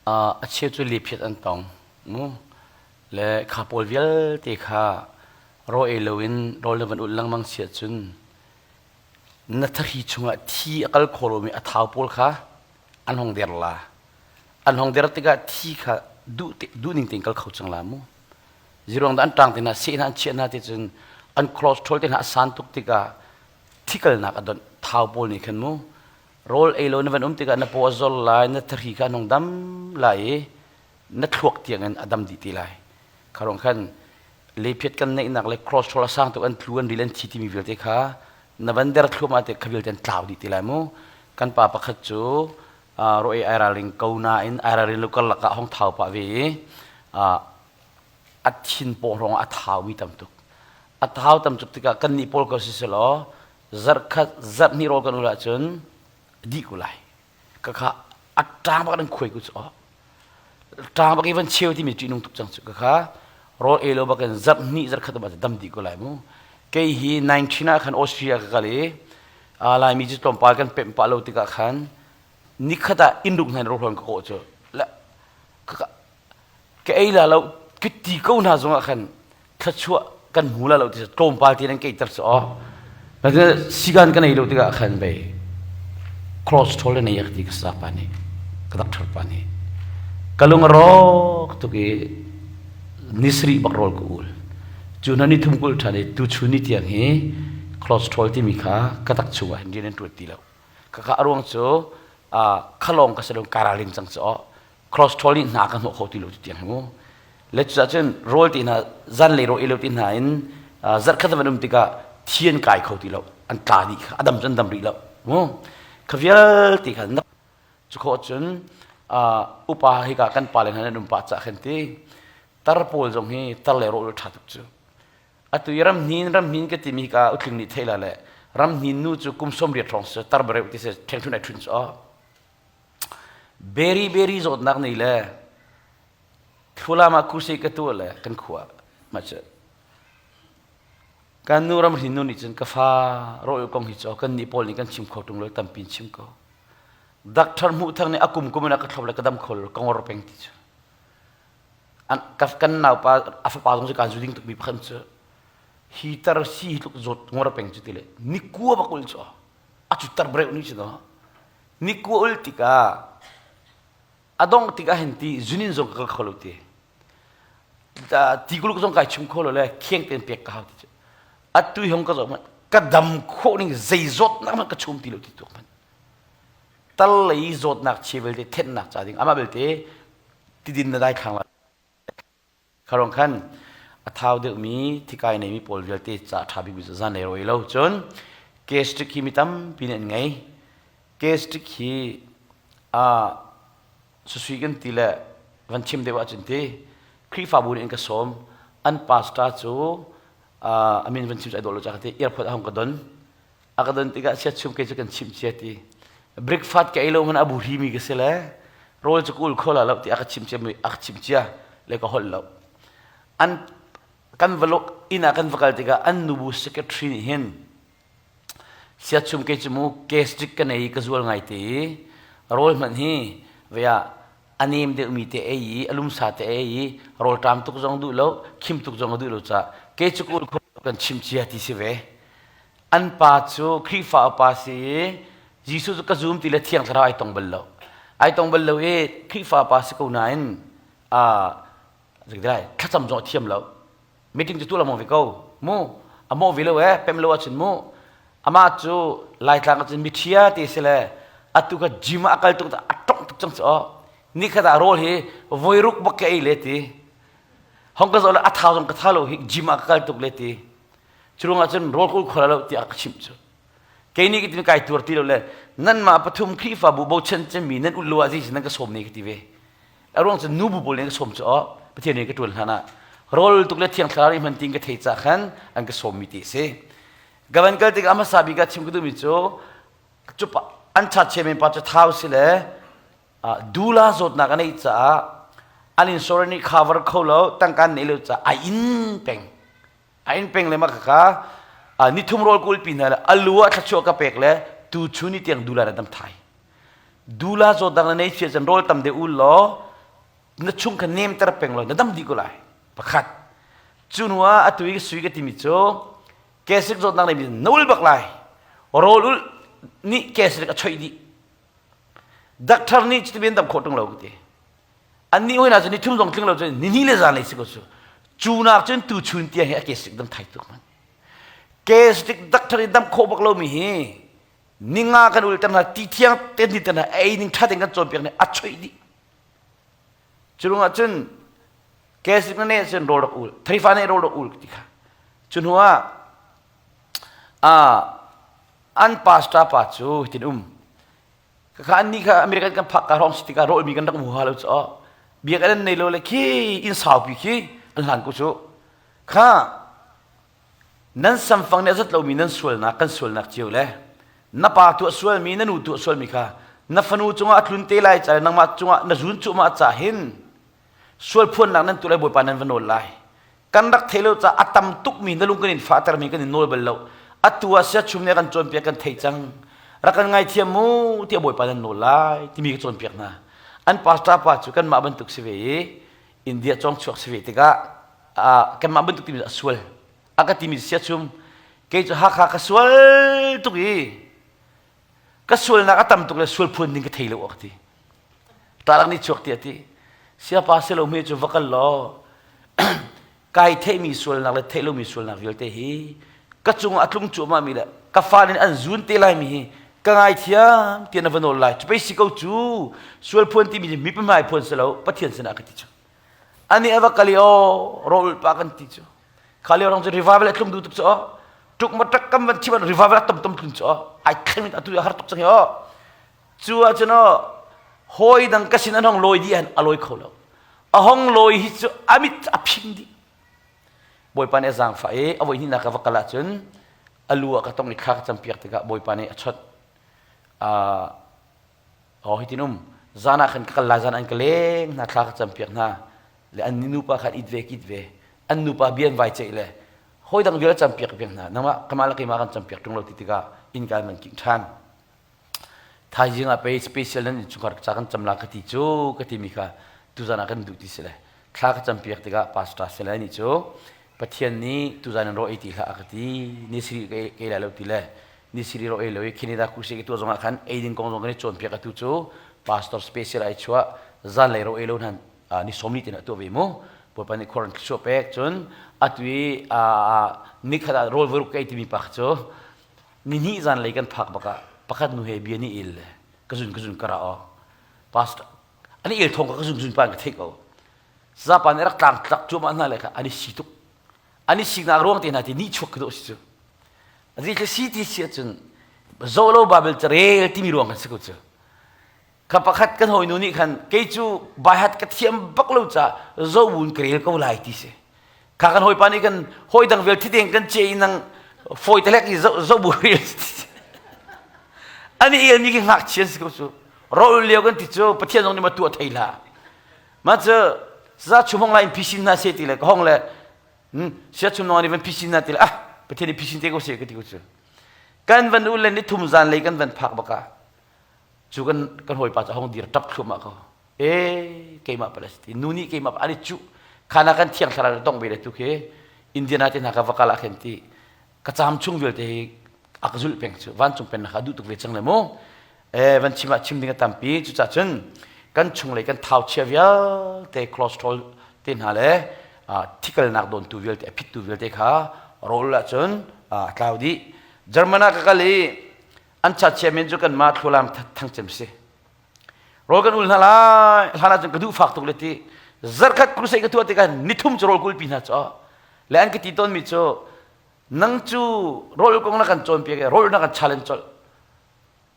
A cheu cu lephiat an tong mu. Le kha pawl vialte kha raw ei loin rawl na van ulh lengmang si ahcun na thahri chungah thi a kal kho lomi a thau pawl kha an hong der la. An hong der tikah thi kha duh duh ning tein kal kho cang la mu. Ziruang dah an ṭang te hna, seh hna an chiah hna ti cun an cholesterol te hna a san tuk tikah thikalnak a donh thau pawl nih khan mu rawl ei lo na van um tikah na paw a zor lai, na thahri kha an hong dam lai i na thluak tiangin a dam dih ti lai. Kha ruang khan lephiat kan neihnak le cholesterol a sang tuk an tlu an ril an thi timi vialte kha na van der thluahmah te kha vialte an tlau dih ti lai mu. Kan pa pakhat cu ro ei ai ralring ko nain ai ralring lo karlak ah hong thau pah ve i a thin paw hrawng a thaumi tam tuk. A thau tam tuk tikah kan nih pawl ko si selaw zarhkhat zarhhnih rawl kan ul ahcun dih ko lai. Ka kha a ṭang bak in khuai ku cu ṭang bak i van cheu timi ṭihnung tuk cang cu ka kha rawl ei lo bakin zarhhnih zarhkhat um ah dam dih ko lai mu. Kei hi 19 ah khan Austria ka kal i Laimi cu tlawmpal kan pemh pah lo tikah khan nikhat ah inn ruk hna in rawlhrawn ka kawh cu ka ei la lo ka ti ko hna zongah khan thluachuah kan hmu la lo ti tlawmpal ti nan keiter cu aw sigan kan ei lo tikah khan bei cholesterol le nei ka ti ka sa pa nih ka doctor pa nih ka lung a rawk tuk i nisri bak rawl ka ul cu hna ni thum kul ṭhan i tuchun ni tiang hi cholesterol timi kha ka tak chungah hin rian an ṭuan ti lo Khakha a ruang cu khalawng ka si lo kai ralring cang cu cholesterol nih hna ka hnawh kho ti lo ti tiang hi mu. Le cucaah cun rawl ti hna zanlei rawl ei lo ti hna in zarhkhat van um tikah thi an kai kho ti lo an tla dih kha a dam cun dam rih lo mu. Kha vialte kha cu khawh cun upa hika kan pale hna nan um pah cah khan ti tar pawl zong hi tar le rawl ṭha tuk cu Atu i ramhnin ramhnin ka timi ka utling nih theih la le ramhnin nu cu kum 80 hrawng si tar bareu ti si ṭhengṭhun ai ṭhun cu beri beri zawtnak nei le thulama kuse ka tu le kan khua ma cu kan nu ramhnin nu nih cun ka fa rawl kong hi cu kan nih pawl nih kan chim kho ṭung lo tampi chim ko doctor hmuh thang nih a kum kum in a ka thlop le ka dam kho lo ka ngor peng ti cu Kan naupa a fapa zong cu kaan zu ding tukmi pakhat cu hi tar si hi tluk zawt ngor peng cu ti le nikua bak ul cu a cu tar breu ni cu no nikua ul tikah a dong tikah hin ti zunin zong ka kal kho lo ti ti kuluk zong kai chim kho lo le kheng ten pek ka hau ti cu atu hi hong ka zawt man ka dam khawh ning zei zawtnak hmanh ka chum ti lo ti tuk man tal lei zawtnak chia vialte thenhnak ca ding amah belte tidin na dai thlang lai kharong khan a thau deuhmi thikai neimi pawl vialte ca ṭha bikmi cu zan lei roi lo cun gastric hi mi tampi nih an ngei gastric hi a susui kan ti le van chim deuh ahcun ti Khrihfabu nih an ka sawm an pastor cu a min van chim cu ai dawh lo ca ka ti airport a hong ka don A ka don tikah chiatchum kei cu kan chimh cia ti. Breakfast ka ei lo hmanh a bu mi ka si le rawl cu ka ul kho la lo ti a ka chimh cia a ka chimh cia le ka holh lo. An kan va inn ah kan va kal tikah an nubu secretary nih hin siachum kei cu mu gastric ka nei ka zual ngai te i rawl hmanh hi vea a nem deuhmi te ei i a lumsa te ei i rawl ṭam tuk zong duh lo khim tuk zong a duh lo caah kei cu ka ul kho kan chimh cia ti si ve An pa cu Khrihfa upa si i Jesuh cu ka zum ti le Thiang Thlarau ai tong bal lo. Ai tong bal lo i Khrihfa pa si ko nain uh, thlacam zong a thiam lo. Meeting cu tu lamong ve ko. Mu, a mawh ve lo eh, pem lo ahcun mu. Amah cu Laitlang ahcun mithia ti si le atu ka gym ah a kal tuk a tong tuk cang cu aw. Nikhat ah rawl hi voiruk bak ka ei le ti. Hong ka zoh le a thau zong ka tha lo hi gym ah ka kal tuk le ti. Cu ruangah cun rawl kul kho lo tiah ka chimh cu. Kei nih ka kai tuar ti lo le nanmah pathum Khrihfabu bochan cemmi nan ulh lo ah zeicah nan ka sawm ne ka ti ve. A ruang cu nu bu pawl nih ka sawm cu aw Pathian nih ka ṭuan hlan ah rawl tuk le thiang thlarau i hman tin ka thei ca khan an ka sawmmi ti a si. Ka van kal tikah a hmasa bik ah chim ka duhmi cu cu an chat men pa cu thau si le dula zawtnak a neih caah an insurance nih cover kho lo tangka an neih lo caah a inn peng A inn peng le mah khakha nithum rawl kulpi hna le alu ah thluachuah ka pek le tu chun ni tiang dula na dam thai. Dula zawt dang na nei sia cun rawl tam deuh ul law Na chung kha nemter peng law na dam dih ko lai. Pakhat. Cu hnu ah atu i sui ka timi cu kesik zawtnak nei mi na ul bak lai. Rawl ul nih kesik a choih dih. Doctor nih cuti ben dam khawh ṭung lo ka ti. Annih hoi hna cu ni thum zong tling lo cu ni hnih le zan lei si ko cu. Cu nak cun tu chun tiang hi a kesik dam thai tuk man. Kesik doctor i dam khawh bak lomi hi ninga kan ul ter hna ti thiang ten ti ter hna ei ning ṭha tein kan cawnpiak nih a choih dih. Cu ah cun kesik na ne cun rawl rak ul, theifa ne rawl rak ul ti kha. Cu hnu ah an pastor pa cu hitin um. Kha an nih kha American kan phak ka hrawng si tikah rawlmi kan rak hmu ha lo cu. Biak an nei lo le khi inn saupi khi an hlan ko cu. Kha nan samfang nih a zat lomi nan sualnak kan sualnak cio le na pa tuah sualmi na nu tuah sualmi kha na fanu cungah a tlun te lai ca le nangmah cungah na zun cuahmah ca hin sual phuannak nan tuah lai Bawipa nan va nawl lai kan rak thei lo ca a tam tukmi na lung kan in fahtermi kan in nawl bal lo atu ah siachum nih a kan cawnpiak kan thei cang rak kan ngaithiam mu tiah Bawipa nan nawl lai timi ka cawnpiak hna an pastor pa cu kanmah bantuk si ve i India cawng chuak si ve tikah kanmah bantuk timi a sual a ka timi siachum kei cu Hakha ka sual tuk i ka sualnak a tam tuk le sual phuan ding ka thei lo a ka ti tarak nih chuak ti a ti siapa si lo mi cu va kal law kai theihmi sualnak le theih lomi sualnak vialte hi ka cungah a tlung cuahmah mi le ka fa nih an zun te lai mi hi ka ngaithiam tiah na va nawl lai cu pei si ko cu sual phuan timi mi pahmai phuan si lo Pathian sinah ka ti cu ani a va kal i aw rawl pa kan ti cu kha lio rong cu revival a tlung duh tuk cu aw tuk ma tak kam van chim revival a tom tom tlun cu aw ai thleng atu a har tuk cang hi aw cu ah cun aw hawi dang ka sin an hong lawi dih an a lawi kho lo a hong lawi hi cu a mit a phing dih Bawipa nih a zaangfah i a voihnihnak ka va kal ahcun a lu ah ka tong i thla ka campiak tikah Bawipa nih a chawnh. Uh, hitin um zan ah khan ka kal lai zan an ka leng hna thla ka campiak hna le an nupa khan it ve kit ve an nupa bian vai ceih le hawi dang vial campiak piak hna nangmah kamah le keimah kan campiak ṭung lo ti tikah inn kan man king ṭhan thaizing ah pei special nan innchungkhar ca kan cam la ka ti cu ka timi kha tuzan ah kan duh ti si le thla ka campiak tikah pastor si le nih cu Pathian nih tuzan in ro ei ti hlah a ka ti ni siri ka ei lai lo ti le ni siri ro ei lo i khinida kusi ki tu zong ah khan ei ding kong zong kan i cawnpiak atu cu pastor special ai chuah zan lei ro ei lo hnan ni sawm ni tin a tuah ve mu Bawipa nih khuaran thluachuah pek cun atu i nikhat ah rawl voiruk ka ei timi pa cu Nihnih zanlei kan phak bak ah pakhat nu he bia nih il le ka zun ka zun ka ra aw. Pastor an il thong ka ka zun zun pa ka theih ko. Zapa nih rak tlang tlak cuahmah hna le kha an i si tuk. An i siknak ruang te hna ti nih chuak ka dawh si cu. Azi thla si ti si ahcun zolo Bible carel timi ruang kan si ko cu. Kha pakhat kan hawinu nih khan kei cu baihat ka thiam bak lo ca zobun ka rel ko lai ti si. Kha kan hawipa nih kan hawi dang vial thiteng kan ce i nang fawi telek i zobu rel ani el mi ki ngakchia si ko cu. Ro lio kan ti cu Pathian zong nih ma tuah thei la. Ma cu za chumong lai in phisin hna se ti le ka hong le sia chum nong ni van phisin hna ti le ah Pathian nih phisin te ko se ka ti ko cu. Kan van u le ni thum zan lei kan van phak baka cu kan kan hawipa cu a hong dir tap thluahmah ko e keimah palestine nu nih keimah ani cu khana kan thiang thlarau dong ve le tu khi Indiana te hna ka va kal ah khin ti ka caam chung vialte hi a ka zulh peng cu vancung pennak a duh tuk ve cang le mu e van chim ah chim ding a tampi cucah cun kan chunglei kan thau chia vialte cholesterol te hna le thikalnak dawntu vialte a phittu vialte kha rawl ah cun a tlau dih German ah ka kal i An chachiah men cu kanmah thlualam thangcem si. Rawl kan ul hna lai hlan ahcun ka duh fak tuk le ti zarkhat crusade ka tuah tikah nithum cu rawl kulpi hna cu le an ka ti tawnmi cu nang cu rawl kong na kan cawnpiak i rawl na kan challenge colh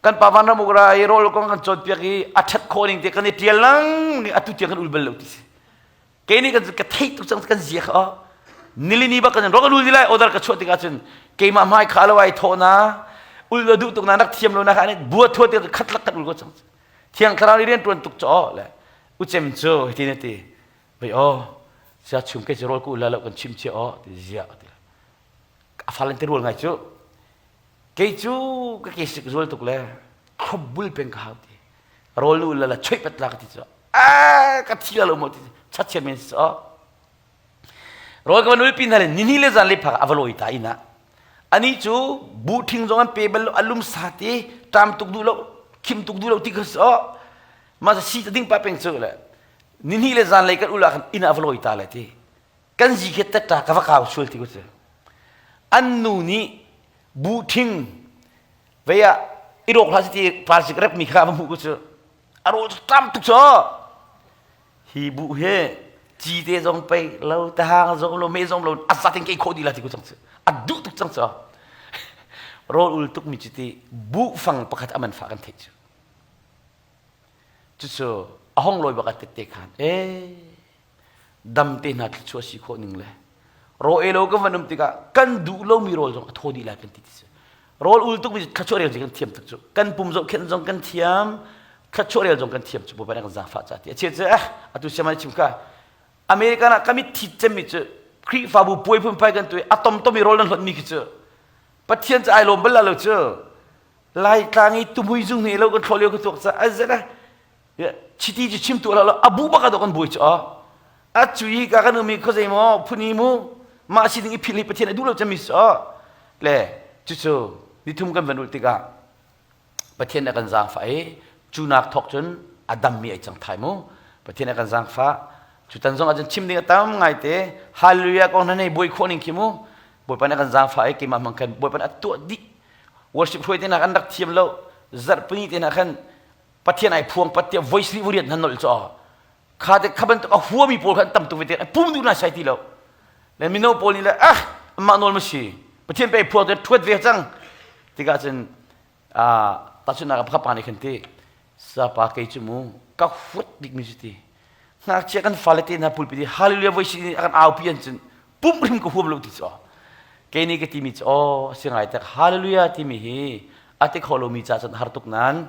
kan pa van ram uk ra i rawl kong kan cawnpiak i a ṭhat khawh ning te kan i ṭial lang ning atu tiang kan ul bal lo ti si Kei nih kan ka theih tuk cang kan zia kha nilini bak kan rock ul lai order ka chuah tikah cun keimah hmai kha lo ai thawh na ul lo duh tuk na rak thiam lo na kha bua thua te khat lak khat ul ko cang thiang thlarau nih rian tuan tuk cho le uchem cu hitin ati vai o sia chum ke chu rol ku ula lo kan chim che o ti zia ti a falen te rual ngai cu kei cu ka ke sik zual tuk le khop bul peng ka hau ti rawl nu ula la choi pat la ka ti cu. A ka thi lo mo ti chat men so. Rawl ka van ulpi hna le nini le zan le phak a va lawi ta inn ah. Ani cu bu ṭhing zong an pe bal lo, a lum sa te, ṭam tuk duh lo, khim tuk duh lo ti kha so. Ma si ta ding pa peng cu le nini le zan lei kan ul ah khan inn ah va lawi ta le ti. Kan zi khi tta ka va kau sual ti ku cu. An nu nih bu ṭhing vei ah i rawk hlah si ti plastic rep mi kha va hmuh ku cu. A rawl cu ṭam tuk cu. Hi bu hi cite zong pei lo tahang zong lo me zong lo a zat in kei khawh dih la ti ku cang cu a duh tuk cang cu rawl ul tuk mi cu ti bu fang pakhat aman fa kan theih cu cucu a hong lawi bak a tette khan e dam te hna thluachuah si khawh ning le raw e lo kan van um tikah kan duh lomi rawl zong a thaw dih lai kan ti ti si Rawl ul tuk mi thluachuah rel kan thiam tuk cu. Kan pum zohkhenh zong kan thiam, thluachuah rel zong kan thiam cu Bawipa nih kan zaangfah ca ti. A chia cu eh atu siam ai chim ka American ah kamit thi cemmi cu Khrihfabu puai phunphai kan tu a tomtom i rawl nan hlonh mi khi cu Pathian cu ai lawm bal lo cu Laitlang i tumui zung nih lo kan thlawh lio ka tuak ca azet eh chiti cu chim tu lo abu bak ah kan buai cu a cu i ka kan umi khuazei maw phuni mu mah si ding i philh hi pathian a duh lo cami so le cucu nithum kan van ul tikah pathian a kan zaangfah i cu nak thawk cun a dammi ai cang thai mu pathian a kan zaangfah cu tan zong ahcun chim ding a tam ngai te hallelujah kong hna nei buai khawh ning khi mu bawipa nih a kan zaangfah i keimah hmang khan bawipa nih a tuah dih worship hruai te hna kan rak thiam lo zarhpini te hna khan Pathian ai phuang pat tiah voice li vuriat nan nolh cho kha te kha bantuk a huami pawl khan tam tuk ve te pum duh na sai ti lo le mino pawl nih le ah mah nawl ma si Pathian pe phuang te thuat ve cang tikah cun tahchunhnak ah pa nih khan ti sapa kei cu mu ka huat bik mi cu ti ngakchia kan fale te hna pulpit i hallelujah voi si a kan aupi an cun pumh hrim ka huam lo ti cu kei nih ka timi cu aw a si ngai tak hallelujah timi hi a ti kho lomi ca cun har tuk nan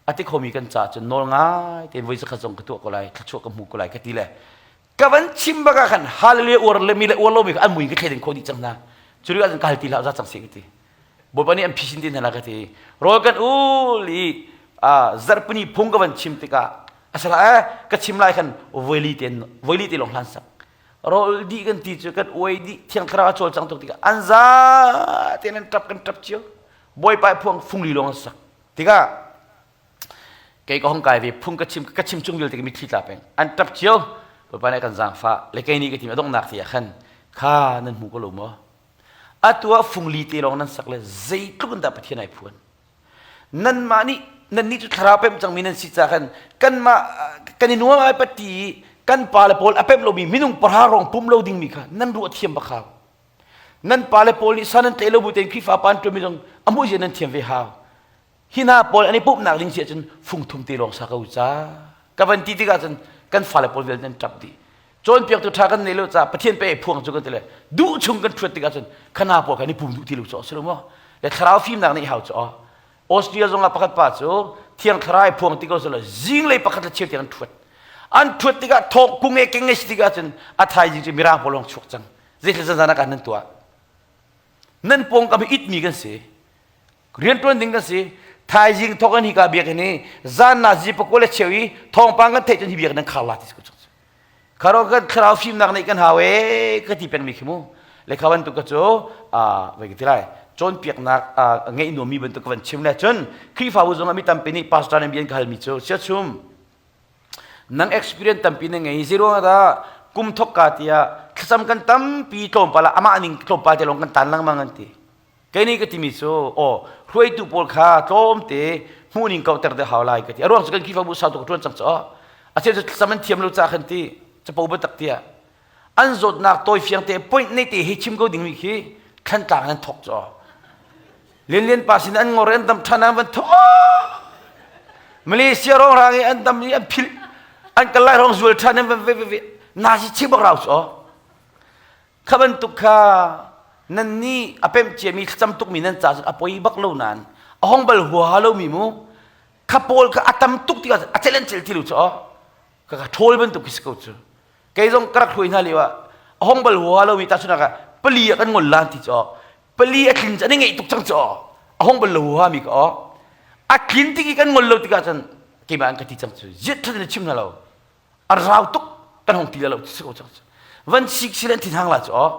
a ti khomi kan ca cun nawl ngai tein voi zakhat zong ka tuah ko lai thluachuah ka hmu ko lai ka ti le ka van chim bak ah khan hallelujah uar le mi le uar lomi kha an mui ka thlen kho dih cang hna cu ah cun ka hal ti hlah za cang si ka ti bawipa nih an phisin tin hna la ka ti rawl kan ul i zarhpini phung ka van chim tikah asala eh ka chim lai khan voili te voili te long hlan sak rawl dih kan ti cu kan uai dih thiang thlarau a cawlcang tuk tikah an za tein an ṭap kan ṭap cio bawipa phuang fungli lawng an sak tikah kei ka hong kai ve phung ka chim ka chim chung vialte ka mitthli tla peng an ṭap cio bawipa nih kan zaangfah le kei nih ka tim a donghnak ti ah khan kha nan hmu ko lo maw atu ah fungli te lawng nan sak le zeitluk in dah Pathian ai phuan Nanmah nih nannih cu thlarau pemh cangmi nan si caah khan kanmah kan i nuam ai patti i kan pale pawl a pemh lomi minung pahra rong pum lo dingmi kha nan ruah thiam bak hau. Nan pale pawl nih san an tlaih lo bu tein Khrihfa pa an ṭuanmi zong a muih zia nan thiam ve hau. Hi hna pawl an i pumhnak ding si ahcun fung thum te lawng sa ko ca. Ka van ti tikah cun kan fale pawl vialte an ṭap dih. Cawnpiaktu ṭha kan nei lo caah Pathian pe phuang cu kan ti le duh chung kan ṭhuat tikah cun khana pawl kha ni pum duh ti lo cu a si lo maw? Le thlarau fimnak nih hau cu aw. Austria zong ah pakhat pa cu thiang thlarau ai phuang ti ko selaw zinglei pakhat le cheu tiang an ṭhuat. An ṭhuat tikah thawk kung e keng e si tikah cun a thaizing cu mirang pawl lawng chuak cang. Zeitluk zanzan ah kan nan tuah. Nan pawngkam hi itmi kan si. Rianṭuan ding kan si. Thaizing thawk an hika biakinn hi zan na zi pakua le cheu i thawngpang kan theih cun hi biakinn nan khar la ti si ko cang. Kharo kan thlarau fimnak neih kan hau e ka ti pengmi khi mu. Le kha bantuk ka cu vai ka ti lai cawnpiaknak ngeih nuammi bantuk ka van chim le cun Khrihfabu zong ah mi tampi nih pastor nih bia an ka halmi cu siachum nang experience tampi na ngei zeiruang dah kum thok ka tiah thlacam kan tampi tlawmpal ah amah ning tlawmpal te lawng kan tan lengmang an ti Kei nih ka timi cu aw hruaitu pawl kha tlawmte hmuhning kauhter deuh hau lai ka ti. A ruang cu kan Khrihfabu sau tuk ka ṭuan cang cu a cheu cu thlacam an thiam lo caah khan ti capo biatak tiah an zawtnak tawifiang te point nei te hi chim ko dingmi khi thlantlang an thok cu Lianlian pa sin an ngor an dam ṭhan an van thok Malaysia rong rang i an dam i an philh an kal lai rong zual ṭhan an van ve ve ve na si chim bak rau cu Kha bantuk kha nannih a pemh ciami thlacam tukmi nan ca cun a poi bak lo nain a hong bal huaha lomi mu kha pawl kha a tam tuk tikah a cel an cel ti lo cu ka ka ṭhawl bantuk khi si ko cu kei zong ka rak hruai hna lio ah a hong bal huaha lomi tahchunhnak ah pali ah kan ngol lan ti cu pali a tlin cu an i ngeih tuk cang cu a hong bal lo huaha mi ka a tlin tik i kan ngol lo tikah cun keimah an ka ti cang cu ziat ṭhat in chim hna lo. A rau tuk kan hong ti lo si ko cang. Van sik si le an thinhang la cu aw.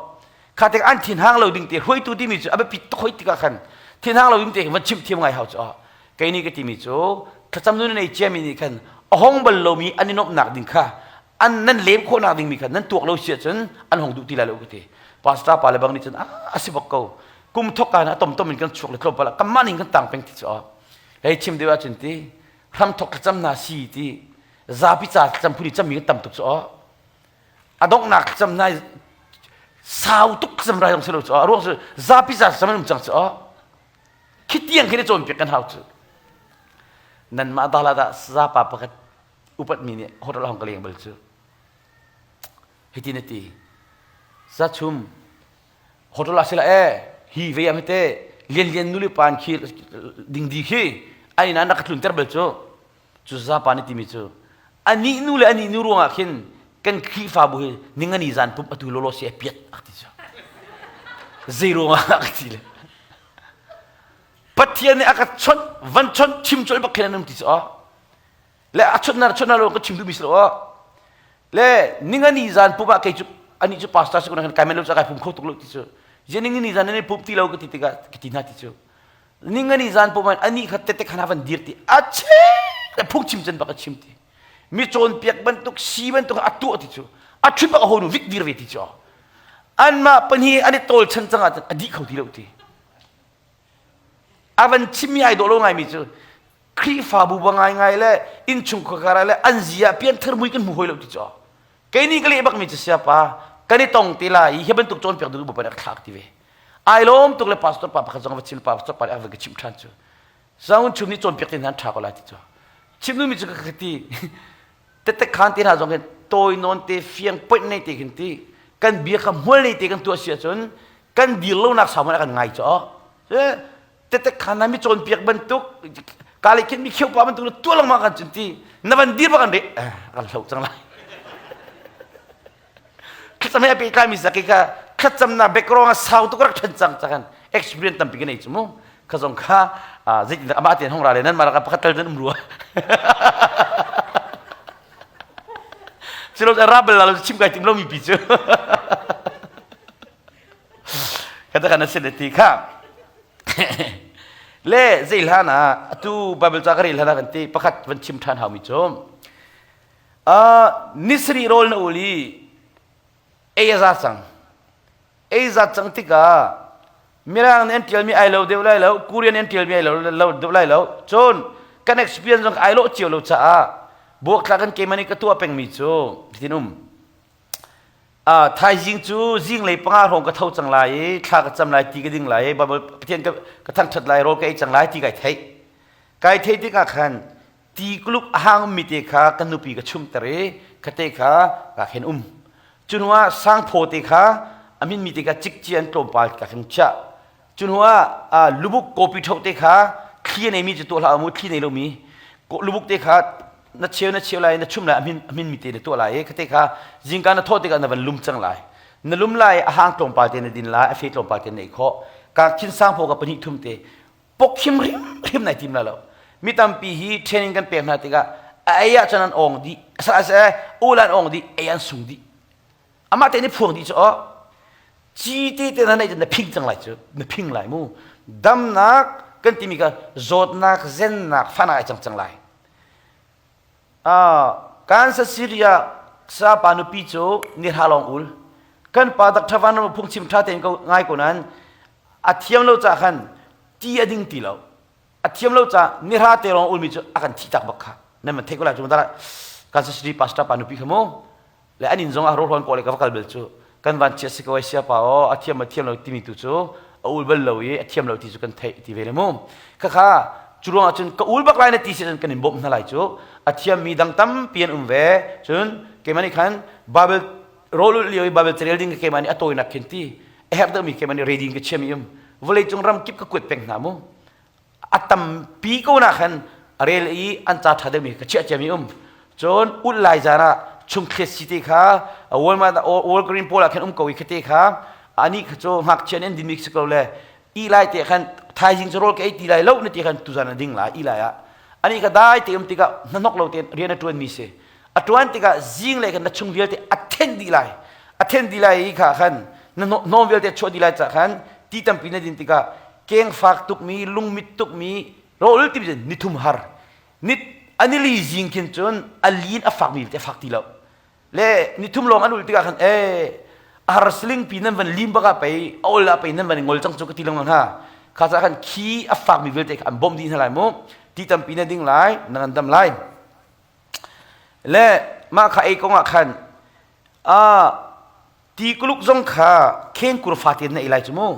Kha tik an thinhang lo ding te hruaitu timi cu a biapi tuk hoi tikah khan thinhang lo ding te van chim thiam ngai hau cu aw. Kei nih ka timi cu thlacam nun nei ciami nih khan a hong bal lomi an i nuamhnak ding kha an nan lem khawhnak ding mi kha nan tuak lo si ahcun an hong duh ti lai lo ka ti. Pastor pa le bang nih cun a si bak ko. Kum thok ka a tom tom in kan chuak le tlawmpal ah kanmah ning kan tang peng ti cu aw. Hei chim deuh ahcun ti hram thok thlacam na si ti zapi ca thlacam phun i cammi kan tam tuk cu aw. A donghnak thlacam na sau tuk thlacam rai zong si lo cu aw. A ruang cu zapi ca thlacam an um cang cu aw. Khi tiang khi na cawnpiak kan hau cu. Nanmah dala dah zapa pakhat upatmi nih hotel hong ka leng bal cu. Hitin a ti. Zachum hotel ah sila e hi ve am te lian lian nuli pan khi dingdi khi an inn ah rak tlun ter bal cu. Cu zapa nih timi cu anih nu le anih nu ruangah khin kan Khrihfabu hi ningani zan pump atu lawlaw si a piat ak ti cu. Zei ruangah a ti le. Pathian nih a ka chawnh van chawnh chim colh bak khin an um ti cu aw. Le a chawnh na chawnh na lo ka chim duhmi si lo aw. Le ningani zan pump ah kei cu ani cu pastor si ko na kan kai men lo ca kai pum kho tuk lo ti cu. Je ningani zan nan pump ti lo ka ti tikah ka ti hna ti cu. Ningani zan pump ah ani kha tete khana van dir ti a che phung chim cen bak a chim ti. Mi cawnpiak bantuk si bantuk a tuah ti cu. A ṭhit bak a honu vik dir ve ti cu. Anmah pahnih an i tawl chan cang ah a dih kho ti lo ti. A van chimmi ai dawh lo ngaimi cu Khrihfabu ba ngaingai le innchungkhar le an zia pianthar mui kan hmu hoi lo ti cu. Kei nih ka leh bakmi cu siapa kan i tong te lai i hi bantuk cawnpiak duh bu pa thlak ti ve. Ai lawm tuk le pastor pa pakhat zong va chim pastor pa nih a va ka chimh ṭhan cu. Zaun chum nih cawnpiak te hna an ṭha ko lai ti cu. Chim duhmi cu ka ti. Tete khan te hna zong hin tawi nawn te fiang poih nei te khin ti kan bia kha hmual nei te kan tuah si ahcun kan dir lonak sau hmanh a kan ngai cu tete khan na mi cawnpiak bantuk ka le khin mi kheu pa bantuk na tuah lengmang kan cun ti na van dir bak an re kan hlo cang lai thlacam he a pehtlai mi zaki kha thlacamnak background a sau tuk rak ṭhen cang cakan experience tampi ka nei cu mu kha zong kha zeitindah amah tein hong ra le nan mah pakhat tal nan um rua Silo ra bal la chim kai tim lo mi pi cu kata kan sin ti kha le zei hlan ah atu bible ca ka rel hlan ah kan ti pakhat van chim ṭhan hau mi cu nisri rawl na ul i ei a za cang ei zat cang tikah Mirang nih an ṭialmi ai lo deuh lai lo, Korean nih an ṭialmi ai lo deuh lai lo. Cun kan experience zong ai lawh cio lo caah buaktlak kan keimah nih ka tuah pengmi cu hitin um. Uh, thaizing cu zinglei panga hrawng ka tho cang lai i thla ka cam lai ti ka ding lai i Bible Pathian ka, ka thangṭhat lai rawl ka ei cang lai ti kai theih. Kai theih tikah khan ti kuluk a hang ummi te kha kan nupi ka chumter i khate kha ka khen um cu hnu ah sangphaw te kha a minmi te kha cikcian tlawmpal ka khen chiah cu hnu ah lubuk kawpi tho te kha thli a neimi cu tuah hlah mu thli nei lomi lubuk te kha na cheu na cheu lai na chum lai a hmin a hminmi te na tuah lai i khate kha zingka na thawh tikah na van lum cang lai na lum lai a hang tlawmpal te na din lai a fe tlawmpal te na ei khawh ka khin sangphaw ka pahnih thum te pok hrim hrim nai tim la lo mi tampi hi training kan pek hna tikah a ei ah cun an ong dih sa se ul an ong dih ei an sung dih amah te nih phuang dih cu o ci te te na nei na phing cang lai cu na phing lai mu damnak kan timi ka zawtnak zennak fana ai cang cang lai Kansas City ah sapa nupi cu nihra lawng ul kan pa Dr. Van phungchim ṭha tein ko ngai ko nain a thiam lo ca khan ti a ding ti lo a thiam lo ca nihra te lawng ulmi cu a kan thih tak bak kha nan man theih ko lai cu dara Kansas City pastor pa nupi kha mu le an inn zong ah rawhrawn kawl i ka va kal bel cu kan van chia si ko ai sia pa aw a thiam a thiam lo timi tu cu a ul bal lo i a thiam lo ti cu kan theih ti ve le mu khakha cu ruang ah cun ka ul bak lai na ti si cun kan in bawmh hna lai cu a thiammi dang tampi an um ve cun keimah nih khan Bible rawl ulh lio i Bible carel ding ka keimah nih a tawinak khin ti a herh deuhmi keimah nih ready in ka chiami um vawlei cung ram kip ka kuat peng hna mu a tampi ko na khan a rel i an ca ṭha deuhmi ka chiah ciami um cun ulh lai zan ah chungthliat si te kha Walmart Walgreen pawl ah khan um ko i khate kha ani kha cu ngakchia nih an dinmi si ko le i lai te khan thaizing cu rawl ka ei ti lai lo na ti khan tuzan a ding lai i lai ah ani kha dai te um tikah hnahnok lo tein rian a ṭuanmi si. A ṭuan tikah zinglei khan na chung vialte a thenh dih lai. A thenh dih lai i kha khan na hnawm vialte a chuah dih lai caah khan ti tampi na din tikah keng fak tukmi, lungmit tukmi, rawl timi cu nithum har. Nit anili zing khin cun a lin a fakmi vialte a fak ti lo. Le nithum lawng an ulh tikah khan ee a har siling pi nan van lim bak ah pei a ol ah pei nan van i ngol cang cu ka ti lengmang hna. Kha caah khan khi a fakmi vialte kha an bawmh dih hna lai mu. Ti tampi na ding lai, na ngandam lai. Le mah kha ei kong ah khan ti kuluk zong kha khengkur fate na ei lai cu mu.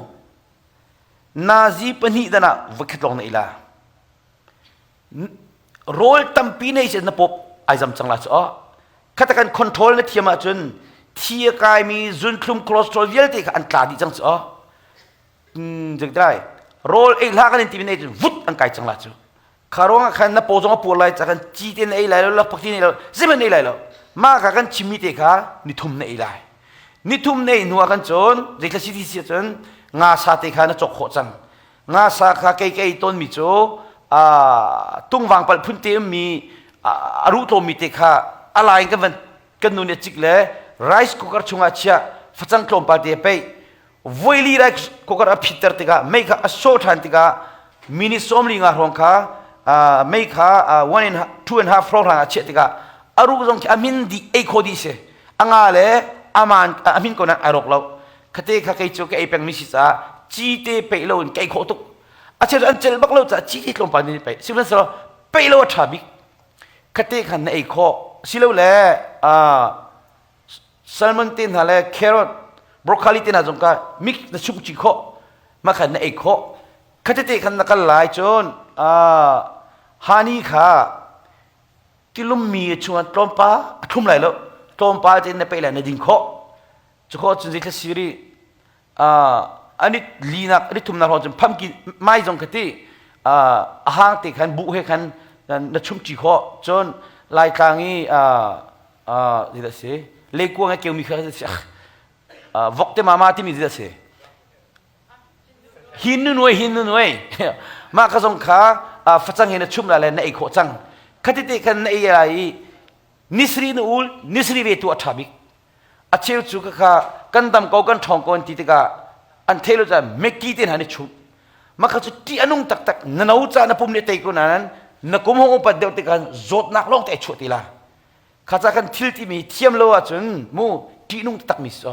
Nazi pahnih dan ah voikhat lawng na ei la. Rawl tampi nei si na pop ai zam cang la cu oh. Khata kan control na thiam ahcun thi a kaimi zunthlum cholesterol vialte kha an tla dih cang cu oh. Dai rawl ei hlah kan in timi nei cun vut an kai cang la cu. Kha ruangah khan na paw zong a puar lai ca khan ci te na ei lai lo lakphak ti na ei lo zeihmanh na ei lai lo mah kha kan chimmi te kha nithum na ei lai nithum na ei hnu ah khan cun zeithla si ti si ahcun nga sa te kha na cawk khawh cang nga sa kha kei ka ei tawnmi cu tungvang palh phun te ummi a ruh tlawmmi te kha a lai in kan van kan nu nih a cik le rice cooker chungah chiah facang tlawmpal te a peih voili rice cooker a phitter tikah mei kha a sawh ṭhan tikah minute 45 hrawng kha mei kha one and two and half hrawng hrang a chiah tikah a ruh zong khi a min dih ei kho dih si a nga le aman a min ko nan ai rawk lo khate kha kei cu ka ei peng mi si caah ci te peih lo in ka ei khawh tuk a cheu an cel bak lo caah ci te tlawmpal nih peih sihmanhsehlaw peih lo a ṭha bik khate khan na ei khawh silole salmon te hna le carrot broccoli te hna zong kha mix na chumh chih khawh mah khan na ei khawh khatete khan na kal lai cun honey kha tilummi chungah tlawmpa a thlum lai lo tlawmpal tein na peih lai na ding khawh cu khawh cun zeithla siri ani linak ani thumnak hrawng cun pumpkin mai zong kha ti a hang te khan buh he khan na chumh ṭi khawh cun laitlang i zeidah si leikuang he keumi kha si vok te mama timi zeidah si hin nu nuai hin nu nuai mah ka zong kha facang he na chumh la le na ei khawh cang khati te khan na ei lai i nisri na ul nisri ve tu a ṭha bik A cheu cu kha kan dam ko kan ṭhawng ko an ti tikah an thei lo caah Mekki te hna nih chuh. Mah kha cu ṭih a nung taktak na no ca na pum nih tei ko nain na kum hong upat deuh tikah zawtnak lawng te ai chuah ti la. Kha ca kan thil timi thiam lo ahcun mu ṭihnung taktak mi si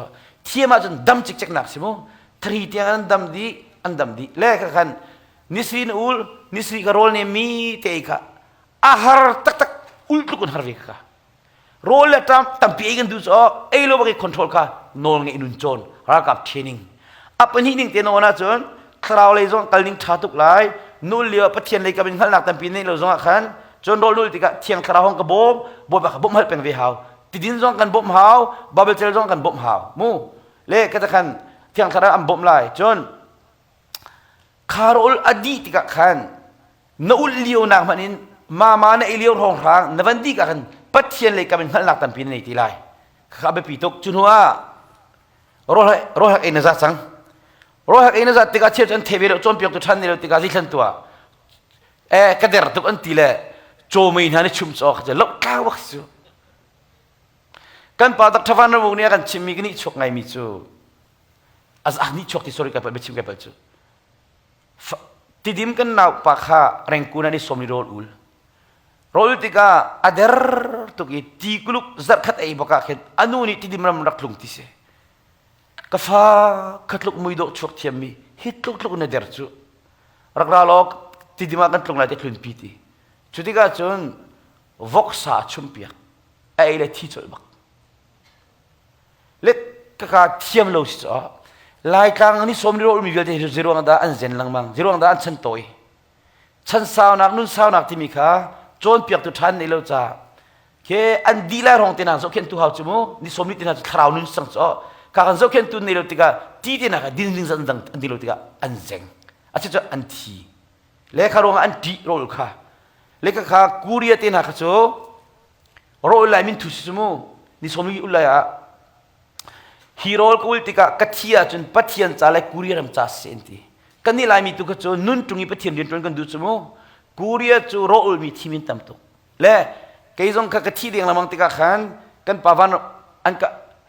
thiam ahcun dam cikcek nak si mu thari tiang an dam dih an dam dih le kha khan nisri na ul nisri ka rawl ne mi te kha a har taktak ul tluk in har ve kha Rawl le ṭam tampi ei kan duh caah ei lo bak i control kha nawl ngeih nun cawn ralkap training. A pahnih ning te nawn ahcun thlarau lei zong kal ning ṭha tuk lai. Nul lio Pathian lei kam in hngalhnak tampi neih lo zongah khan cun rawl nul tikah thiang thlarau hong ka bawm Bawipa kha bawmh hal peng ve hau. Tidin zong kan bawmh hau, Bible cel zong kan bawmh hau. Mu le ka khan thiang thlarau an bawmh lai. Cun kha rawl a dih tikah khan na ulh lio nak hmanh in mama na ei lio hrawnghrang na van dih ka khan Pathian lei kam in hngalhnak tampi na nei ti lai kha biapi tuk cu hnu ah rawlhak ei na za cang rawlhak ei na za tikah cheu cu an thei ve lo cawnpiak tu ṭhan ne lo tikah zeithlan tuah eh ka der tuk an ti le cawmei hna ni chum caw kha lo tlau bak cu kan pa Dr. Van Ravung nih a kan chimmi ka nih chuak ngaimi cu a nih chuak ti sorry kai palh biachim kai palh cu Tidim kan naupa kha rengkun an i sawm i rawl ul. Rawl tikah a der tuk i ti kuluk zarhkhat ei bak ah khin a nu nih tidim ram rak tlung ti si. Ka fa khatluk muidawh chuak thiammi hi tluk tluk na der cu. Rak ra law tidim ah kan tlung lai te tlunpi ti. Cu tikah cun voksa a chumpiak. A ei le thi colh bak. Le kaka thiam lo si caah Laitlang ni sawm ni rawlmi vialte hi zeruang dah an zen lengmang zeruang dah an chan tawi chan saunak nun saunak timi kha cawnpiaktu ṭhan nei lo ca ke an dih lai rong te na zohkhenh tu hau cu mu ni sawm ni te na cu thlarau nun sang cu ka kan zohkhenh tu nei lo tikah ti te na kha din ding zan dang an di lo tikah an zeng a cu an thi le kha ruangah an ṭih rawl kha le ka kha Korea te hna kha cu Rawl lai min thu si cu mu ni sawm i ulai ah hi rawl ka ul tikah ka thi ahcun Pathian ca le Korea ram ca si an ti kan nih Laimi tu kha cu nun ṭung i Pathian rian ṭuan kan duh cu mu Korea cu rawl ulmi thim in tam tuk le Kei zong kha ka thi deng lengmang tikah khan kan pa van an ka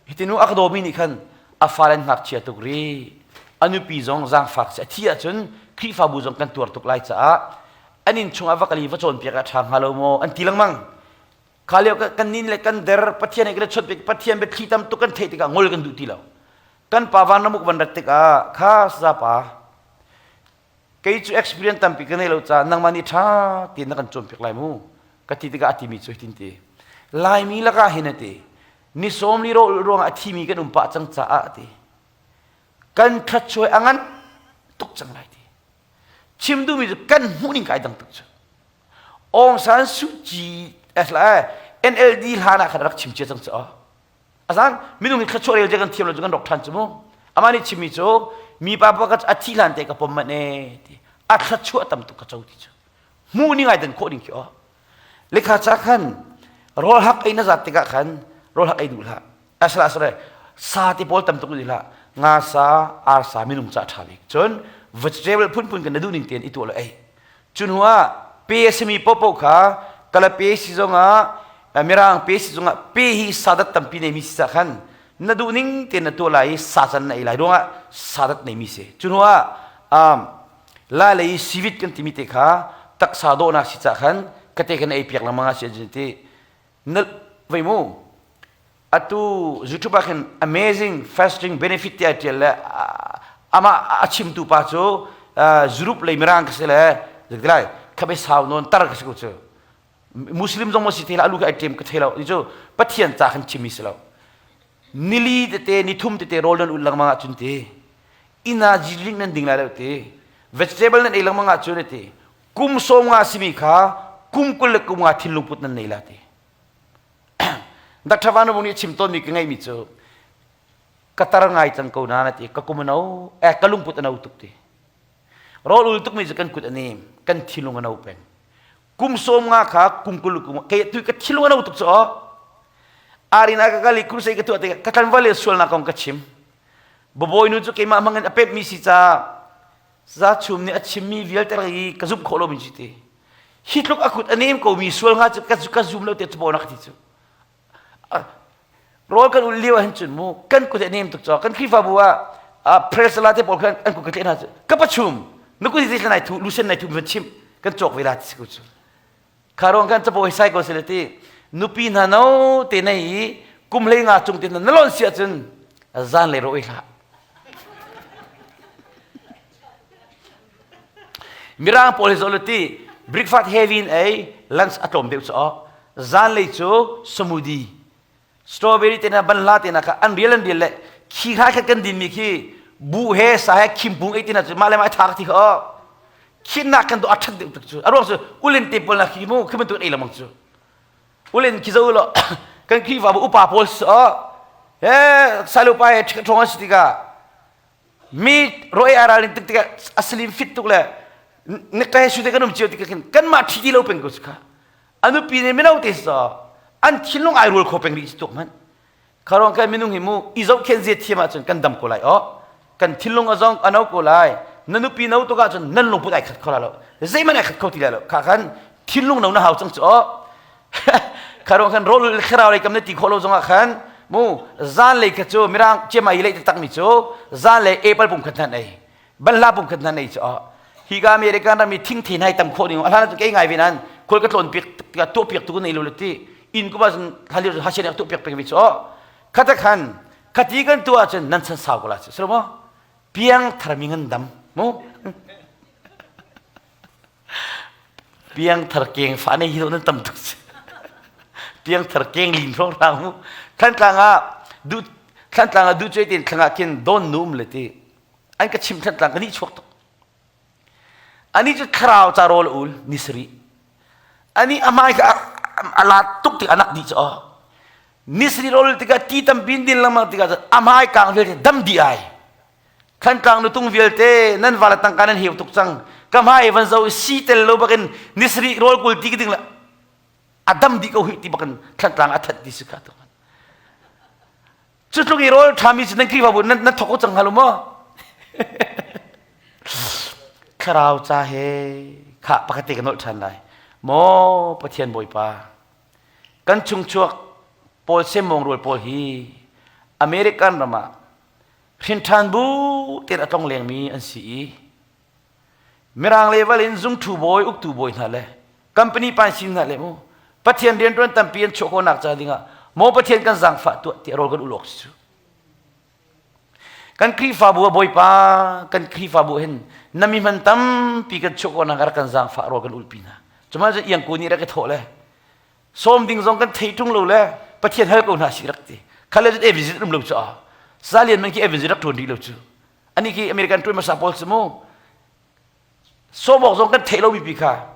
hitinu a ka dawmi nih khan a fale an ngakchia tuk ri. A nupi zong zaangfak si a thi ahcun Khrihfabu zong kan tuar tuk lai caah an inn chungah va kal i va cawnpiak ah ṭha hnga lo maw an ti lengmang. Kha lio kan nin le kan der Pathian he kan i chawnhpiak Pathian biathli tam tuk kan theih tikah ngol kan duh ti lo. Kan pa van ramuk van rat tikah kha sazapa kei cu experience tampi ka nei lo caah nangmah nih ṭha tein na kan cawnpiak lai mu ka ti tikah a timi cu hitin ti Laimi lakah hin a ti ni sawm li ro ruangah a thimi kan um pah cang caah a ti kan thluachuai a ngan tuk cang lai ti chim duhmi cu kan hmuh ning kai dang tuk cu Aung San Suu Kyi NLD hlan ah khan rak chim cia cang cu Azan minung hi thluachuah rel kan thiam lo cu kan rok ṭhan cu mu. Amah nih chimmi cu mipa pakhat a thi hlan te ka pom manh e ti. A thluachuah tam tuk ka co ti cu. Hmuh ning ai dan khawh ding khi aw. Lekha cha khan rawl hak ei na zat tikah khan rawl hak ei duh hlah. Asala asare sa ti pawl tam tuk duh hlah. Nga sa, ar sa minung ca ṭha bik. Cun vegetable phunphun kan na duh ning tein i tuah lo ei. Cu hnu ah pe a simi paohpaoh kha kala pe si zongah mirang pe si zongah pe hi sadat tampi neimi si cah khan na duh ning tein na tuah lai i sa can na ei lai ruangah sadat neimi si. Cu hnu ah um, lai lei sivit kan timi te kha taksa dawhnak si cah khan ka te kan ei piak lengmang ah si ti na vei mu atu YouTube ah khin amazing fasting benefit tiah tial le amah a chimtu pa cu Europe lei mirang ka si le lai khabe sau non tar ka si ko cu Muslim zong mo si te la alu ka ai tem ka thei lo ni cu Pathian ca khan chimi si lo nili tete nithum tete rawl nan ul lengmang ahcun ti energy drink nan ding lai lo ti vegetable nan ei lengmang ahcun ti kum sawm nga simi kha kum 20 le kum nga thinlung put nan nei la ti Dr. Vanabung nih chim tawnmi ka ngeihmi cu ka tar ngai cang ko na na ti ka kum ano eh ka lungput ano tuk ti rawl ul tukmi cu kan kut a nem kan thinlung ano peng kum sawm nga kha kum 20 kum kei tu ka thinlung ano tuk cu o arina ka kali crusade ka tuah tikah ka tlanval le sualnak kong ka chim babawi nu cu keimah hmangin a pemmi si ca za chum nih a chimmi vialte i ka zumh khawh lomi si ti hi tluk a kut a nem ko mi sual nga cu ka zum lo te cu nak ti cu rawl kan ul lio ah hin cun mu kan kut a nem tuk cho kan Khrihfabu ah presala te pawl khan an kut ka tleh hna cu ka pachum na kut hi nai thu lusen nai thu van chim kan cawk ve la ti si ko cu Kha ruang kan capo sai ko sile ti nupi hna no te nei i kum hlei nga cung te na lon si ahcun zan le ro i hlah. Mirang pawl hi zolo ti breakfast heavy in ei lunch a tlawm deuh cu zan lei cu smoothie strawberry te na banhla te na kha an rial an rial le khi kha khat kan din mi khi bu he sa he khim pung ei tina cu mah le mah tha ti kha khin nak kan do a that deuh tuk cu a ruang cu ulin te pawl na khi mu khi bantuk ei lamang cu ulin khi zo lo kan Khrihfa bu upa pawl so he salu pa he thong an si tikah mi roi aral in tik tikah aslim fit tuk le nekta he su te kan um cio tikah khin kan mah thi ti lo peng ko su kha a nupi nih mino te so an thinlung ai rual kho peng rih tuk man kharong kan minung hi mu i zohkhen zia thiam ahcun kan dam ko lai o kan thinlung a zong ano ko lai na nupi no tuk ahcun nan lungput ai khat kho la lo zeihmanh ai khat kho ti lai lo kha khan thinlung no na hau cang cu o kharong khan rol thlarau lei kam na ti khawh lo zongah khan mu zan lei kha cu mirang cemai lei tak mi cu zan lei apple pum khat nan ei banhla pum khat nan ei cu hi ka American ram i thingthi nai tam khawh ding a hlan kei ngai ve nan khual ka tlawn piak tuah piak tu nei lo le ti in ko ba halio ha chen tuah piak pek vi chu khata khan khati kan tu ahcun nan chan sau ko la chu mo piang thar mi ngan dam mu piang thar keng fa nei hi nan tam tuk piang thar keng lin rong rang mu thantlang ah du thantlang ah du choi tin thlangah khin don num le ti an ka chim thantlang ka nih chuak tuk ani cu thlarau ca rawl ul ni sarih ani a hmai kha a lat tuk tik anak dih cu ni sarih rawl tikah ti tampi din lengmang tikah a hmai kang vialte dam dih ai Thantlang nutung vialte nan vala tangka nan heu tuk cang ka hmai van zo si tel lo bakin ni sarih rawl kul ti ding la a dam dih ko hi ti bakin Thantlang a that ti si kha tuk Cu tluk i rawl ṭhami cu nan Khrihfabu nan, nan thawk ko cang hnga lo maw? Thlarau ca he khah pakhat te ka nolh ṭhan lai. Maw Pathian Bawipa, Kan chungchuak pawl semmawng rual pawl hi American ram ah hrinṭhan bu tein a tlong lengmi an si i Mirang level in zungṭhu bawi, uktu bawi hna le company pansin hna le mu Pathian rianṭuan tampi an chuah khawhnak ca dingah maw Pathian kan zaangfah tuah tiah rawl kan ul awk si cu. Kan Khrihfabu ah Bawipa kan Khrihfabu hin na mi hman tampi kan chuah khawhnak rak kan zaangfah rawl kan ulpi hna. Cuma cu iangku nih rak i thawh le sawm ding zong kan thei ṭung lo le Pathian hal ko hna si rak ti. Khale cu evangelist um lo cu a. Salian man khi evangelist rak ṭuan rih lo cu. Ani khi American ṭuan hmasa pawl cu mu. Sawm awk zong kan theih lomi pi kha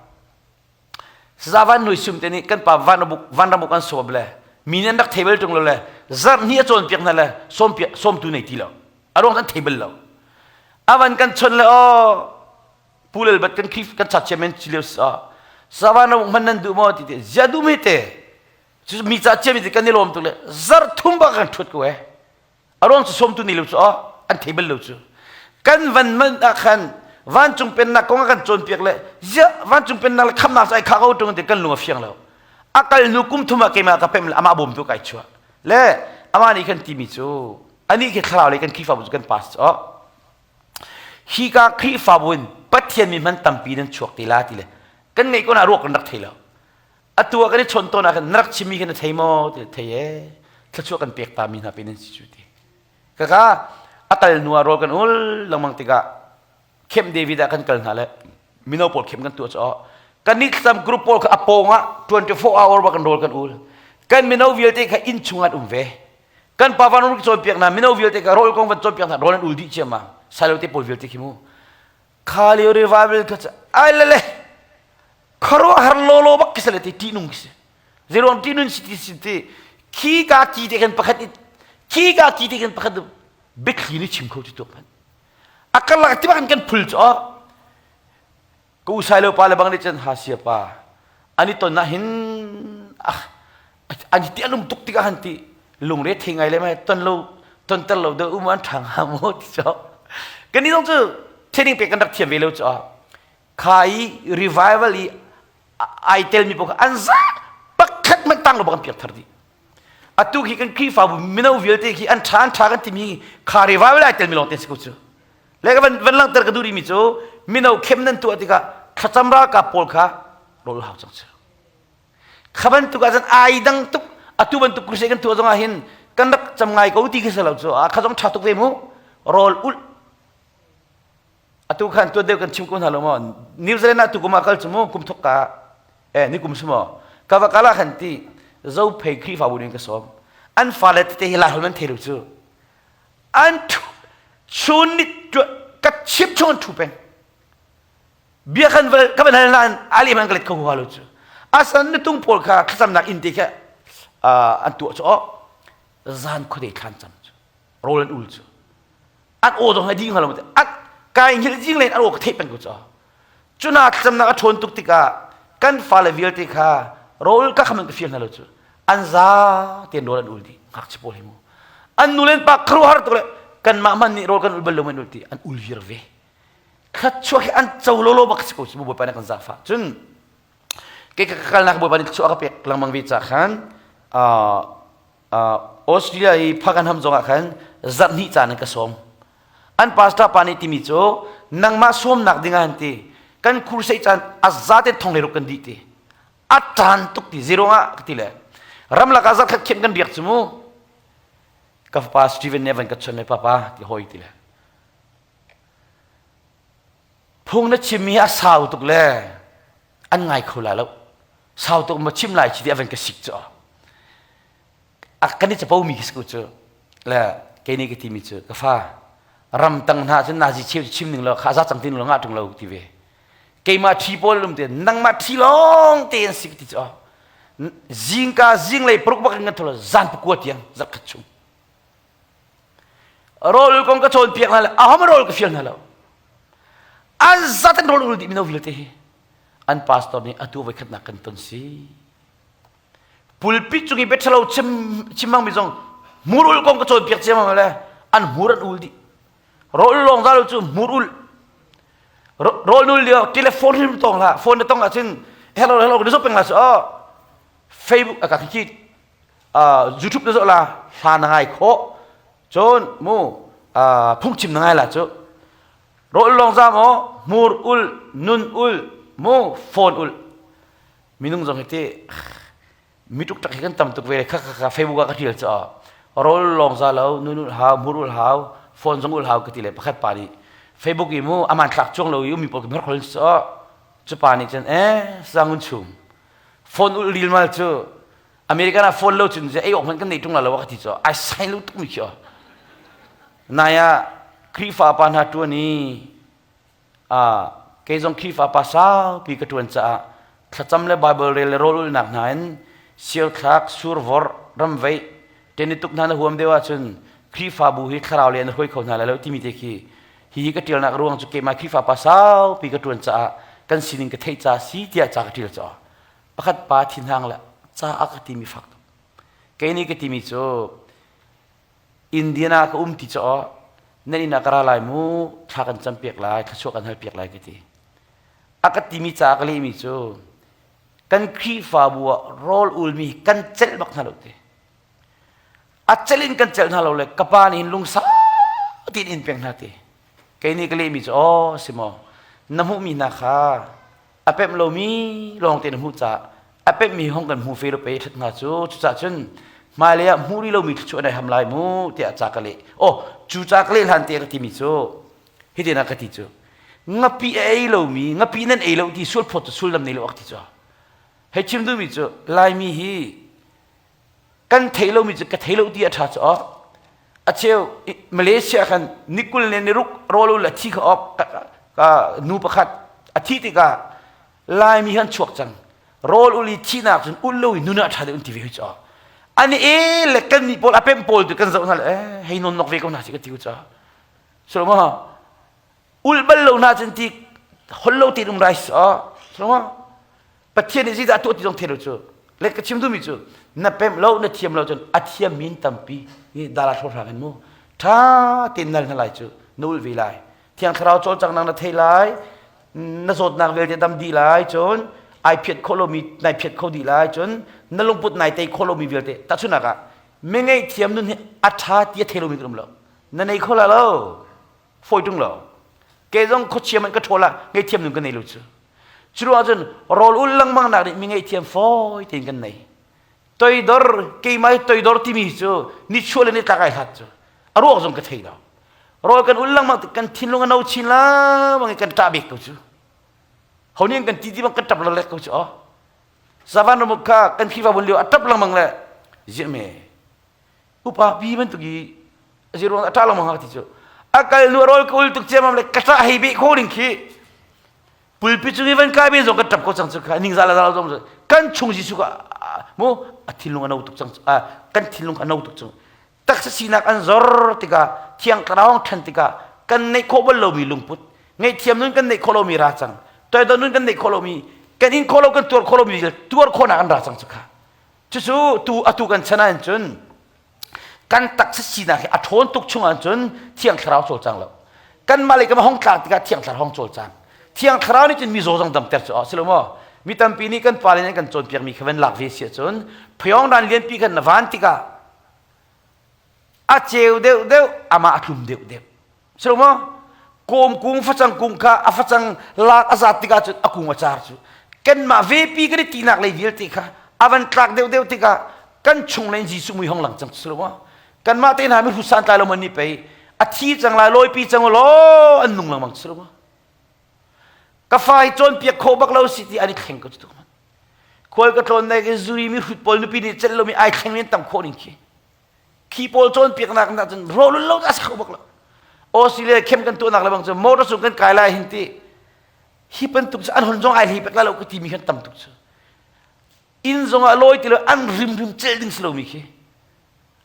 Saza van nui sum te nih kan pa van ramuk van ramuk an sawm le mi nih an rak thei bal ṭung lo le zarh hnih a cawnpiak hna le sawm sawmtu nei ti lo. A ruang an thei bal lo. A van kan chon le aw Pu Lal Bat kan Khrif kan chat chairman ci lio sa savan ramuk hman nan duh maw ti te zia duh me te cu mi ca chiami te kan i lawm tuk le zarh thum bak kan ṭhut ko eh. A ruang cu sawmtu nih lo cu an thei bal lo cu. Kan van man ah khan vancung pennak kong a kan cawnpiak le ziah vancung pennak le khamnak cu ai khah ko ṭung ti kan lung a fiang lo. A kal hnu kum thum ah keimah ka pem le amah bawmtu kai chuah. Le amah nih khan timi cu anih khi thlarau lei kan Khrihfabu cu kan pastor oh. Hi ka Khrihfabu in Pathian mi hman tampi nan chuak te la ti le kan ngeih ko na ruak kan rak thei lo. Atu ah kan i chawnh tawn ah khan na rak chimmi kha na thei maw ti thei e thluachuah kan pek ta mi hna pe nan si cu ti kaka a kal hnu ah rawl kan ul lengmang tikah Camp David ah kan kal hna le mino pawl camp kan tuah caah kan nih thlacam group pawl kha a pawng ah 24 hour ba kan rawl kan ul kan mino vialte kha inn chung an um ve kan pa van ruk cawnpiak hna mino vialte kha rawl kong van cawnpiak hna rawl an ul dih ciammam silo te pawl vialte khi mu kha lio revival kha ai le le khuaruahhar lawlaw bak khi sale ti ṭihnung khi si zeiruang ṭihnun si ti si ti khi ka ki te khan pakhat khi ka ki te khan pakhat biathli ni chim kho ti tuk hmanh a karlak ti bak kan phul cu ka usai lo pa le bang nih cun ha sia pa ani ton na hin ah an ti an um tuk tikah han ti lungre thei ngai le mai ton lo ton ter lo de um an ṭhang ha mo ti cho kan ni zong cu training pe kan rak thiam ve lo cu kha i revival i ai telmi paoh kha an za pakhat hmanh tang lo bak an piak thar dih atu khi kan Khrihfabu mino vialte khi an ṭha an ṭha kan timi kha revival ai telmi lawng te si ko cu le ka van van langhter ka duh rihmi cu mino khem nan tuah tikah thlacam ralkap pawl kha rawl hau cang cu kha bantuk ah cun ai dang tuk atu bantuk crusade kan tuah zong ah hin kan rak cam ngai ko ti khi si lo cu a kha zong ṭha tuk ve mu rawl ulh Atu khan tuan deuh kan chim ko hna lo maw? New Zealand ah tu kum ah kal cu mu kum thok ka eh ni kum su maw? Ka va kala khan ti zo phei Khrihfabu ning ka sawm. An fale tete hi lai hol man thei lo cu. An thu chun ni ka chim chung an thu peng. Bia kan ka van hal nain ali man ka let kho huha lo cu. Asan ni tung pawl kha thlacamnak inn te kha an tuah cu oh zan khuadei thlan cam cu rawl an ul cu an aw zong hai ding hnga lo an kai hngilh jing len an aw ka theih peng ko cu cuna thlacamnak a ṭhawn tuk tikah kan fale vialte kha rawl ka kham ka fial hna lo cu an za tein rawl an ul dih ngakchia pawl hi mu an nu len pa khuaruahhar tuk le kanmah hmanh nih rawl kan ul bal lo man ul ti an ul viar ve thluachuah hi an co lolo bak si ko cu bawipa nih kan zaangfah cun ke ka kalnak bawipa nih thluachuah ka pek lengmang ve ca khan Australia i phakan ham zongah khan zarh hnih caan in ka sawm. An pastor pa nih timi cu nangmah sawmnak ding ah an ti kan crusade caan a zate thong le ruk kan dih ti a ṭan tuk ti zero ah ka ti le ramlak ah zarh khat khem kan riak cu mu ka fapa Steven nih a van ka chon le papa ti hoi ti le phung na chimmi a sau tuk le an ngai kho la lo sau tuk ma chim lai chi ti a van ka sik cu a kan i capo mi khi cu le kei nih ka ti mi cu ka fa ramtang hna cun nazi cheu chim ning lo kha za cang tin lo ngah tung lo ti ve keimah thi pawl lum te nangmah thi lawng te an si ti cu zingka zinglei paruk bak in kan tholo zan pakua tiang zarh khat chung rawl kong ka cawnpiak hna le ahom rawl ka fial hna lo an zat an rawl ul dih mino vialte hi an pastor nih atu voi khatnak kan ton si pulpit cung i biaṭhalo chim chim mi zong hmur ul kong ka cawnpiak ciammam le an hmur an ul dih rawl lawng za lo cu hmur ul rawl nul lio telephone hrim tong hlah phone na tong ahcun hello hello ka zo peng la su oh. Facebook a ka khi YouTube na zoh la hla na ngai khawh cun mu phungchim na ngai la cu rawl lawng za maw hmur ul nun ul mu phone ul minung zong hi te mi tuk tak hi kan tam tuk ve kha kha kha Facebook ah ka tial cha rawl lawng za lo nun ul hau hmur ul hau phone zong ul hau ka ti le pakhat pa nih Facebook i mu aman thlak chuang lo i mi pawl ka mer khol cha cu pa nih cun eh sangun chum phone ul ril mal cu American ah phone lo cun ei awk hmanh kan nei ṭung la lo ka ti cu ai sai lo tuk mi khi nai ah Khrihfa pa hna ṭuan i kei zong Khrihfa pa saupi ka ṭuan caah thlacam le Bible rel le rawl ulnak hna in sialthlak survor ramveih ṭenituk hna na huam deuh ahcun Khrihfabu hi thlarau le na hruai kho hna lai lo timi te khi hihi ka ṭialnak ruang cu keimah Khrihfa pa saupi ka ṭuan caah kan sining ka theih ca si tiah ca ka ṭial caah pakhat pa thinhang le ca a ka timi fak tuk kei nih ka timi cu Indian ah ka um ti cu nan inn ah ka ra lai mu thla kan cam piak lai thluachuah kan hal piak lai ka ti a ka timi ca ka lehmi cu kan Khrihfabu ah rawl ulmi kan celh bak hna lo ti a celh in kan celh hna lo le ka pa nih hin lungsa tiin in peng hna ti kei nih ka lehmi cu aw si maw na hmuhmi hna kha a pemh lomi lawng te na hmuh caah a pemhmi hong kan hmu fe lo pe ṭhat hnga cu cucaah cun hmailei ah hmuh rih lomi thluachuah nai ham lai mu tiah ca ka leh oh cu ca ka leh hlan te ka timi cu hitin a ka ti cu ngapi a ei lomi ngapi nan ei lo ti sual phawt cu sullam nei lo a ka ti cu hei chim duhmi cu laimi hi kan thei lomi cu ka thei lo ti a ṭha cu ok a cheu Malaysia khan nikul ne niruk rawl ul a thi kha ok ka nu pakhat a thi tikah Laimi han chuak cang rawl ul i thihnak cun ul lo i nun ah ṭha deuh an ti ve hui cu an e le kan nih pawl a pem pawl tu kan zoh hna le eh hei non nok ve ko hna si ka ti cu so ma ul bal lo hna cun ti hol lo ti um rai so so ma Pathian nih zeidah a tuah ti zong thei lo cu le ka chim duhmi cu na pemh lo na thiam lo cun a thiam min tampi hi dala hrawhrang in mu ṭha tein nal hna lai cu na ulh ve lai thiang thlarau cawlcanghnak na thei lai na zawtnak vialte dam dih lai cun ai phiat khawh lomi nai phiat kho dih lai cun na lungput nai tei khawh lomi vialte tahchunhnak ah mi ngaihthiam nun hi a ṭha ti a thei lomi kan um lo na nei kho la lo fawi ṭung lo kei zong khuachia man ka ṭhawl ah ngaihthiam nun ka nei lo cu Curuang cun rawl ul lengmang nak nih mi ngaihthiam fawi tein kan nei. Toidor keimah hi toidor timi cu nichuah le nitlak ai hlat cu a ruak zong ka thei lo. Rawl kan ul lengmang kan thinlung a no chin lengmang i kan ṭah bik ko cu. Ho nih kan ti ti bang kan ṭap lek ko cu aw. Savan ramuk kha kan Khrihfa bun lio a ṭap lengmang le ziah me upa pi bantuk i ziruang a ṭah lengmang ha ti cu a kal nu a rawl ka ul tuk ciammam le ka ṭah hei beh kho ding khi pulpit cung i van kai ve zong kan ṭap ko cang cu kha ningzah le zal zong kan chung Jesuh ka mu a thinlung a no tuk cang kan thinlung a no tuk cang taksa sinak an zor tikah thiang thlarau ṭhan tikah kan neih khawh bal lomi lungput ngaihthiam nun kan neih khawh lomi ra cang toidor nun kan neih khawh lomi kan in khawh lo kan tuar khawh lomi tuar khawhnak an ra cang cu kha cucu tu atu kan chan ah cun kan taksa sinak hi a ṭhawn tuk chung ahcun thiang thlarau cawlcang lo kanmah lei kan hong tlak tikah thiang thlarau hong cawlcang thiang thlarau nih cun mizaw zong damter cu si lo maw mi tampi nih kan pale nih kan cawnpiakmi kha van lak ve si ahcun phayong ran lianpi khan na van tikah a ceu deuh deuh amah a tlum deuh deuh Si lo maw? Kawm kung facang kung kha a facang lak a zat tikah cun a kung a car cu. Kanmah vepi kan i tinak lei vialte kha a van tlak deuhdeuh tikah kan chung lei Jesuh mui hong lang cang si lo maw? Kanmah te hna mi hrusan tlai lo man nih pei a thi cang lai lawipi cang law an nung lengmang si lo maw? Ka fa hi cawnpiak khawh bak lo si ti an i thleng ko cu tuk Khual ka tlawn nek i zuri mi hrut pawl nupi nih celh lomi ai thleng men tam khawh ning khi. Khi pawl cawnpiaknak nak cun rawlul lo a si kho bak lo. Australia khem kan tuahnak le bang cu motor cung kan kai lai hin ti hi bantuk cu an hon zong ai hlei pek lai lo ka timi khan tam tuk cu. Inn zong ah lawi ti lo an rimrim celh ding si lomi khi.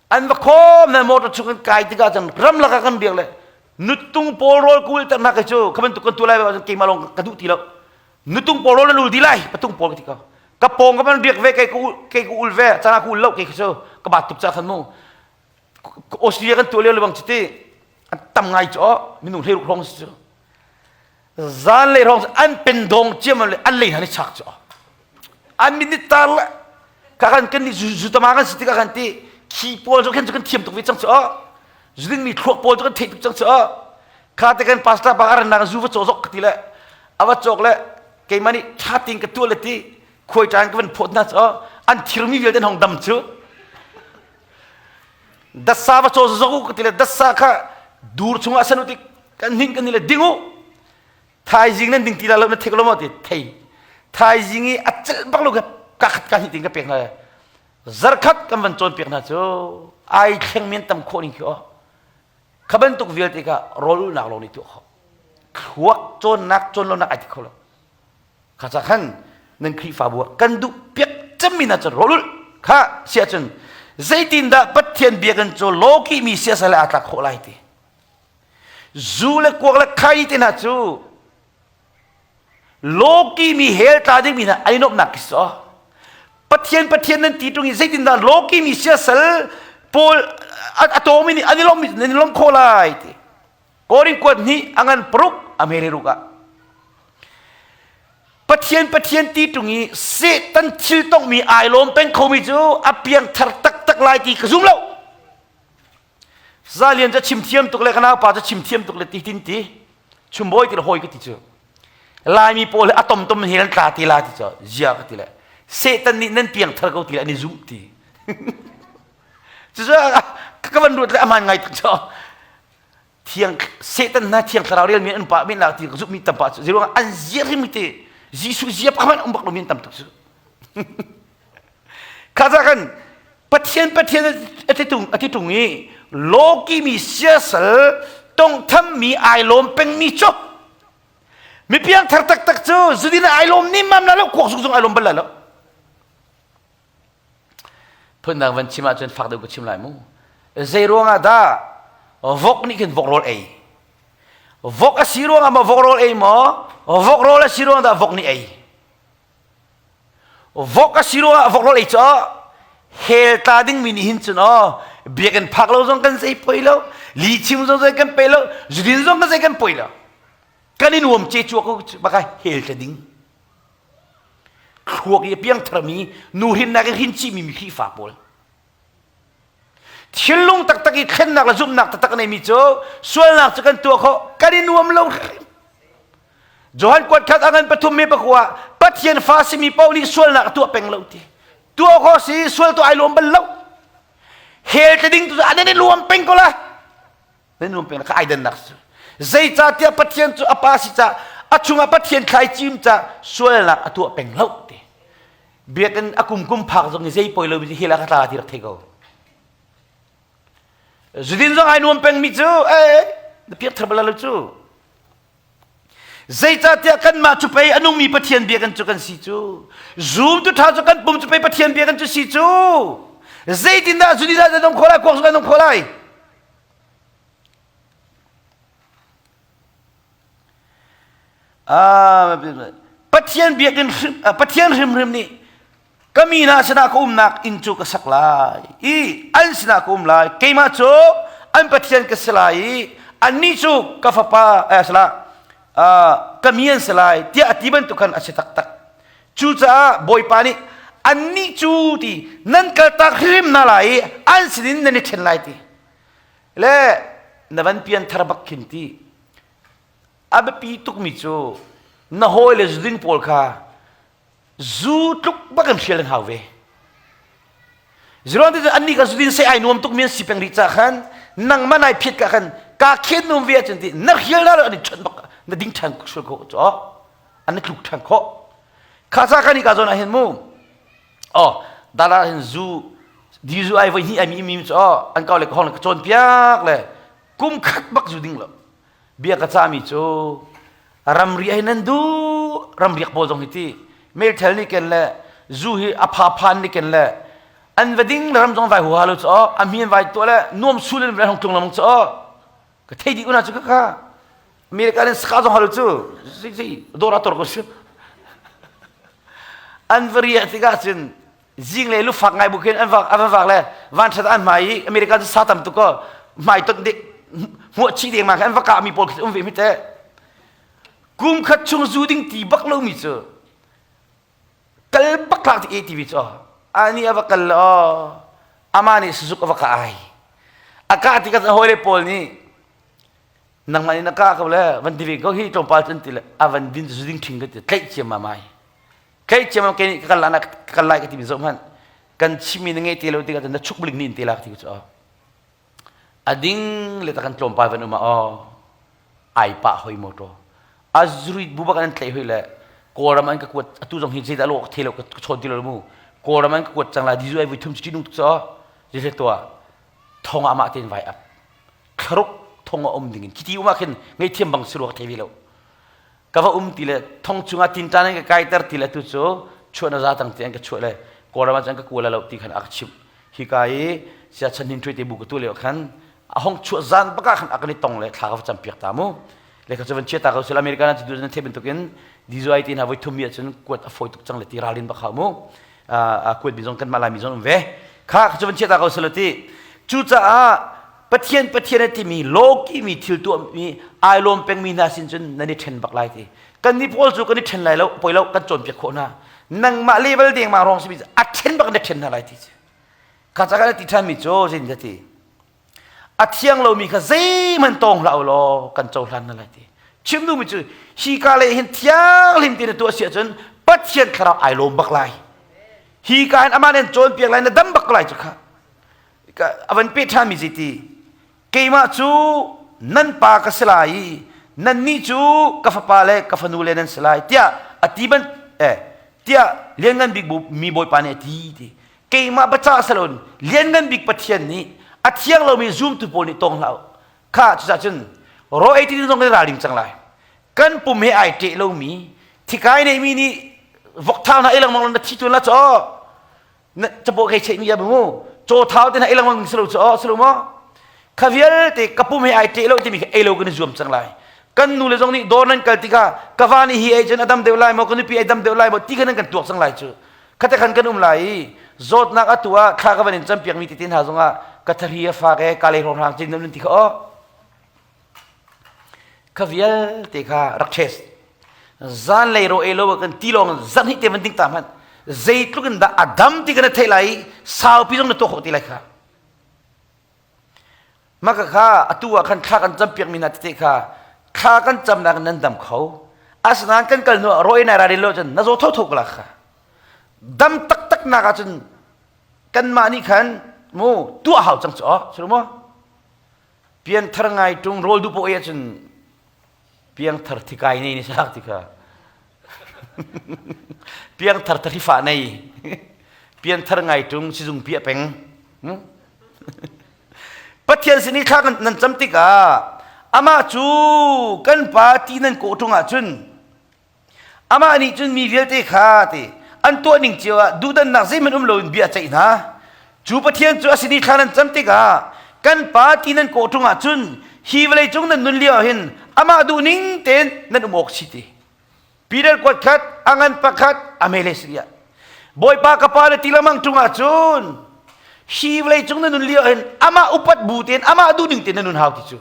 An va khawm na motor chung kan kai tikah cun ramlak ah kan biak le nutung pawl rawl kul ternak hi cu kha bantuk kan tuah lai cun keimah lawng ka duh ti lo. Nutung pawl rawl an ul di lai patung pawl ka ti ko. Ka pawng ka man riak ve kei ka kei ka ul ve cana ka ul lo kei cu ka bat tuk ca khan mu. Australia kan tuah lio le bang cu ti an tam ngai cu minung hlei ruk hrawng si cu. Zan lei hrawng an pen dong ciam le an lei hna ni chak cu. An min ni tar le. Ka kan kan nih zu tama kan si tikah kan ti khi pawl cu khan cu kan thiam tuk ve cang cu zu ding mi thluak pawl cu kan theih tuk cang cu kha te kan pastor pa aran nak zu va caw zok ka ti le ava cawk le keimah nih tha ting ka tuah le ti khuai ṭan ka van phawt hna cu an thirmi vialte an hong dam cu dassa va caw zok u ka ti le dassa kha dur chungah san u ti kan hnin kan ni le ding u thaizing nan ding ti la lo na thek lo maw ti thei thaizing i a celh bak lo ka ka khat ka hnih ting ka pek hna zarkhat kan van cawn piak hna cu ai thleng men tam khawh ning khi o kha bantuk vialte kha rawl ulnak lawng nih tuah khawh thluak cawnnak cawn lonak ai ti kho lo kha ca khan nan Khrihfabu ah kan duh piak cemmi hna cu rawl ulh kha siah cun zeitindah Pathian biakinn cu lawki mi siasal aa tlak khawh lai ti Zu le kuak le khai te hna cu lawki mi hell tla dingmi hna an i nuamhnak khi si Pathian Pathian nan ti ṭung i zeitindah lawki mi siasal pawl a tawmi nih an i lawm nan i lawm khawh lai ti. Korin kuat hnih a ngan paruk a meri ruk ah Pathian Pathian ti ṭung i Satan thil tongmi ai lawm peng khomi cu a piangthar taktak lai ti ka zum lo. Zalian cu chim thiam tuk le ka naupa cu chim thiam tuk le ti tin ti chumbawi ti le hawi ka ti cu Laimi pawl hi a tomtom he an tla ti la ti cu zia ka ti le Satan nih nan piang thar ko ti le an i zumh ti cucu ka van ruat le aman ngai tuk cu thiang Satan hna thiang thlarau rel mi an pa men la ti ka zumh mi tam pa cu ziruang an zia hrim ti Jesuh zia pakhat um bak lo mi an tam tuk cu Kha ca kan Pathian Pathian a ti tung a ti tung i lawki mi siasal tongtham mi ai lawm peng mi cu mi piangthar taktak cu zudin ai lawm ni mam la lo kuak zung zung ai lawm bal la lo phundang van chim ahcun fak deuh ka chim lai mu zei ruangah dah vok nih khin vok rawl ei vok a si ruangah maw vok rawl ei maw vok rawl a si ruangah dah vok nih ei Vok a si ruangah vok rawl ei cu hell tla dingmi nih hin cun aw biakinn phak lo zong kan zei poi lo li chim zong zei kan pe lo zudin zong kan zei kan poi lo kan i nuam ce cua ko baka hell tla ding thluak i a piangtharmi nu hrinnak i hrin chihmi mi Khrihfa pawl Thinlung taktak i thlennak le zumhnak taktak a neimi cu sualnak cu kan tuah khawh kan i nuam lo hrim. Johan kuat khat a ngan pathum me pakua Pathian fa simi paoh nih sualnak a tuah peng lo ti. Tuah khawh si sual tuah ai lawm bal lo. Hell te ding tu an i luam peng ko la. Nan nuam peng kha ai dannak cu. Zeicahtiah Pathian cu a pa si ca a chungah Pathian thlai cim ca sualnak a tuah peng lo ti. Biakinn a kum kum phak zong i zei poi lo mi hi la ka tla ti rak thei ko. Zudin zong ai nuam peng mi cu eh na piak thar bal lo cu. Zeicahtiah kanmah cu pei a nungmi Pathian biakinn cu kan si cu. Zumtu ṭha cu kan pum cu pei Pathian biakinn cu si cu. Zeitindah zudin ah nan um khawh lai, kuak zong nan um khawh lai? Pathian biakinn Pathian hrimhrim nih ka mi hna sinah ka umnak inn cu ka sak lai i an sinah ka um lai keimah cu an Pathian ka si lai i annih cu ka fapa eh salah ka mi an si lai tiah a ti bantuk khan a si taktak cucaah Bawipa nih annih cu ti nan kaltak hrim hna lai i an sinin nan i ṭhen lai ti le na van pian thar bak khin ti a biapi tukmi cu na hawi le zuding pawl kha zu tluk bak in hrial an hau ve Ziruang ti annih kha zudin sei ai nuam tukmi an si peng rih ca khan nangmah nai phiat ka khan ka khen nuam ve ahcun ti na hrial na lo an i chawnh bak na ding ṭhan sual khawh cu an na tluk ṭhan khawh kha ca kan i ka zawn ah hin mu oh dala hin zu di zu ai voi hnih ai mi mi cu oh an kau le ka hong le ka cawn piak le kum khat bak zu ding lo bia ka cami cu ramri ai nan du ramriak pawl zong hi ti melthel nih ken le zu hi a pha phan nih ken le an va ding le ram zong vai huha lo cu a mi an vai tuah le nuam sul in hong tlung lamang cu ka thei dih una cu ka ka America in saka zong halo cu si si dora tor ko si an va riah tikah cun zing le lufak ngai bu khin an vak an va vak le van that an hmai i America cu sa tam tuk ko hmai ton dek hmuah chih deng ma an va kah mi pawl khi um ve mi te kum khat chung zu ding ti bak lo mi cu kal bak tlak ti ATV cu. Ani a va kal le aw amah nih sazuk a va ka ai. A kah tikah hawile pawl nih nangmah nih na kah ko le van ti ve ko hi tlawmpal cun ti le a van din zu ding ṭhing ka ti tlaih ciammam ai. Tlaih ciammam ke nih ka kal lai ka kal lai ka timi zoh hmanh kan chimmi na ngei te lo tikah na chuk bling nin te la ka ti cu a ding le ta kan tlawmpal van um ah aw ai pah hoi motor a zurit bu bak an tlaih hoi le kawlram an ka kuat atu zong hi zeidah lo the lo ka chawn ti lo mu kawlram an ka kuat cang la dizu ai vui thum chi nung tuk cho je tua thong ama ten vai ap thlaruk thong a um ding in khiti uma khin ngei thiam bang siru ka thei ve lo ka va um ti le thong chungah tinṭan an ka kaiter ti le tu cu chuah na za tang ti an ka chuah le kawlram ah cun ka kua la lo ti khan a ka chimh hika i sia chan hin ṭhui te bu ka tu lio khan a hong chuah zan baka khan a kan i tong le thla ka va cam piak ta mu le kha cu van chia ta ko sil American an cu nan the bantukin DJI ti hna voi thum mi ahcun kuat a fawi tuk cang le ti ralrin bak hau mu a kuat mi zong kan mah lai mi zong um ve kha kha cu van chia ta ko sil ti cucaah Pathian Pathian a timi lawki mi thil tuahmi ai lawm pengmi hna sin cun nan i ṭhen bak lai ti. Kan nih pawl cu kan i ṭhen lai lo, poi lo kan cawnpiak khawh hna. Nangmah level dengmang rong simi a ṭhen bak na ṭhen hna lai ti. Kha ca kan ti ṭhanmi cu zeitin dah ti. A thiang lomi kha zeihmanh tawng hlah u law kan cohlan hna lai ti. Chim duhmi cu hi ka le hin thianghlim ti na tuah si ahcun Pathian thlarau ai lawm bak lai. Hi ka hin amah nih an cawnpiak lai na dam bak lai cu kha. A van peh ṭhanmi zeiti keimah cu nan pa ka si lai i nannih cu ka fapa le ka fanu le nan si lai tiah a ti ban eh tiah lianngan bik mi bawipa nih a ti ti keimah biacah salon lianngan bik pathian nih a thiang lomi zumtu pawl nih tawng hlah kha cucah cun ro ei ti zong kan ralring cang lai kan pum he ai ṭeh lomi thikai neimi nih vokthau hna ei lengmang na thi tuan la caw na capo kai cheih mi ya mu chaw thau te na ei lengmang si lo cu si lo maw kha vialte ka pum he ai ṭeh lo timi kha ei lo kan i zuam cang lai kan nu le zong nih dawr nan kal tikah ka va nih hi ei cun a dam deuh lai maw ka nupi ei dam deuh lai maw ti kha nan kan tuak cang lai cu khate khan kan um lai i zawtnak atu ah thla ka van in campiak mi tete hna zongah ka thari a fak e ka lei hrawng cin nan ti kha aw Kha vialte kha rak test. Zanlei ro e lo kan ti lawng zan hi te van ding ta hmanh. Zeitluk in dah a dam ti kan theih lai i saupi zong na tuah khawh ti lai kha. Maka kha atu ah khan thla kan cam piak mi hna tete kha thla kan camnak nan dam kho. Asinain kan kal hnu ah ro e nai ra lo cun na zaw thotho ko la kha. Dam taktak nak ah cun kanmah nih khan mu tuah hau cang cu aw si maw? Pianthar ngai ṭung rawl duh poah ahcun piangthar thikai nei ni sak ti kha. Piangthar tharifa nei. Pianthar ngai ṭung sizung piah peng. Pathian sin i thla nan cam tikah amah cu kan pa ti nan kawh ṭung ahcun Amah nih cun mi vialte kha ti an tuah ning cio ah duhdannak zeihmanh um loin bia a ceih hna. Cu Pathian cu a sin i thla nan cam tikah kan Pa ti nan kawh ṭung ahcun hi vawlei cung nan nun lio ah hin amah duh ning tein nan um awk si ti. Peter kuat khat, a ngan pakhat, a mele siriah. Bawipa ka pa le ti lengmang ṭung ahcun hi vawlei cung nan nun lio ah hin amah upat bu tein amah duh ning tein nan nun hau ti cu.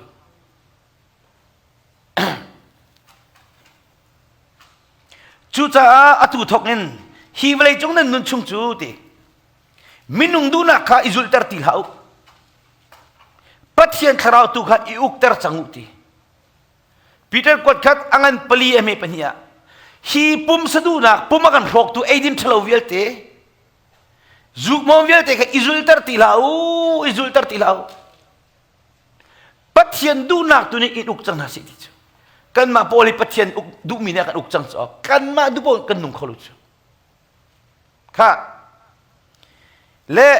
Cucaah atu thawk in hi vawleicung nan nun chung cu ti minung duhnak kha i zulhter ti hlah u. Pathian thlarau tu kha i ukter cang u ti. Peter kuat khat a ngan pali a hme pahnih ah hi pumsa duhnak pum a kan hrawktu eidin ṭhalo vialte zukmawm vialte kha i zulter ti hlah u i zulter ti hlah u Pathian duhnak tu nih in uk cang hna sih ti cu. Kanmah pawl hi Pathian uk duhmi nih a kan uk cang cu. Kanmah duh pawl kan nung kho lo cu. Kha le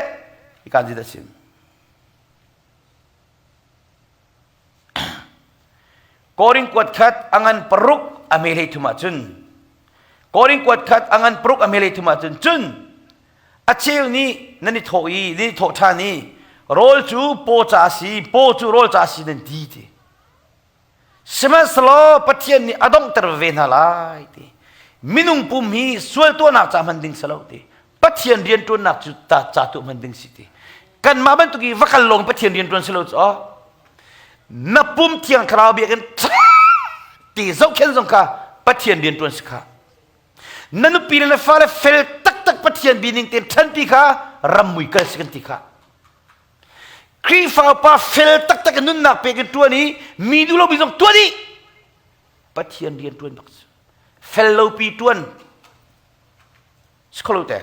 ikan zit a sim. Korin kuat khat angan paruk a me hlei thum ahcun Korin kuat khat angan paruk a me hlei thum ahcun cun A cheu nih nan i thawh i nan i thawh ṭhan i rawl cu paw ca a si, paw cu rawl ca a si nan ti ti. Sihmanhsehlaw Pathian nih a donghter ve hna lai ti. Minung pum hi sual tuahnak ca hman ding si lo ti. Pathian rianṭuannak cu ta ca tu hman ding si ti. Kanmah bantuk i va kal lawng Pathian rianṭuan si lo cu aw. Na pum thiang thlarau biakinn ti zohkhen zong kha Pathian rianṭuan si kha. Na nupi le na fale fel tak. taktak Pathian bining tein ṭhanpi kha rammui kal si kan ti kha. Khrihfa upa fel taktak in nunnak pek in ṭuan i mi duh lomi zong tuan i Pathian rian ṭuan bak cu. Fel lopi ṭuan si kho lo te.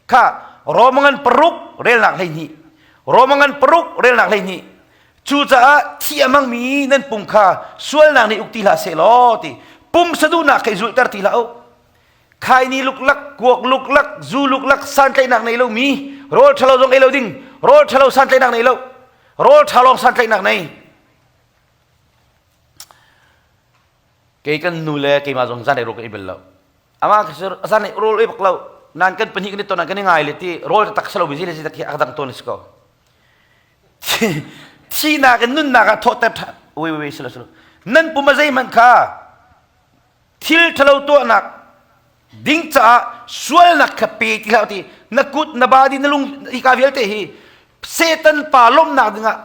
Kha Romangan paruk relnak 12. Romangan paruk relnak 12. Cucaah thi a hmangmi nan pum kha sualnak nih uk ti hlah seh law ti pum saduhnak kha i zulhter ti hlah u. Khaini luklak, kuak luklak, zu luklak, santlaihnak nei lomi, rawl ṭhalo zong ei lo ding, rawl ṭhalo santlaihnak nei lo, rawl ṭha lawng santlaihnak nei. Kei kan nu le keimah zong zan ei rawl ka ei bal lo. Amah ka sir zan ei rawl ei bak lo. Nan kan pahnih kan i ton ah kan i ngai le ti rawl tak salo bi le tak hi a dang tawn si ko. Thihnak in nunnak ah thawhter ṭhan. Wait, wait, wait, silo, silo. Nan pum a zeihmanh kha thil ṭhalo tuahnak ding caah sualnak kha pe ti hlah ti na kut na body na lung hika vialte hi Satan pa lawmhnak dingah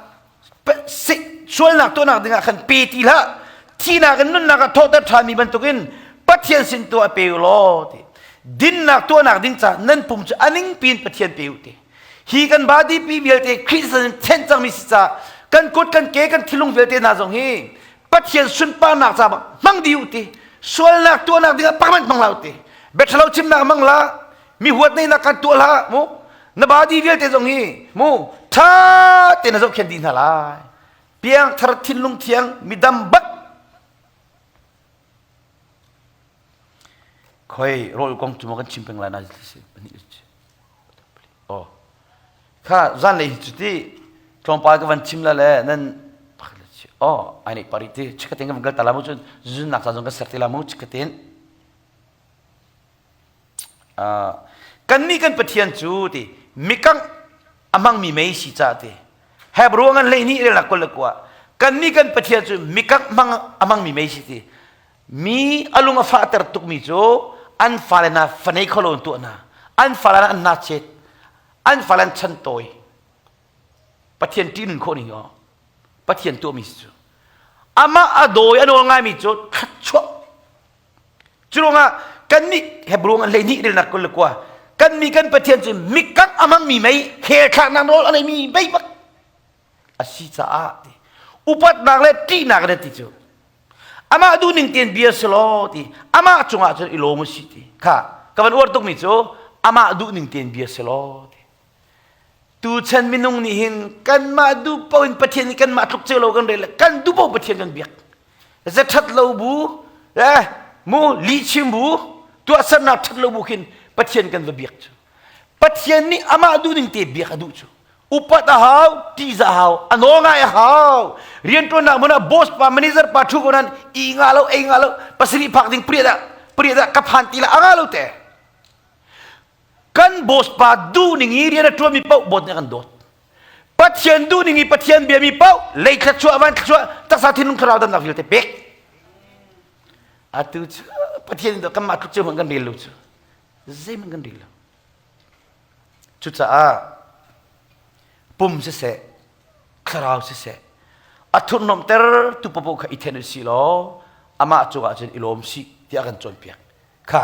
sualnak tuahnak dingah khan pe ti hlah thihnak in nunnak ah thawhter ṭhanmi bantukin Pathian sin tu ah pe u law ti dinnak tuahnak ding caah nan pum cu a ning piin Pathian pe u ti hi kan body pi vialte Khrih sin thenh cangmi si caah kan kut kan ke kan thilung vialte hna zong hi Pathian sunparnak ca bak hmang dih u ti sualnak tuahnak dingah pakhat hmang hlah u ti biathalo chimnak hmang hlah mi huat neinak kan tuah hlah mu na body vialte zong hi mu tha te na zohkhen dih hna lai piangthar thinlung thiang midam bak khoi rawl kong cu maw kan chim peng lai na si Oh. Kha zanlei hi cu ti tlawmpal ka van chim la le nan oh ai nei pari ti chikatin ka van kal ta la mu cun zunnak ca zong ka ser ti la mu chikatin uh, kan nih kan Pathian cu ti mikang a hmangmi mei si ca ti Hebrew ngan hlei ni rel kul le kua kan nih kan Pathian cu mikang hmang a hmangmi mei si ti Mi a lung a fahter tukmi cu an fale hna fanei kho lo in tuah hna. An fale an hna chet. An fale an chan tawi. Pathian ṭih nun khawh ning aw. Pathian tuahmi si cu. Amah a dawi a nawl ngaimi cu thluachuah. Cu ruangah kannih Hebrew an 12 relnak 29 kannih kan Pathian cu mikak a hmangmi mei hell thlaknak nawl a neimi mei bak a si caah ti upatnak le ṭihnak in ti cu amah duhning tein bia si law ti amah cungah cun i lawm u si ti kha ka van uar tukmi cu amah duhning tein bia si law ti tuchan minung nih hin kanmah duh paoh in Pathian nih kanmah tluk ceu lo kan rel kan duh paoh Pathian kan biak zathat lo bu eh mu lihchim bu tuahsernak that lo bu khin Pathian kan va biak cu Pathian nih amah duhning te biak a duh cu upat a hau ṭihzah a hau a nawl ngai a hau rianṭuannak hmun ah boss pa manager pa ṭhu ko nan i nga lo ei nga lo pasarih phak ding pariat ah pariat ah ka phan ti la a nga lo te kan boss pa duh ning i rian a ṭuanmi paoh bot nih kan dawt Pathian duh ning i Pathian biami paoh lei thluachuah van thluachuah taksa thinlung thlarau damnak vialte pek atu cu Pathian kanmah tluk cio kan rel lo cu zeihmanh kan rel lo Cucaah pum siseh, thlarau siseh, a thurhnomhter tu paoh kha i then u sih law amah cungah cun i lawm sih tiah a kan cawnpiak. Kha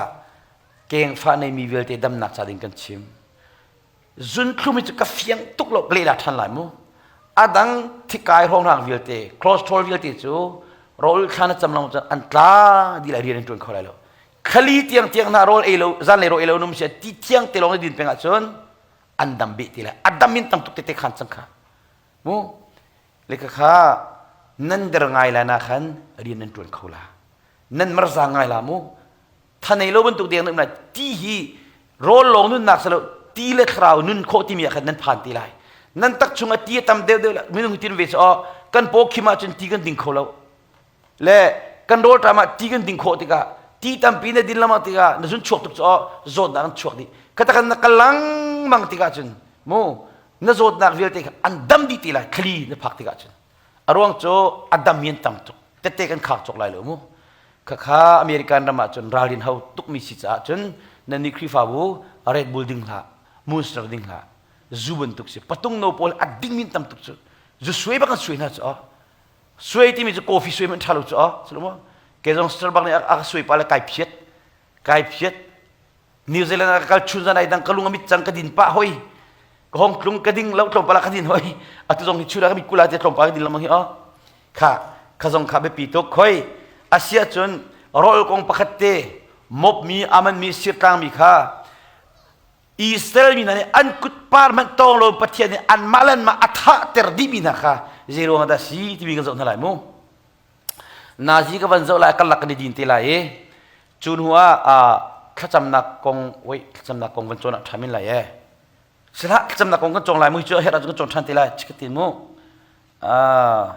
kengfah neimi vialte damnak ca ding kan chim. Zunthlum hi cu ka fiang tuk lo ka lehla ṭhan lai mu. A dang thikai hrawnghrang vialte, cholesterol vialte cu rawl thla na cam lang cun an tla dih lai rian an ṭuan kho lai lo. Khali tiang tiang hna rawl ei lo zanlei rawl ei lo num sia ti thiang te lawng din peng ahcun an dam beh ti lai a dam in tam tuk te te khan cang kha mu le ka kha nan der ngai la na khan rian nan tuan kho la nan marza ngai la mu thanei lo bantuk deng nan ti hi rawl lawng nunnak salo ti le thlarau nun khawh timi ah khan nan phan ti lai nan tak chungah ti a tam deuh deuh minung tin ve cho kan paw khim ahcun ti kan ding kho lo Le kan rawlṭam ah ti kan ding khawh tikah ti tampi na din lengmang tikah na zun chuak tuk cu zawtnak an chuak dih. Khatakan na kal lengmang tikah cun mu na zawtnak vialte kha an dam dih ti lai thli na phak tikah cun. A ruang cu a dam mi an tam tuk. Tette kan khak cawk lai lo mu. Khakha American ram ah cun ralrin hau tukmi si caah cun nan nih Khrihfabu Red Bull ding hlah, Monster ding hlah, zu bantuk si. Patung no pawl a ding min tam tuk cu. Zu suai bak an suai hna cu. Suai timi cu coffee suai hmanh ṭha lo cu a si lo maw? Kei zong Starbucks nih a ka suai pa le kai phiat. Kai phiat. New Zealand ah ka kal chun zan ai dang ka lung a mit cang ka din pah hoi. Ka hong tlung ka ding lo tlawmpal ah ka din hoi. Atu zong hi chun ah ka mit kula te tlawmpal ka din lengmang hi o. Kha kha zong kha biapi tuk khoi. Asia cun rawl kong pakhat te mop mi aman mi sirtlang mi kha Israel mi hna nih an kut par hmanh tawng lo Pathian nih anmah le anmah a thahter dihmi hna kha zei ruangah dah si timi kan zoh hna lai mu. Nazi ka van zoh lai karlak kan i din te lai i cu hnu ah thlacamnak kong wait thlacamnak kong van cawn ah ṭha min lai e. Sihlah thlacamnak kong kan cawng lai mu cu a herh ahcun kan cawn ṭhan te lai chikatin mu. Ah.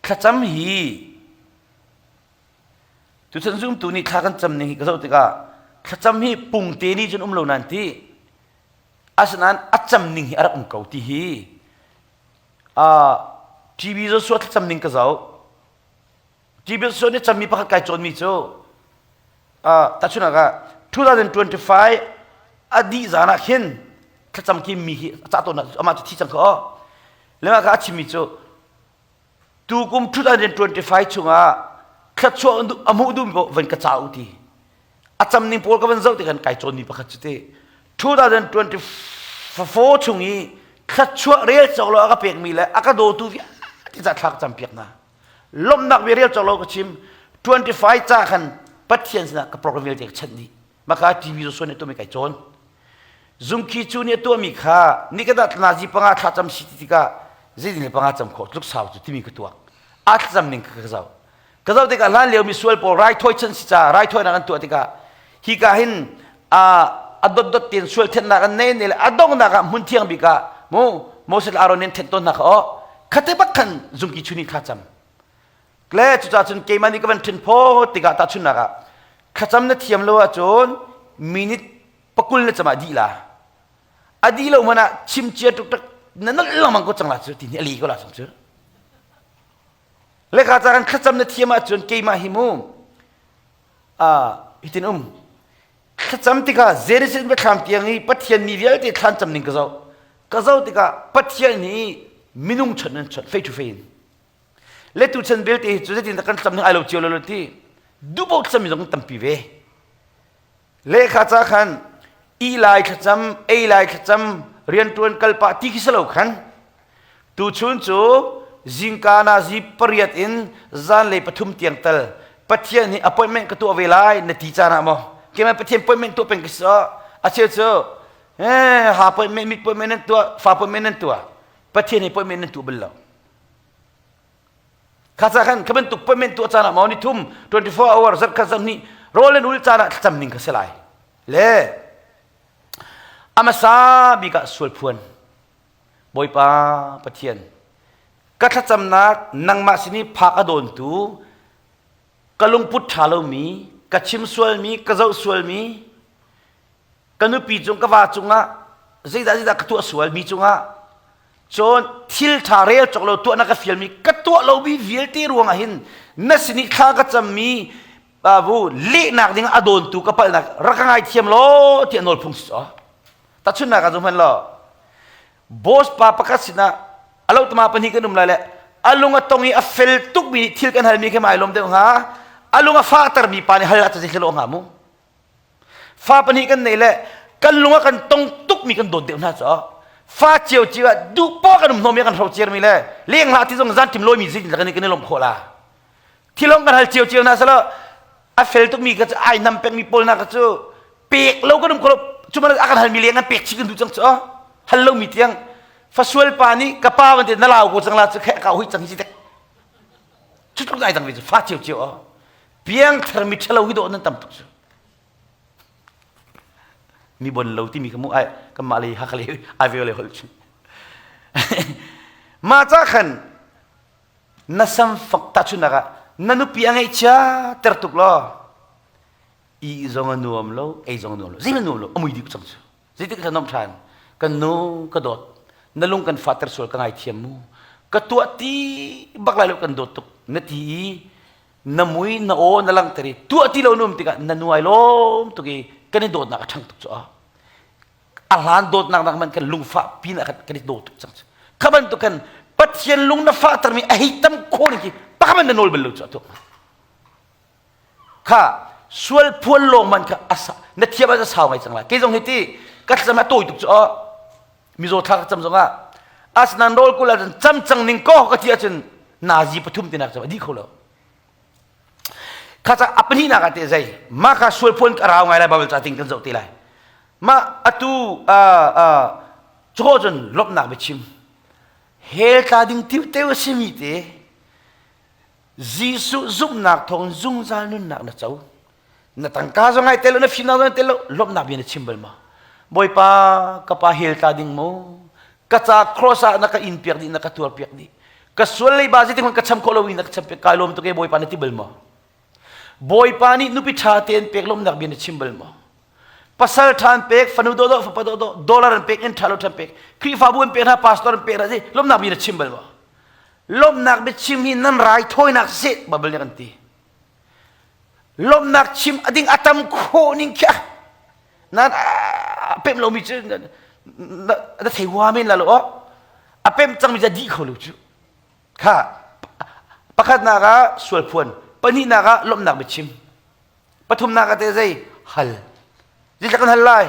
Thlacam hi tuchan zumtu nih thla kan cam ning hi ka zoh tikah thlacam hi pungte nih cun um lo nan ti asinain a cam ning hi a rak um ko ti hi TV Joshua thlacam ning ka zoh TV Joshua nih cammi pakhat kai cawnmi cu tahchunhnak ah 2025 a dih zan ah khin thlacam khi mi hi a cah tawn amah cu thi cang kha aw lema kha a chimmi cu Tukum 2025 chungah thluachuah a hmuh duhmi paoh van ka ca u ti. A cam ning pawl ka van zoh ti kan kai cawnmi pakhat cu ti. 2024 chung i thluachuah rel cawk lo a ka pekmi le a ka dawtu vialte ca thla ka cam piak hna. Lawmhnak bia rel cawk lo ka chim. 25 ca khan Pathian sinah ka program vialte ka chanh dih. Maka TV zo suan tuahmi kai cawn. Zungkhi cu nih a tuahmi kha nikhat nazi panga thla cam si ti tikah zeitin le panga cam khawh tluk sau cu timi ka tuak. A thlacam ning ka zoh. Ka zoh tikah hlan lio mi sual pawl raithawi chan si ca raithawinak an tuah tikah hi ka hin a a dot dot ten sual thennak an nei ne le a donghnak ah hmun thiang bik ah mu Moses Aaron nin then tawn hna kha o khate bak khan zungki chuni thla cam Le cucaah cun keimah nih ka van ṭhin phawt tikah tahchunhnak ah thlacam na thiam lo ahcun minute pakul na cam ah dih la. A dih lo hmanh ah chim cia tuk na nolh lengmang ko cang la cu ti nih a li ko la cang cu. Le ka ca kan thlacam na thiam ahcun keimah hi mu ah hitin um thlacam tikah Genesis biathlam tiang i Pathian mi vialte thlan cam ning ka zoh. Ka zoh tikah Pathian nih minung chawnh an chawnh face to face in. Le tuchan belte hi cu zeitin kan tlam ning ai lo cio lo ti duhpoh thlacam zong tampi ve. Lehkha ca khan i lai thlacam, ei lai thlacam, riantuan kalpah ti khi si lo khan tuchun cu zingka nazi pariat in zanlei pathum tiang tal Pathian hi appointment ka tuah ve lai na ti caan ah maw keimah Pathian appointment tuah peng ka si a cheu cu eh ha appointment mit appointment nan tuah fa appointment nan tuah Pathian hi appointment nan tuah bal lo Kha ca khan kha bantuk appointment tuah caan ah maw ni thum 24 hour zarh khat zarh hnih rawl an ul caan ah thlacam ning kha si lai. Le a hmasa bik ah sual phuan. Bawipa Pathian ka thlacamnak nangmah sin i phak a dawntu ka lungput ṭha lomi ka chim sualmi ka zoh sualmi ka nupi cung ka va cungah zeidah zeidah ka tuah sual mi cungah cun thil ṭha rel cawk lo tuah na ka fialmi ka tuah lomi vialte ruangah hin na sin i thla ka cammi bu lehnak ding a dawntu ka palhnak rak ka ngaithiam law tiah nawl phung si tahchunhnak ah hman law boss pa pakhat sinah a lotama pahnih kan um lai le a lung a tong i a fel tukmi nih thil kan halmi khi mai lawm deuh hnga a lung a fahtermi pa nih hal ah cun hlelo hnga mu Fa pahnih kan nei le kan lung ah kan tong tukmi kan dawt deuh hna cu fa cio cio ah duh poah kan um hnawm i kan hro ciarmi le leng hlah ti zong zan tim lawimi zin kan kan i lawmh khawh la thilong kan hal cio cio hna salo a fel tukmi ka cu ai nam pengmi pawl hna ka cu pek lo kan um kho lo cu man a kan halmi leng kan pek chih kan duh cang cu hal lomi tiang fasual pa nih ka pa van te na lau ko cang la cu khe ka hui cang si tek cu tluk ai dang ve cu fa cio cio piangthar mi ṭhalo hi dawh nan tam tuk cu mi bon lo timi ka mu ai kanmah lei hakha lei ai ve le holh cu mah ca khan na sam fak tahchunhnak ah na nupi a ngaihchia ter tuk law i zong a nuam lo ei zong a nuam lo zei nuam lo a mui dih cang cu Zeitik ka nomh ṭhan? Kan nu ka dawt. Na lung kan fahter sual ka ngaithiam mu. Ka tuah ti bak lai lo kan dawt tuk. Na ti i na mui na aw na langhter i tuah ti lo na um tikah na nu ai lawm tuk i kan i dawtnak a ṭhang tuk cu a. A hlan dawtnak nak man kan lungfah pin ah kan i daw tuk cang cu. Kha bantuk kan Pathian lung na fahtermi a hei tam khawh ning khi Pakhat man na nawl bal lo cu a tuak. Kha sual phuan lawng man kha asa na thiam a sau ngai cang lai. Kei zong hi ti ka thlacam a tawi tuk cu aw. Mizaw thla ka cam zong ah asnan rawl kul ahcun cam cang ning ko ka ti ahcun nazi pathum tinak cam a dih kho lo. Kha ca a pahnihnak ah teh zei mah kha sual phuan ka rau ngai lai Bible ca ting kan zoh te lai. Mah atu caw cun lawmhnak biachim hell tla ding tiu a simi te Jesuh zumhnak thawng zungzal nunnak na co. Na tangka zong ai tel lo, na fimnak zong ai tel lo, lawmhnak bia na chim bal ma? Bawipa, ka pa hell tla ding mu. Ka ca cross ah na ka in piak dih, na ka tuar piak dih. Ka sual leiba zeitin ka cham khawh lo in na ka cham piak kai lawm tuk e Bawipa na ti bal ma? Bawipa nih nupi ṭha tein pek lawmhnak bia na chim bal ma? Pasal ṭha an pek, fanu dawhdawh, fapa dawhdawh, dollar an pek, in ṭha lo ṭha an pek, Khrihfabu an pek hna, pastor an pek hna, lawmhnak bia na chim bal ma? Lawmhnak biachim hi nan raithawinak siseh Bible nih kan ti. Lawmhnak chim a ding a tam khawh ning khi nan a pem lomi cu na thei hua men la lo a pem cangmi cu a dih kho lo cu. Kha pakhatnak ah sual phuan, pahnihnak ah lawmhnak biachim, pathumnak ah teh zei hal. Zeitlak kan hal lai?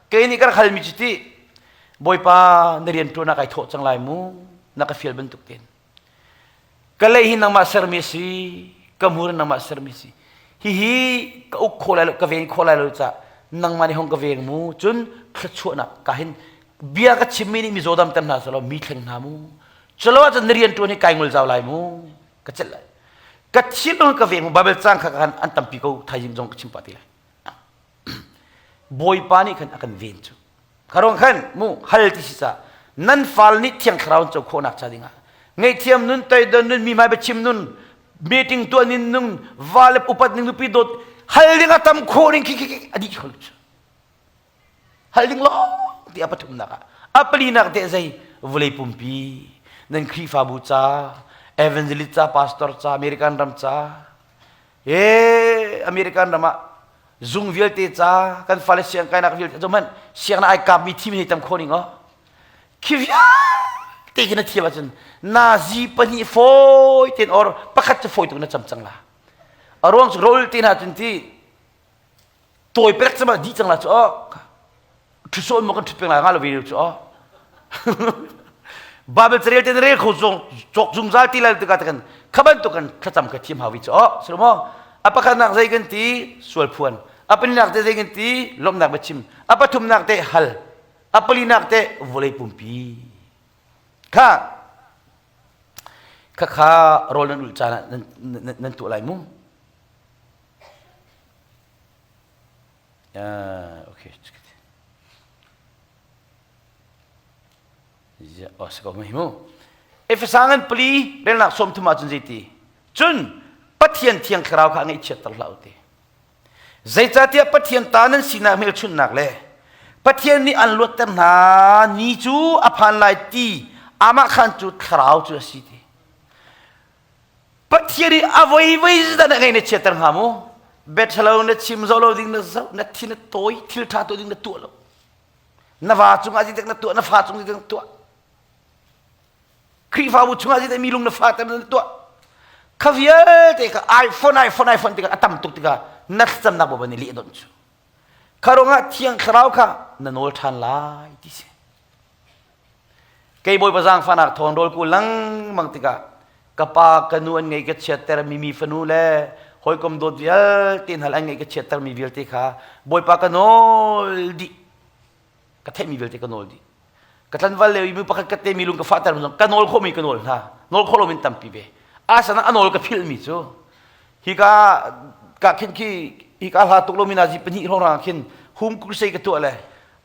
Kei nih ka rak halmi cu ti Bawipa na rian ṭuan ah kai thawh cang lai mu na ka fial bantuk tein. Ka lei hi nangmah sermi a si, ka hmur hi nangmah sermi a si. Hihi ka uk khawh lai lo, ka ven khawh lai lo caah nangmah nih hong ka veng mu. Cun thluachuahnak ka hin bia ka chimmi nih mizaw damter hna selaw mi thleng hna mu. Culo ahcun na rian ṭuan hi kai ngol zau lai mu. Ka celh lai. Ka thinlung ka veng mu. Bible cang kha khan an tampi ko thaizing zong ka chim pah ti lai. Bawipa nih khan a kan ven cu. Kha khan mu hal ti si ca nan fal nih thiang thlarau an co khawhnak ca dingah ngaihthiam nun toidon nun mi hmai biachim nun meeting tuah nin nung va le upat ning nupi dawt hal ding a tam khawh ning khi khi a dih kho lu hal ding lawng ti a pathumnak ah a palinak te zei vawlei pumpi nan Khrihfabu ca evangelist ca pastor ca American ram ca e American ram ah zung vialte ca kan fale siang kainak vialte cu hmanh siangna ai kapmi thim hei tam kho ning aw khi vialte khi na thiam ahcun nazi pahnih fawi ten or pakhat cu fawi tuk na cam cang la a ruang cu rol te hna cun ti tawi perek cama dih cang la cu aw ṭhusawn maw kan ṭhut peng lai nga lo video cu aw Bible carel te na rel kho zong cawk zungzal ti lai tikah kan kha bantuk kan thlacam ka thiam hawi cu aw silo maw a pakhatnak zei kan ti sual phuan a palinak te zei kan ti lawmhnak biachim a pathumnak te hal a palinak te vawlei pumpi kha kha kha rawl nan ulh caan ah nan tuah lai mu okay Oh, si ko hi mu. Efesa ngan pali relnak sawm thum ahcun zeiti? Cun Pathian thiang thlarau kha ngaihchiatter hlah u ti. Zeicahtiah Pathian ta nan sinak hmelchunhnak le Pathian nih an luatter hna ni cu a phan lai ti amah khan cu thlarau cu a si ti. Pathian i a voivoi zan a ngei na chiatter hnga mu. Bethelo na chim zoh lo ding na zoh na thi na tawi thil ṭha tuah ding na tuah lo. Na va cungah zeitik na tuah na fa cung zeitik na tuah. Khrihfabu chungah zeitik mi lung na fa ter na tuah. Kha vialte kha iPhone iPhone iPhone tikah a tam tuk tikah na thlacamnak bawi nih leh donh cu. Kha ruangah Thiang Thlarau kha na nawl ṭhan lai ti si. Kei Bawipa zaangfahnak thawng rawl ku lengmang tikah ka pa ka nu an ngei ka chiatter mi mi fanu le hawikom dawt vialte hna an ngei ka chiatter mi vialte kha Bawipa ka nawl dih ka theihmi vialte ka nawl dih ka tlanval lio i mi pakhat ka te mi lung ka fahter mi zong ka nawl khawhmi ka nawl hna nawl khawh lomi tampi ve asana a nawl ka philhmi cu hika ka khin khi hika hla tuk lomi nazi pahnih hrawng khin home crusade ka tuah le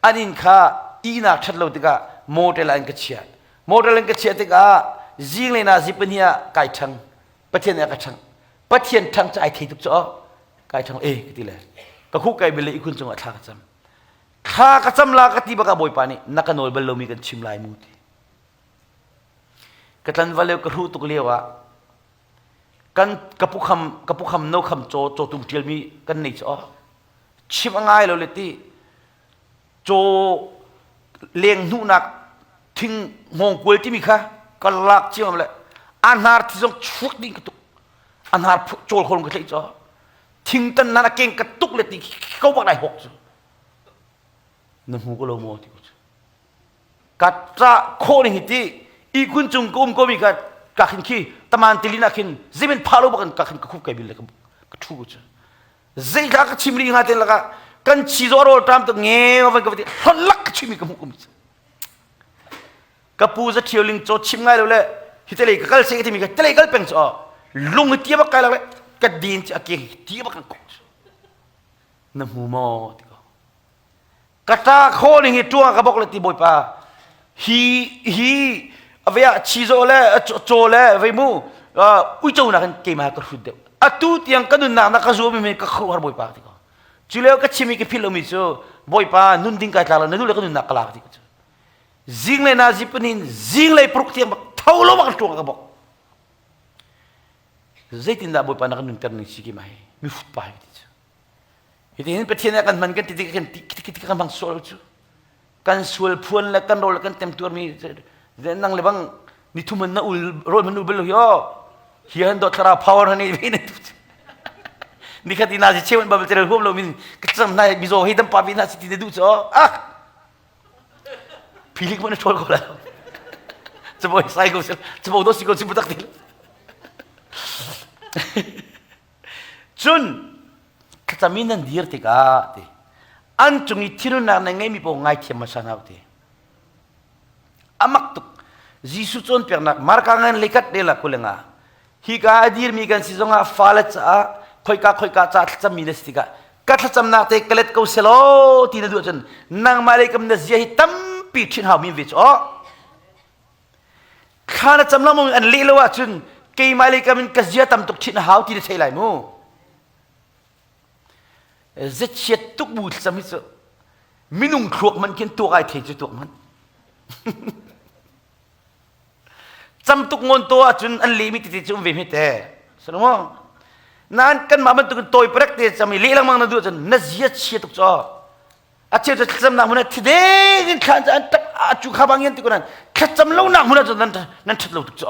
an inn kha ihnak ṭhat lo tikah motel ah an ka chiah motel an ka chiah tikah zinglei na zip pahnih ah kai ṭhang pathian nih a ka ṭhang pathian ṭhang cu ai thei tuk cu kai ṭhang e ka ti le ka khuk kai bel le ihkhun cungah thla ka cam thla ka cam la ka ti bakah bawipa nih na ka nawl bal lomi kan chim lai mu ti ka tlanval lio ka hruh tuk lio ah kan ka pu kham ka pu kham no kham caw cawtum ṭialmi kan nei cu chim a ngai lo le ti Caw leng hnuhnak thing hngawngkual timi kha ka lak ciam le a hnar thi zong chuak ding ka tuk. A hnar cawl kholung ka tlaih cu. Thingtan nan a keng ka tuk le ti ko bak lai hawk cu. Na hmu ko lo maw ti ko cu. Ka ṭah khawh ning hi ti ihkhun cung ka um ko mi ka ka khin khi taman tilin ah khin zemen pha lo bak in ka khin ka khup kai bil le ka ṭhu ko cu. Zeithla ka chim rih hnga te lakah kan chi zaw rawl ṭam tu nge van ka ti hlolak ka chim mi ka hmuh kum cu. Ka pu za ṭhio ling caw chim ngai lo le hi te lei ka kal se ka timi ka te lei kal peng cu lung hi tia bak kai lak le ka din ci a ke tia bak kan kok cu. Na hmu maw ti ko. Ka ṭa khaw ning hi ṭuang ka bok le ti bawipa hi hi avea chizaw le caw le vei mu uico nakin keimah ka hrut deuh atu tiang ka nunnak na ka zuam mi ka khuaruahhar bawipa ti ko cu lio ka chim i ka philh lomi cu bawipa nun ding kai tlak lo na duh le ka nunnak ka lak ti ko cu zinglei na zipanin zinglei paruk tiang bak tho lo bak ṭuang ka bok zeitindah bawipa na ka nunter ning si ki ma hi mi hrut pa hi ti cu Hitihin Pathian nih a kan hman kan ti tik kan ti ti kan hmang sual cu. Kan sual phuan le kan rawl le kan temtuarmi nang le bang ni thum na ul rawl man ul bal lo hi o. Hi han dawt thlarau power han nei ve na tu. Ni khat ina si chewan babal terel huam lo min ka cham na mizo hi dam pa bi na si ti na du cho. Ah. Philik man thol ko la. Chabo sai ko chabo do si ko si butak ti. Cun thlacam in nan dir tikah ti an cung i thinhunnak na ngeimi paoh ngaithiam hmasa hna u ti. A mak tuk. Jesuh cawnpiaknak Marka ngan leikat le la kulenga hika a dirmi kan si zongah fale caah khoika khoika ca thlacammi na si tikah ka thlacamnak te ka let ko selaw ti na duh ahcun nangmah lei kam na zia hi tampi ṭhin hau mi ve cu aw Thla na cam lengmang an leh lo ahcun keimah lei kam in ka zia tam tuk ṭhinh a hau ti na thei lai mu. Zechiat tuk bu thlacam hi cu minung thluak man khin tuak ai thei cu tuak man. Cam tuk ngon to ahcun an lehmi tete cu um ve hme te. Sanu maw? Nain kanmah bantukin tawi parek te cam i leh lengmang na duh ahcun na zia chia tuk caw. A cheu cu thlacamnak hmun ah thideng in thla an tap a cu kha bang in ti ko nan thlacam lonak hmun ah cun nan nan ṭhat lo tuk cu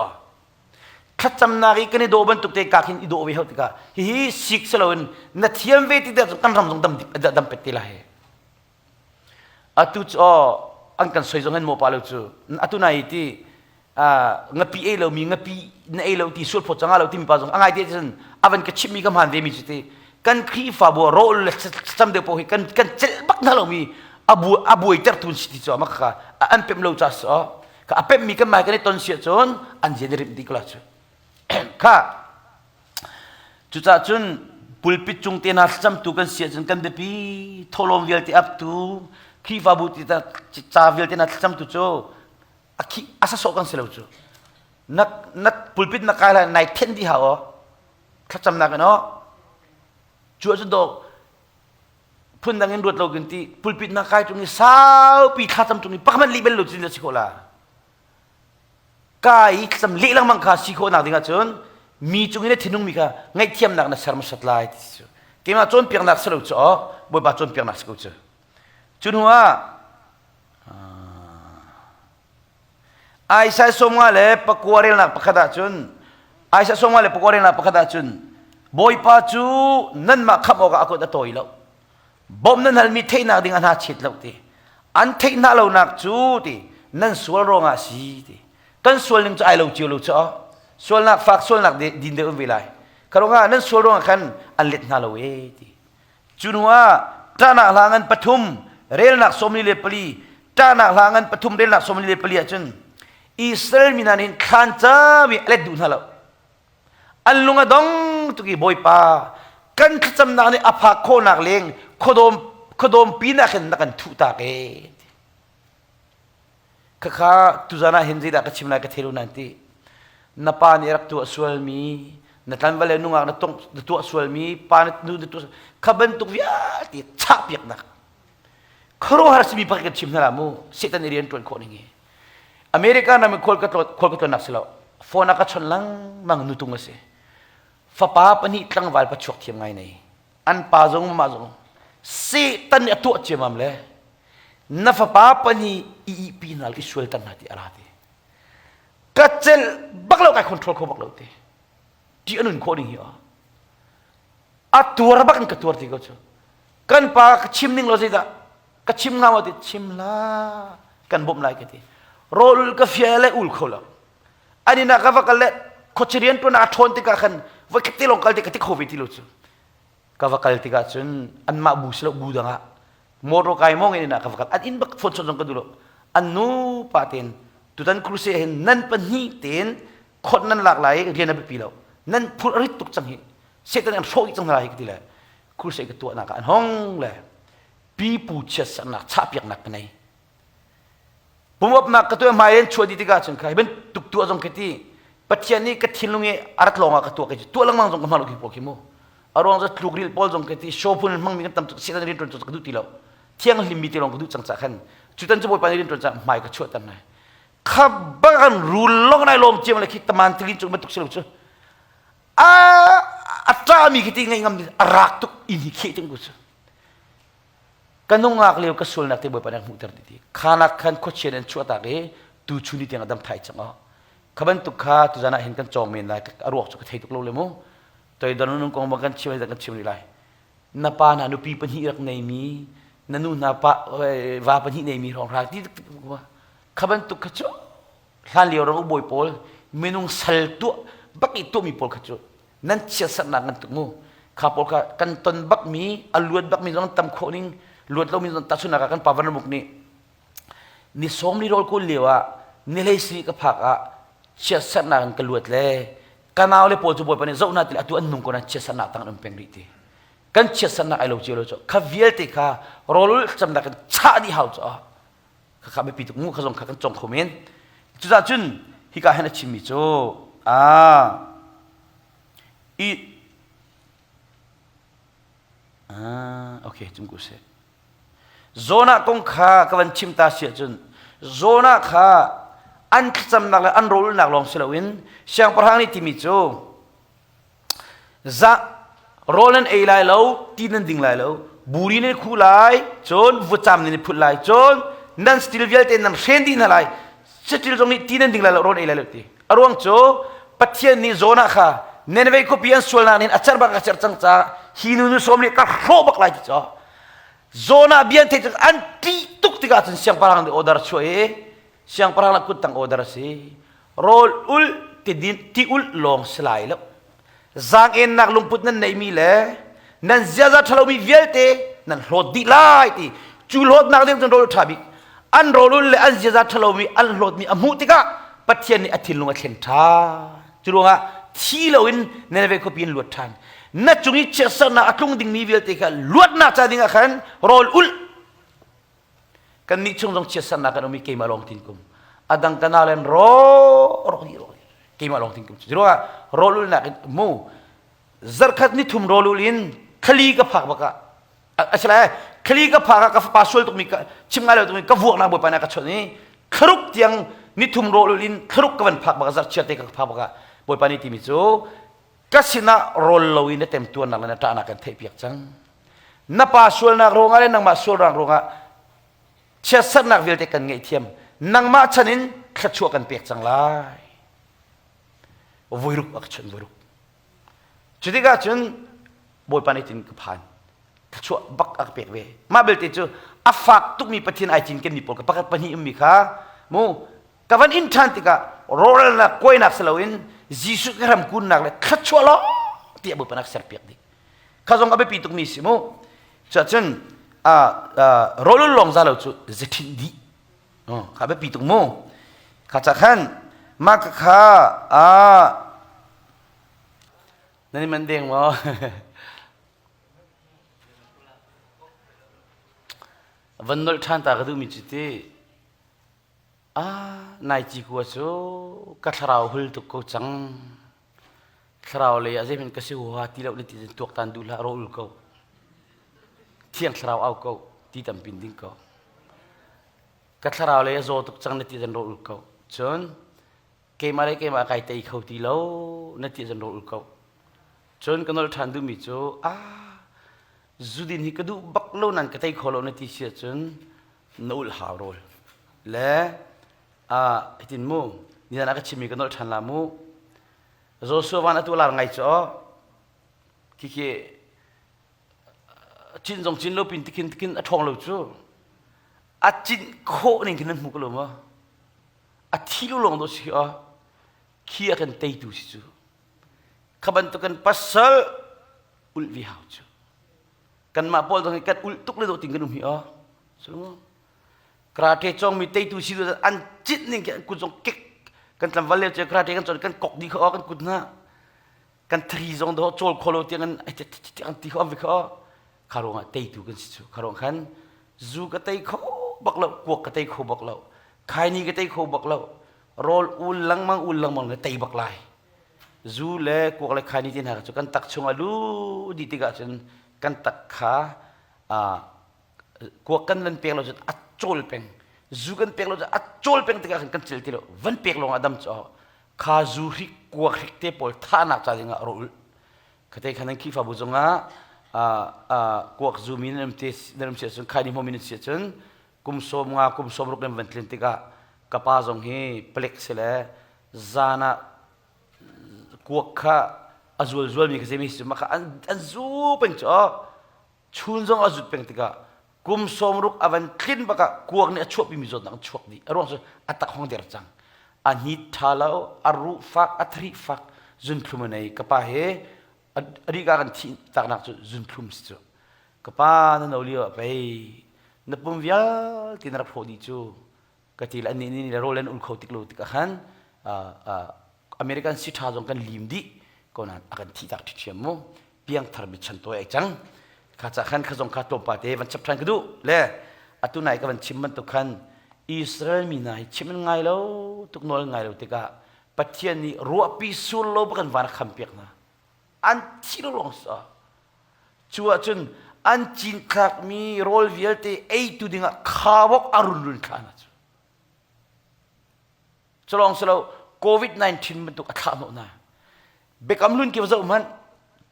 thlacamnak i kan i dawh bantuk te ka khin i dawh ve hau tikah hihi sik si loin na thiam ve ti tikah kan ram zong dam dam pet te lai atu cu an kan soi zong hen maw pa lo cu atu nai ti ngapi ei lomi ngapi na ei lo ti sual phawt canga lo timi pa zong a ngai te cun avan ka chimmi ka hmaan ve mi cu ti kan Khrihfabu rawl le cam deuh paoh hi kan kan celh bak hna lomi abu abuai tertu si ti cu ama kha an pem lo cha so ka a pem mi kan mai kan i ton sia cun an zian rim di kala cu kha cucah cun pulpit cung te hna thlacamtu kan si ahcun kan biapi tholawm vialte aptu Khrihfabu ti ca vialte hna thlacamtu cu a khi a sasawh kan si lo cu na na pulpit na kai lai nai thenh dih hau thlacamnak in aw cu ahcun dawh phundang in ruat lo kin ti pulpit na kai tung i saupi thlacam tung i pakhat lih bel lo cin si khawh la ka i thlacam leh lengmang kha si khawh nak ding ahcun mi cung in a thinung mi kha ngaihthiamnak na ser hmasat lai ti cu keimah cawnpiaknak si lo cu aw bawipa cawnpiaknak si ko cu cu hnu ah Isaiah 59 relnak pakhat ahcun Isaiah 54 relnak pakhat ahcun Bawipa cu nanmah khamh awkah a kut a tawi lo. Bawmh nan halmi theihnak ding a hna chet lo ti. An theih hna lonak cu ti nan sual ruangah si ti. Kan sual ning cu ai lo cio lo cu sualnak fak sualnak din deuh ve lai. Kha ruangah nan sual ruangah khan an let hna lo e ti. Cu hnuah ṭahnak hla ngan pathum relnak 44 ṭahnak hla ngan pathum relnak 44 ahcun Israel mi hna nih thlan cam i a let duh hna lo. An lung a dong tuk i Bawipa kan thlacamnak nih a phak khawhnak leng khuadawm khuadawm pin ah khin na kan thuh tak ee. Khakha tuzan ah hin zeidah ka chim lai ka thei lo nan ti. Na pa nih rak tuah sualmi, na tlanval le nungak na, tong, na tuah sualmi, pa na nu na tuah kha bantuk vialte chahpiaknak. Khuaruahhar simi pakhat kan chim hna la mu, Satan i rian ṭuan khawh ning hi. America ram i khual ka khual ka tlawnnak si lo. Phone a ka chawnh lengmang nutung a si. Fapa pahnih tlangval pachuak thiam ngai nei. An pa zong mah zong Satan nih a tuah ciamam le na fapa pahnih i ihpi hna i sualter hna ti a ra ti ka celh bak lo kai control kho bak lo ti. Ṭih a nun khawh ding hi a. A tuar bak in ka tuar ti ko cu. Kan pa ka chim ning lo zeidah ka chim hnga maw ti chim la kan bawmh lai ka ti. Rawl ka fia le ul kho lo. An inn ah ka va kal le khuaci rian ṭuan ah a ṭhawn tikah khan voi khat te lawng kal ti ka ti kho ve ti lo cu. Ka va kal tikah cun anmah bu si lo bu dang ah motor kai mong in inn ah ka va kal. An inn bak phone chawnh zong ka duh lo. An nu pa tein tutan crusade hin nan pahnih tein khot nan lak lai rian a biapi lo. Nan phur a rit tuk cang hi. Satan an hrawh dih cang hna lai hi ka ti le crusade ka tuahnak ah an hong le pipu chiatsernak chahpiaknak ka nei. Pumapnak ka tuah hmai in chuah dih tikah cun kha hi bantuk tuah zong khi ti Pathian nih ka thinlung i a rat lawng ah ka tuah khi tuah lengmang zong ka hmang lo khi pawl khi mu. A ruang cu tluk ril pawl zong khi ti show phun hmangmi kan tam tuk Satan rian ṭuan cu ka duh ti lo. Thianghlim mi te lawng ka duh cang cah khan cutan cu Bawipa nih rian ṭuan cah hmai ka chuahter nai. Kha bang rul lawng nai lawm ciam le khi taman tilin cu bantuk si lo cu. A a ṭami khi ti ngaih ngam a rak tuk inn hi kheh ting ku cu. Ka nungak lio ka sualnak te Bawipa nih hmuhter ti ti. Khanak khan khuachia an chuahtak i tu chun ni tiang a dam thai cang oh. Kha bantuk kha tuzan ah hin kan cawng men lai a ruak cu ka thei tuk lo le mu. Toidor nung kong bang kan chim kan chim rih lai. Na pa na nupi pahnih rak neimi na nu hna pa va pahnih neimi hrawng hra ti kha bantuk kha cu hlan lio ram bawi pawl minung sal tuah bak i tuahmi pawl kha cu nan chiatsernak ngan tuk mu kha pawl kha kan ton bakmi a luat bakmi zong tam khawh ning luat lomi zong tahchunhnak ah kan pa vanramuk nih ni sawm li rawl kul lio ah ni hlei siri ka phak ah chiatsernak in ka luat le ka nau le pawl cu bawipa nih zoh hna ti atu an nung ko na chiatsernak tang an um peng rih ti kan chiatsernak ai lo cio lo cu kha vialte kha rawlul camnak in chah dih hau cu kha kha biapi tuk mu kha zong kha kan cong kho men cucah cun hika hin a chimmi cu a i ah okay cung ku se Jonah kong kha ka van chim ta si ahcun Jonah kha an thlacamnak le an rawlulnak lawng si loin siangpahrang nih timi cu Zah rawl nan ei lai lo, ti nan ding lai lo, buri nan khu lai, cun vutcam nan i phut lai, cun nan stil vialte nan hren dih hna lai. Saṭil zong nih ti nan ding lai lo, rawl ei lai lo ti. A ruang cu Pathian nih Jonah kha Nineveh khuapi an sualnak nih a cer bak a cer cang caah hi nu nu sawm nih ka hrawh bak lai ti cu. Jonah bia an theih tik an ṭih tuk tikah cun siangpahrang nih order chuah i siangpahrang le kuttang order a si. Rawl ul ti din ti ulh lawng si lai lo. Zaang-ennak lungput nan neihmi le nan ziaza ṭhalomi vialte nan hlawt dih lai ti cu hlawtnak ding cun rawl ṭha bik an rawl ul le an ziaza ṭhalomi an hlawtmi a hmuh tikah Pathian nih a thinlung a thlen ṭhan. Cu ruangah thi loin Nineveh khuapi in luat ṭhan. Na cung i chiatsernak a tlung dingmi vialte kha luatnak ca dingah khan rawl ulh Kannih chung zong chiatsernak kan um i keimah lawng tin kum. A dang ka nau len ro ro hi ro keimah lawng tin kum. Cu ruangah rawlulnak in mu zarkhat ni thum rawlul in khali ka phak bak ah asila khali ka phak ah ka fapa sual tukmi ka chim ngai lo tukmi ka vuaknak bawipa nih ka chawnh i thlaruk tiang ni thum rawlul in thlaruk ka van phak bak zarh chiar te ka phak bak ah bawipa nih timi cu ka sinah rawl lo in na temtuarnak le na ṭahnak kan theihpiak cang na pa sualnak ruangah le nangmah sualnak ruangah chiatsernak vialte kan ngaihthiam nangmah chan in thluachuah kan pek cang lai voiruk a ka chun voiruk cu tikah cun bawipa nih tin ka phan thluachuah bak a ka pek ve mah belte cu a fak tukmi pathian ai cinkenmi pawl ka pakhat pahnih ummi kha mu ka van in ṭhan tikah rawhralnak kuainak si loin Jesuh ka ram kunnak le thluachuah lawng tiah Bawipa nak serpiak dih kha zong a biapi tukmi si mu cuahcun rawlul lawng za lo cu zaṭhinh dih kha biapi tuk mu kha ca khan mah ka kha nan i man deng maw van nolh ṭhan ta ka duhmi cu ti Ah, nai cikua cu ka thlarau hul tuk ko cang. Thlarau lei ah zeihmanh ka si huaha ti lo na ti cun tuaktan duh hlah rawh ul ko. Thiang thlarau au ko, ti tampin ding ko. Ka thlarau lei a zaw tuk cang na ti cun rawh ul ko. Cun keimah le keimah kai tei kho ti lo na ti cun rawh ul ko. Cun ka nolh ṭhan duhmi cu ah zudin hi ka duh bak lo nan ka tei kho lo na ti si ahcun na ulh hau rawl le hitin mu nizan ah ka chimmi ka nolh ṭhan la mu. Joshua van atu lar ngai cu khikhi cin zong cin lo pin tikhin tikhin a ṭhawng lo cu a cin khawh ning khin nan hmu ko lo maw a thi lo lawng do si a khi a kan teitu si cu kha bantukin pasal ulh vi hau cu kanmah pawl zong hi kan ulh tuk le dawh ting kan um hi a so karate cawngmi teitu si an cit ning khi an kut zong kek kan tlangval le cu karate kan cawn kan kok dih kha kan kut hna kan thari zong do cawl kholo tiang an an ti kho an vi kho kha ruangah teitu kan si cu kha ruang khan zu ka tei kho bak lo kuak ka tei kho bak lo khaini ka tei kho bak lo rawl ul lengmang ul lengmang le tei bak lai Zu le kuak le khaini ti hna cu kan tak chung a lu dih tikah cun kan tak kha kuak kan van pek lo cun a cawl peng. Zu kan pek lo cun a cawl peng tikah khan kan cil ti lo. Van pek lawng ah dam cu kha zu hrik kuak hrik te pawl thahnak ca dingah rawl khate khan nan Khrihfabu zongah kuak zu mi nan um te nan um si ahcun khaini hmawmi nan si ahcun kum sawm nga kum sawm ruk nan van tlin tikah ka pa zong hi palek si le zan ah kuak kha a zual zualmi kha zeimi si mah kha an an zu peng cu chun zong a zut peng tikah kum sawmruk a van tlin bak ah kuak nih a chuahpimi zawtnak an chuak dih a ruang cu a tak hong der cang a hnit ṭha lo a ruh fak a thari fak zunthlum a nei ka pa he a rika kan thih taknak cu zunthlum si cu ka pa na no lio ah pei na pum vialte na rak hrawh dih cu ka ti le annih nih le rawl an ul kho tik lo tikah khan American si ṭha zong kan lim dih ko nain a kan thih tak ṭhiṭhiam mu piangthar mi chan tawi ai cang kha ca khan kha zong kha tlawmpal te van chap ṭhan ka duh le atu nai ka van chim bantuk khan Israel mi hna hi chim an ngai lo tuk nawl ngai lo tikah Pathian nih ruahpi sur lo bak an van a kham piak hna an thi lo lawng sa Cu ahcun an cinthlakmi rawl vialte eitu dingah khaawok a run run thla hna cu. Culawng si lo COVID-19 bantuk a thlah hnawh hna. Biakam hlun ki zoh hmanh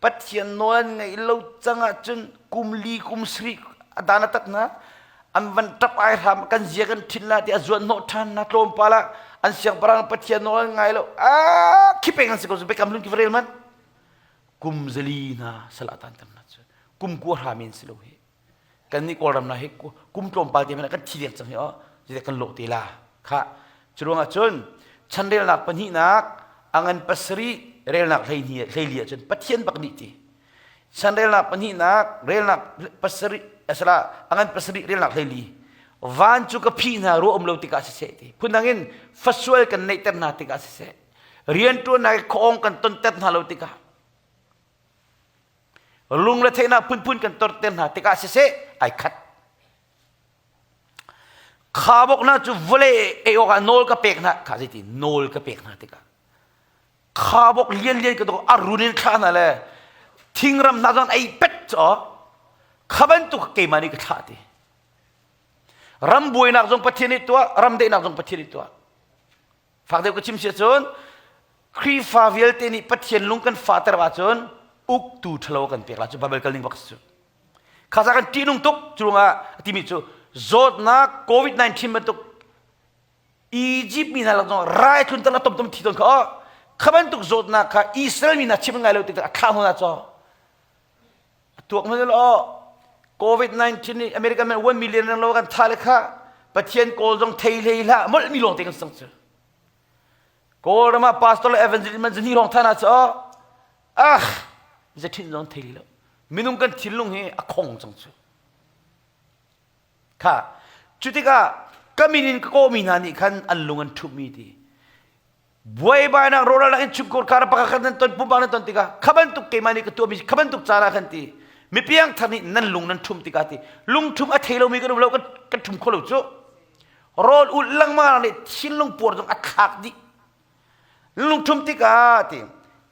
Pathian nawl an ngeih lo cang ahcun kum li kum sarih a dan a tat hna an van ṭap ai hram kan zia kan ṭhin la ti a zuan hnawh ṭhan na tlawmpal ah an siangpahrang Pathian nawl an ngai lo ah khi peng an si ko biakam hlun ki va rel hmanh kum zali hna sal ah tanter hna cu kum kua hra men si lo hi kan nih kawlram na hi kum tlawmpal te hmanh kan thi deng cang hi oh zite kan lawh te la kha cu ruangah cun chanrelnak pahnihnak angan pasarih relnak hleihnih hleili ah cun pathian bak nih ti chanrelnak pahnihnak relnak pasarih asala angan pasarih relnak hleili van cu ka phi hna ruah um lo tikah siseh ti phundang in fasual kan neihter hna tikah siseh rianṭuannak khuaawng kan tonter hna lo tikah lungretheihnak phunphun kan tonter hna tikah siseh ai khat khabok hna cu vawlei ei awkah nawl ka pek hna kha zeiti nawl ka pek hna tikah khabok lian lian ka dok a run in thlah hna le thingram hna zong ei pet cho kha bantuk keimah nih ka thlah ti ram buainak zong Pathian nih tuah ram daihnak zong Pathian nih tuah Fak deuh ka chim si ahcun Khrihfa vialte nih Pathian lung kan fahter ahcun uktu ṭhalo kan pek la cu Bible kal ning bak si cu. Kha kan ṭihnung tuk cu ruangah a timi cu zawtnak COVID-19 bantuk Egypt mi hna lak zong rai thlun tan a tom tom thi tawn kha oh kha bantuk zawtnak kha Israel mi hna chim ngai lo tik a thlah hna cho tuak hmanh law COVID-19 nih American man 1 million reng lo kan tha le kha Pathian kawl zong thei hlei hlah molh mi lawng te kan sang cu Kawlram ah pastor le evangelist man zani rong thana chu ah zethin zong thei lo minung kan thinlung hi a khong cang cu kha cu tikah ka min in ka kawmi hna nih khan an lung an ṭhumh mi ti buaibainak rawlralnak in chungkhar kar pakhat khat nan ton pumpak nan ton tikah kha bantuk keimah nih ka tuahmi kha bantuk caan ah khan ti mipiang thar nih nan lung nan ṭhum tikah ti lungṭhum a thei lomi kan um lo kan kan ṭhum kho lo cu rawl ulh lengmang nih thinlung puar zong a thlak dih lungṭhum tikah ti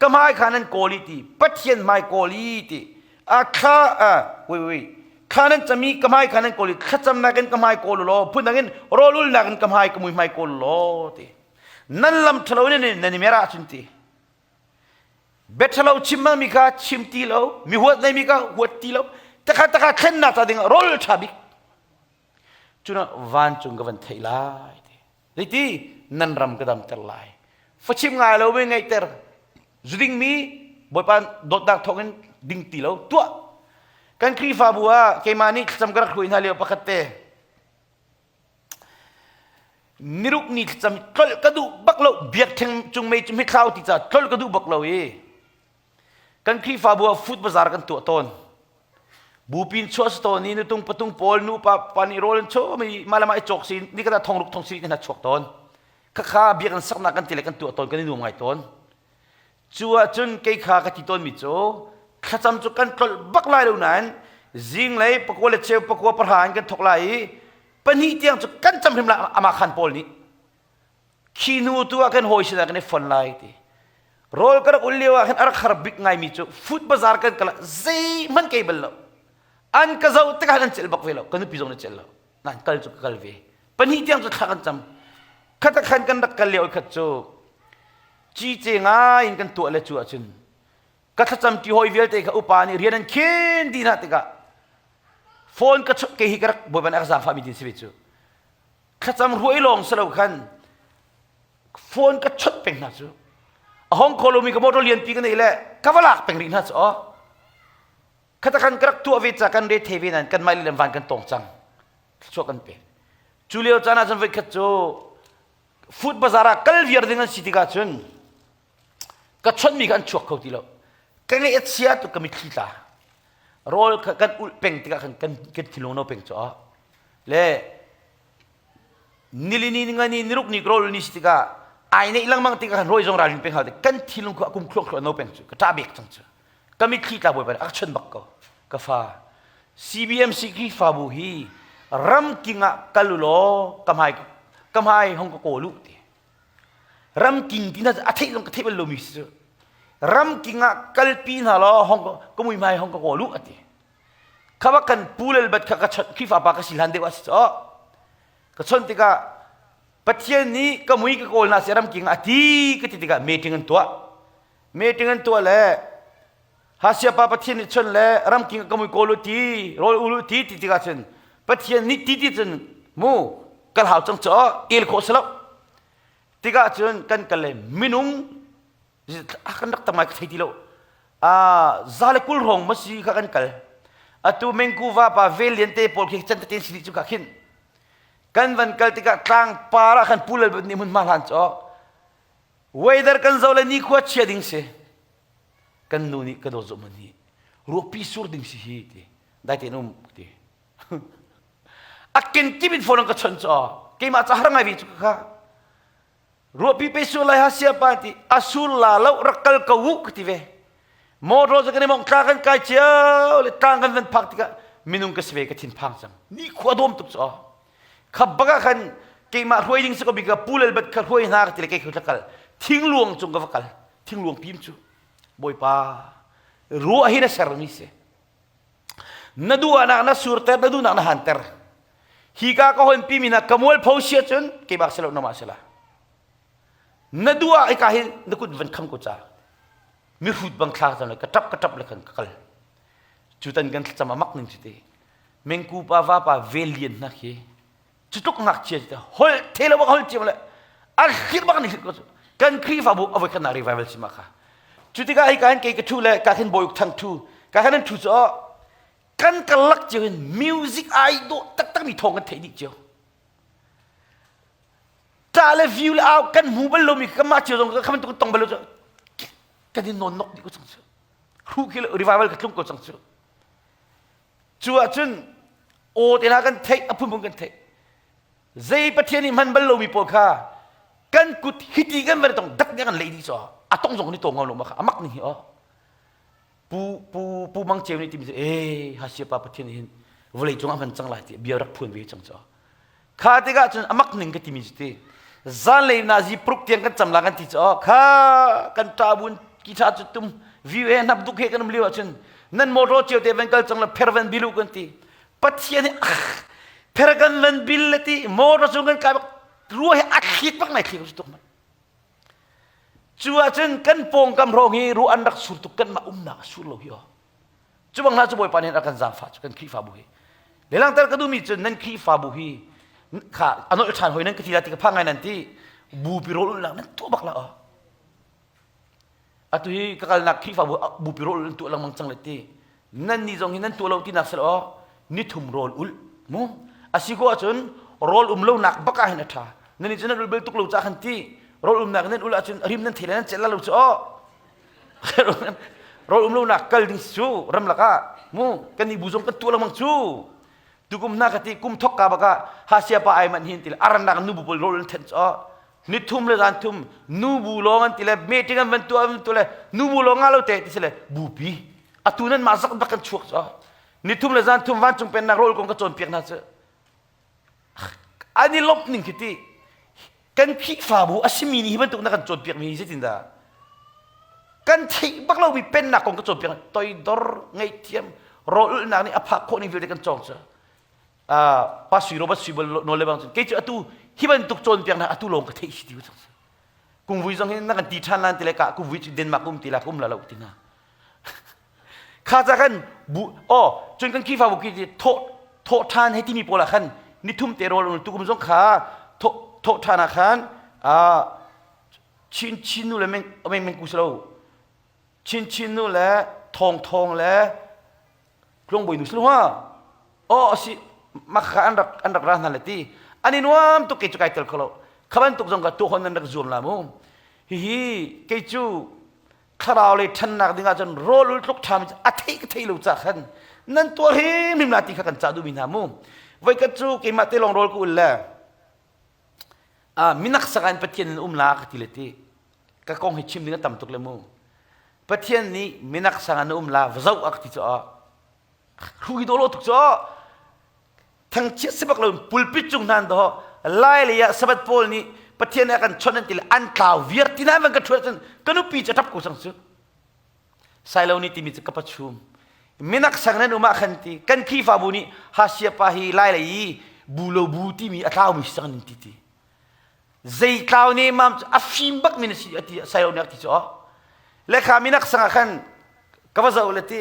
ka hmai kha nan kawl i ti Pathian hmai kawl i ti a thla a wait wait thla nan cam i ka hmai kha nan kawl i thlacamnak in ka hmai kawl u law phundang in rawl ulnak in ka hmai ka mui hmai kawl u law ti nan lam ṭhalo in nan i mer ahcun ti bia ṭhalo chim mi kha chim ti lo mi huat nei mi kha huat ti lo takha takha thlennak ca ding ah rawl ṭha bik cuna vancung ka van theih lai ti zeiti nan ram ka damter lai fachim ngai lo mi ngaihter. Zuding mi Bawipa dawtnak thawngin ding ti lo tuah. Kan Khrihfabu ah keimah nih thlacam ka rak hruai hna lio pakhat te. Niruk ni thlacam tlolh ka duh bak lo biakṭheng cung mei cu hmithlau ti ca tlolh ka duh bak lo i kan Khrihfabu ah food bazaar kan tuah tawn. Bupin chuah si tawn i nutung patung pawl nupa pa nih rawl an chom i mah le mah i cawk si ni kata thongruk thong si hna chuak tawn. Khakha biakinn saknak kan ti le kan tuah tawn kan i nuam ngai tawn. Cu ahcun kei kha ka ti tawnmi cu thlacam cu kan tlolh bak lai lo nain zinglei pakua le cheu pakua pahra in kan thawk lai i pahnih tiang cu kan cam hrim lai amah khan pawl nih khi hnu tu ah kan hawi sinah kan i fon lai ti. Rawl ka rak ul lio ah khin a rak har bik ngaimi cu food bazaar kan kal ah zeihmanh kei bal lo. An ka zoh tikah an celh bak ve lo. Ka nupi zong nih celh lo. Nain kal cu ka kal ve. Pahnih tiang cu thla kan cam. Khat khan kan rak kal lio khat cu cice ngai in kan tuah le cu ahcun ka thlacam ṭi hawi vialte kha upa nih rian an khin dih hna tikah phone ka kei hi ka rak bawipa nih a ka zaangfahmi tin si ve cu thlacam ruai lawng si lo khan phone ka chawnh peng hna cu a hong kho lomi ka motor lianpi ka nei le ka va lak peng rih hna cu aw khata khan ka rak tuah ve ca kan re the ve nan kan mah le van kan tong cang thluachuah kan pek cu lio caan ah cun voikhat cu food bazaar ah kal viar ding an si tikah cun ka chonmi kha an chuak kho ti lo ka ngeih a chia tuk ka mitthli tla rawl kha kan ulh peng tikah khan kan kan thinlung no peng cu le nilini ngani niruk ni rawl ni si tikah ai neih lengmang tikah khan rawi zong ralrin peng hau kan thinlung khu a kum khluak khluak no peng cu ka ṭah bek cang cu ka mitthli tla bawipa nih a ka chon bak ko ka fa CBMC Khrihfabu hi ramking ah kal u law ka hmai ka hmai hong ka kawl u ti ramking ti na a theih zong ka theih bal lomi si cu ramking ah kalpi hna law hong ka mui hmai hong ka kawl u ati kha kan pu lelbat kha ka chon Khrihfa pa ka si hlan deuh a si cu ka chon tikah Pathian nih ka mui ka kawl hna si ramking ah ti ka ti tikah meeting an tuah meeting an tuah le Hasia pa Pathian nih chun le ramking ka mui kawl u ti rawl ul u ti ti tikah cun Pathian nih ti ti cun mu kal hau cang caw el khawh si lo tikah cun kan kal le minung kan rak tam ngai ka thei ti lo a za le kul hrawng ma si kha kan kal atu mengku va pa vel lian te pawl khi chan te si cu ka khin kan van kal tikah tlang par ah khan pulal nih hmun ma hlan chaw weather kan zo le nikhua chia ding si kan nu nih ka dawt zawh hi ruahpi sur ding si hi ti dai tein um ti a ken kip in phone an ka chon cho keimah ca har ngai vi cu kha ruahpi pe sur lai ha sia pa ti a sur la lo rak kal ko u ka ti ve motor cu kan i mong tla kan kai cio le tlang kan van phak tikah minung ka si ve ka thin phang cang ni khua dawm tuk cho kha bak ah khan keimah hruai ding si ko bika pu lel bat kha hruai hna ka ti le kei kha kal thingluang cung ka va kal thingluang pim cu bawipa ruah hi na sermi si na duhnak na surter na duhnak na hanter hi ka ka hon pi mi na ka mual pho sia cun keimah si lo nama si la na duh ah ka hi na kut van kham ko cha mi hrut bang thla cang le ka tap ka tap le khan ka kal cu tan kan thlacam amak ning cu te mengku pa va pa vel lian hna khi cu tluk ngakchia cu hol the lo bak hol cio le a hlir bak ni hlir ko cu kan Khrihfabu a voi khat revival si ma kha cu tikah hei ka hin kei ka thu le ka khin bawi uk thang thu ka khan an thu cu kan karlak cio hin music ai dawh taktak mi thawng kan theih dih cio ta le view le au kan hmu bal lomi kan mah cio zong kha bantuk tong bal lo cu kan in nawn nok dih ko cang cu hru khi revival ka tlung ko cang cu Cu ahcun aw te hna kan theih, a phunphun kan theih. Zei Pathian nih hman bal lomi pawl kha kan kut hiti kan van tong dak nih kan lei dih caw a tong zong ni tong ngam lo ma kha amak ning hi aw pu pu pu mang ceu nih timi e hasia pa Pathian hin vawlei cung ah hman cang lai ti bia rak phuan ve cang caw Kha tikah cun a mak ning ka timi cu ti. Zanlei nazi pruk tiang kan cam la kan ti cu kha kan ṭabun ki ṭha cu tum view he hnap duk he kan um lio ahcun nan motor cio te van kal cang la pher van bilu kan ti. Pathian hi pher kan van bil le ti motor cung kan kai bak rua he a thlit bak nai thli ko tuk man. Cu ahcun kan pawngkam hrawng hi ruah an rak sur tuk kan mah umnak a sur lo hi aw. Cu bang hna cu Bawipa nih a kan zaangfah cu kan Khrihfabu hi. Lelangter ka duhmi cu nan Khrihfabu hi kha a nolh ṭhan hoi nan ka ti la ti ka phang ngai nan ti bupi rawl ulhnak nan tuah bak la aw. Atu hi ka kalnak Khrihfabu bupi rawl an tuah lengmang cang le ti. Nan ni zong hi nan tuah lo tinak sel aw nithum rawl ul mu. Asi ko ahcun rawl um lonak bak ah hin a ṭha. Nan ni cu nan ul bel tuk lo ca khan ti. Rawl umnak nan ul ahcun rim nan thei le nan celh la lo cu aw. Rawl um lonak kal ding cu ramlak ah mu kan ni bu zong kan tuah lengmang cu. Tukum hna ka ti kum thok ka bak ah hasia pa ai man hin ti le arannak nu bu pawl rawl an then cu aw. Nithum le zan thum nubu lawng an ti le meeting an van tuah an tuah le nubu lawng nga lo te ti si le bupi atu nan mah zak bak kan chuak cu nithum le zan thum vancung pennak rawl kong ka cawnpiak hna cu an i lawmh ning khi ti kan Khrihfabu a simi nih hi bantuk na kan cawnpiak mi hi zeitindah kan theih bak lomi pennak kong ka cawnpiak toidor ngaihthiam rawl ulhnak nih a phak khawh ning vialte kan cawng cu pa sui ro ba sui bal nawl le bang cun kei cu atu hi bantuk cawnpiak na atu lawng ka theih si ti kungvui zong hi na kan ti ṭhan lan ti le ka kungvui cu Denmark um ti la ka um la lo ti na kha ca kan bu oh cun kan Khrihfabu ki thawh thawh ṭhan hei timi pawl ah khan nithum te rawl tukum zong kha thawh thawh ṭhan ah khan chin chin nu le meng meng meng ku lo chin chin nu le thawng thawng le Tlungbawi nu ha aw asi makha an rak an rak ra hna le ti an i nuam tuk kei cu kai tel kho lo kha bantuk zong ka tu hon nan rak zuam la mu hihi kei cu thlarau le ṭhannak ding ahcun rawl ul tluk ṭhami a thei ka thei lo ca khan nan tuah hrimhrim la ti kha kan cah duhmi hna mu voikhat cu keimah te lawng rawl ka ul le minak sakan Pathian in um la ka ti le ti ka kong hi chim ding a tam tuk le mu Pathian nih minak sang an um la va zoh a ka ti cu hru hi dawh tuk cu thangchiat si bak lo pulpit cung hnan do lai lei ah sabat pawl nih Pathian nih a kan chawnh an ti le an tlau viar ti na van ka ṭhuat cun ka nupi cu a ṭap ko cang cu Sailo nih timi cu ka pachum minak sang nan um ah khan ti kan Khrihfabu nih Hasia pa hi lai lei i bu lo bu timi a tlaumi si cang nin ti ti zei tlau ne mam cu a fim bak mi na si ati sailo nih a ti cu le kha minak sang ah khan ka va zoh le ti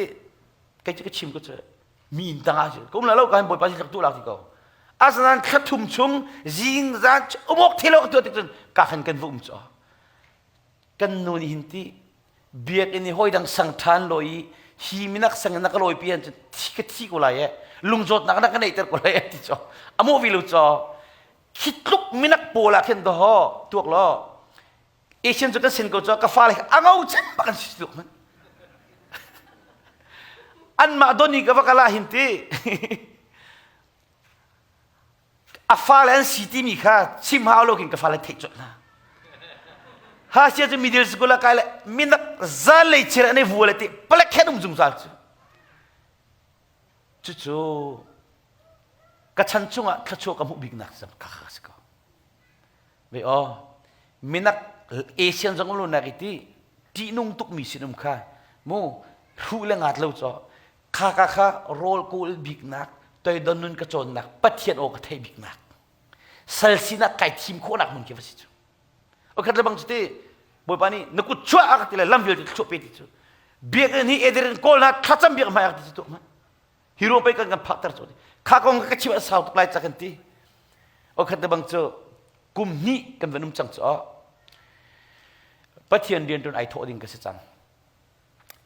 kei cu ka chim ko cu mi inn tang ah ka um la lo ka hin bawipa si tu lak ti ko asinain thla thum chung zing zan umok thilo ka tuah tik cun ka khan kan va um cu kan nu nih hin ti biakinn i hawi dang sang ṭhan lo i hi minak sang in na ka lawi pi han cu thi ka thi ko lai e lungzawtnak na ka neihter ko lai e ti cu amu vi lo caw khi tluk minak pawl ah khin daw tuak law Asian cu kan sin ko cu ka fale a ngo cem bak an si tuk man anmah doni ka va kala hin ti a fale an si timi kha chim hau lo khin ka fale theih colh hna ha sia cu middle school ah kai le minak zan lei chir an i vua le ti palek khen um zungzal cu cucu ka chan chungah thluachuah ka hmuh biknak cam ka kha si ko ve aw minak Asian zong um lo nak i ti ṭihnung tukmi sinum kha mu hruh le ngat lo caw kha ka kha rawl kawl biknak toidon nun ka cawnnak Pathian aw ka theih biknak sal sinak kai thim khawhnak hmun khi va si cu okhat le bang cu ti Bawipa nih na kut chuah a ka ti le lam vialte thluah pe ti cu biakinn hi ederin kawl hna thlacam biak hmai a ka ti cu tuah hmanh hi ruang pei kan kan phakter cu kha kong ka chim a sau tuk lai ca kan ti okhat le bang cu kum hnih kan van um cang cu Pathian rian ṭuan ai thawh ding ka si cang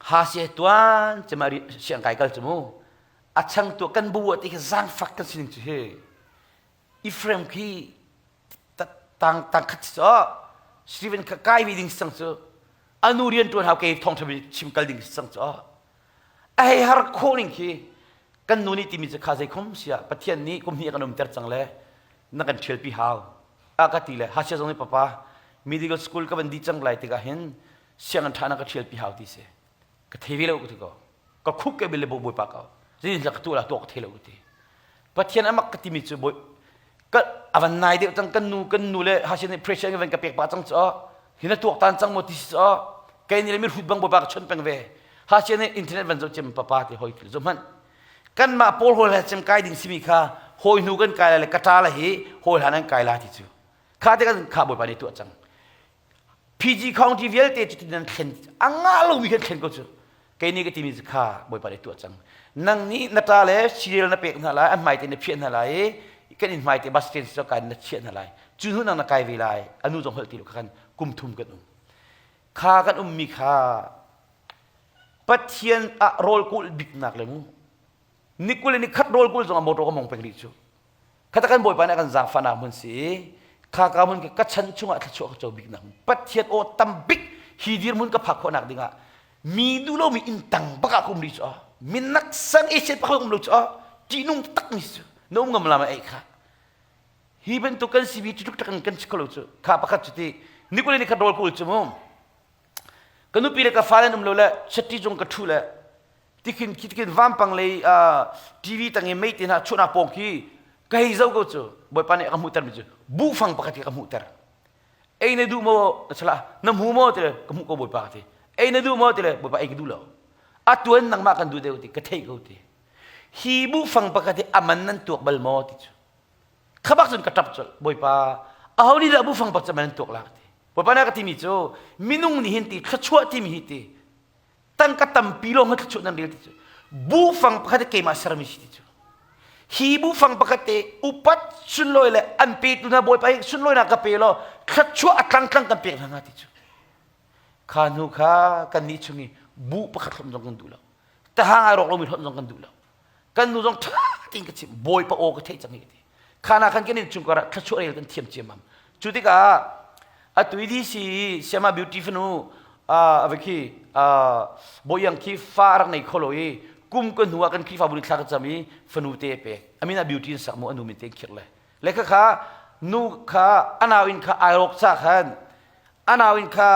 ha si tuan cema siang kai kal cu mu a chang tu kan bu ti khi zaangfak kan sining cu hi Ephraim khi tang tang khat cu Stephen kha kai vi ding sang cu anu rian tuan hau ke thong thabi chim kal ding sang cu a hei har khawh ning khi kan nu nih timi cu kha zei khom sia Pathian nih kum hnih kan um ter cang le na kan thial pi hau a ka ti le ha sia zong nih papa medical school ka van di cang lai tikah hin sianginn ṭha na ka ṭhial pi hau ti si ka thei ve lo ka ti ko ka khuk ke bil le bawipa ka zin ka tu la tuak ka thei lo ka ti pathian amak ka timi cu bawi ka avan nai deuh cang kan nu kan nu le hasin pressure van ka pek pa cang chu hina tuak tan cang mo ti si chu kai ni le mi hrut bang bawipa ka chon peng ve hasin internet van zo chem papa ti hoi thil zo man kan mah pawl hol he chem kai ding simi kha hoi hnu kan kai la le ka ta la hi hoi hlan an kai la ti cu kha te kan kha bawipa nih tuah cang PG County vialte cu nan thlen a ngah lomi khan thlen ko cu kei nih ka timi cu kha Bawipa nih tuah cang nang nih na ṭa le cereal na pek hna lai an hmai te na phiah hna lai i kan inn hmai te bus stand cu kai na chiah hna lai cu hnu nang na kai ve lai anu zong holh ti lo khan kum thum kan um. Kha kan ummi kha Pathian ah rawl kulh biknak le mu ni 20 le ni khat rawl kulh zongah motor ka mong peng rih cu. Khata kan Bawipa nih a kan zaangfahnak hmun si kha ka hmun ka chan chungah thluachuah ka co biknak hmun. Pathian aw tam bik hi dirhmun ka phak khawhnak dingah mi duh lomi inn tang bak ah ka um rih cu minak sang Asian pakhat um lo cu ṭihnung tak mi cu na um ngam la ma ei kha hi bantuk kan sibi cu tuk kan si kho lo cu kha pakhat cu ti nikul ni khat rawl kul cu mu ka nupi le ka fale an um lo le chatti cung ka ṭhu le tikhin khi tikhin vampang lei TV tang i mei te hna chuahnak pawng khi ka hei zoh ko cu bawipa nih a ka hmuhter mi cu buhfang pakhat khi ka hmuhter ei na duh maw na na hmu maw ti le ka hmuh ko bawipa ka ti ei na duh maw ti le bawipa ei ka duh lo atuan nangmah kan duh deuh ti ka theih ko ti hi buhfang pakhat hi aman nan tuak bal maw ti cu khabak cun ka ṭap colh bawipa aho nih dah buhfang pakhat man nan tuak la ka ti bawipa na ka timi cu minung nih hin ti thluachuah timi hi ti tangka tampi lawng hi thluachuah nan rel ti cu buhfang pakhat keimah sermi si ti cu hi buhfang pakhat te upat sunlawi le an petu hna bawipa hi sunlawinak ka pe law thluachuah a tlangtlang kan pek hna hnga ti cu kha hnu kha kan nih chung i buh pakhat hlawm zong kan duh lo tahang ai rawk lomi hlawm zong kan duh lo kan nu zong ṭha tein ka chimh bawipa aw ka theih cang hi ka ti khana khan kan in chungkar ah thluachuah rel kan thiam ciammam cu tikah atu i DC Siama Beauty fanu ave khi Bawiang khi fa rak nei kho lo i kum ka hnu ah kan Khrihfabu nih thla ka cam i fanu te pek amin ah Beauty in sak mu anu min te khirh le le kha kha nu kha anau in kha ai rawk cha khan anau in kha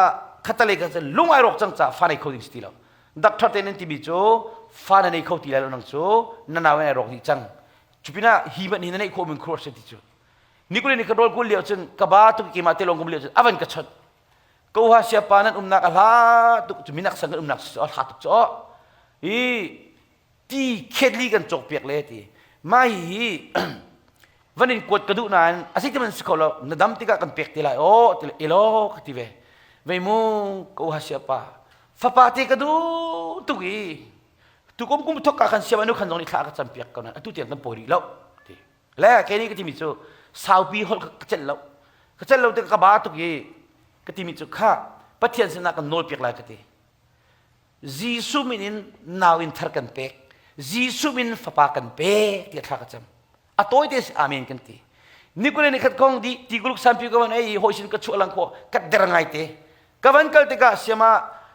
khatale kha lung ai rawk cang ca fa nei kho ding si ti lo doctor te nan timi cu fa na nei kho ti lai lo nang cu na nau in ai rawk dih cang cupinah hi man hi na neih khawh min khuar se ti cu nikule ni ka rawl kul lio cun ka ba tuk keimah te lawng kum lio cun avan ka chawnh ko ha sia pa nan umnak a hla tuk cu minak sang kan umnak a hla tuk cu i ti khetli kan cawk piak le ti mai hi van in kuat ka duh nain a si ti man si kho lo na dam tikah kan pek te lai aw ti le elo ka ti ve vei mu ko ha sia pa fapa te ka duh tuk i tukum kum thok ka kan siam anu khan zong nih thla ka cam piak ko nain atu tiang kan pawi rih lo ti le kei nih ka timi cu saupi holh ka celh lo ka celh lo tikah ka ba tuk i ka timi cu kha Pathian sinah kan nawl piak lai ka ti Jesuh min in nau in thar kan pek Jesuh min fapa kan pek tiah thla ka cam a tawi te si amen kan ti nikule ni khat kong di ti guluk sampi ka van ei hoi sin ka chuah lang kho ka der ngai te ka van kal tikah siama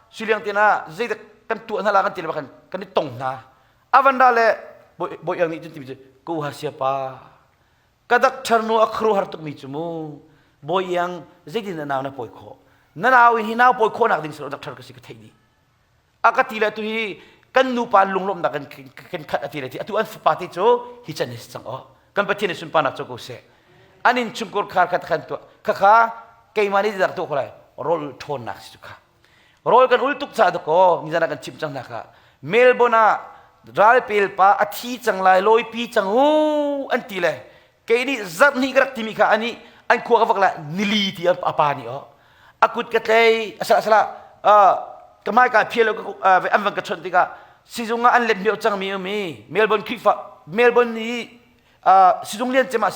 suliang tina zeidak kan tuah hna la kan ti le kan kan i tong hna avan ra le boi ang nih cun timi cu ko ha sia pa ka dak ṭhar nu a khru har tuk mi cu mu bawi iang zeitin na nau na pawi khawh na nau in hi nau pawi khawhnak ding silo dak ṭhar ka si ka theih dih a ka ti le tu hi kan nupa lunglawmhnak kan kan khat a ti le ti atu an fapa te cu hi chan hi si cang aw kan pathian nih sunparnak cu ko seh an in chungkur khar khat khan tuah khakha keimah nih dak tuah ko lai rawl ṭhawnnak si cu kha rawl kan ul tuk ca dakaw nizan ah kan chim cang hna kha Melbourne ah ralpel pa a thi cang lai lawipi cang u an ti le kei nih zarh hnih ka rak timi kha ani an khua ka vak la nili ti a pa nih oh a kut ka tlei asala asala ka mai ka phial an van ka chawnh tikah sizung ah an let mio cangmi um i Melbourne Khrihfa Melbourne i sizung lian cem ah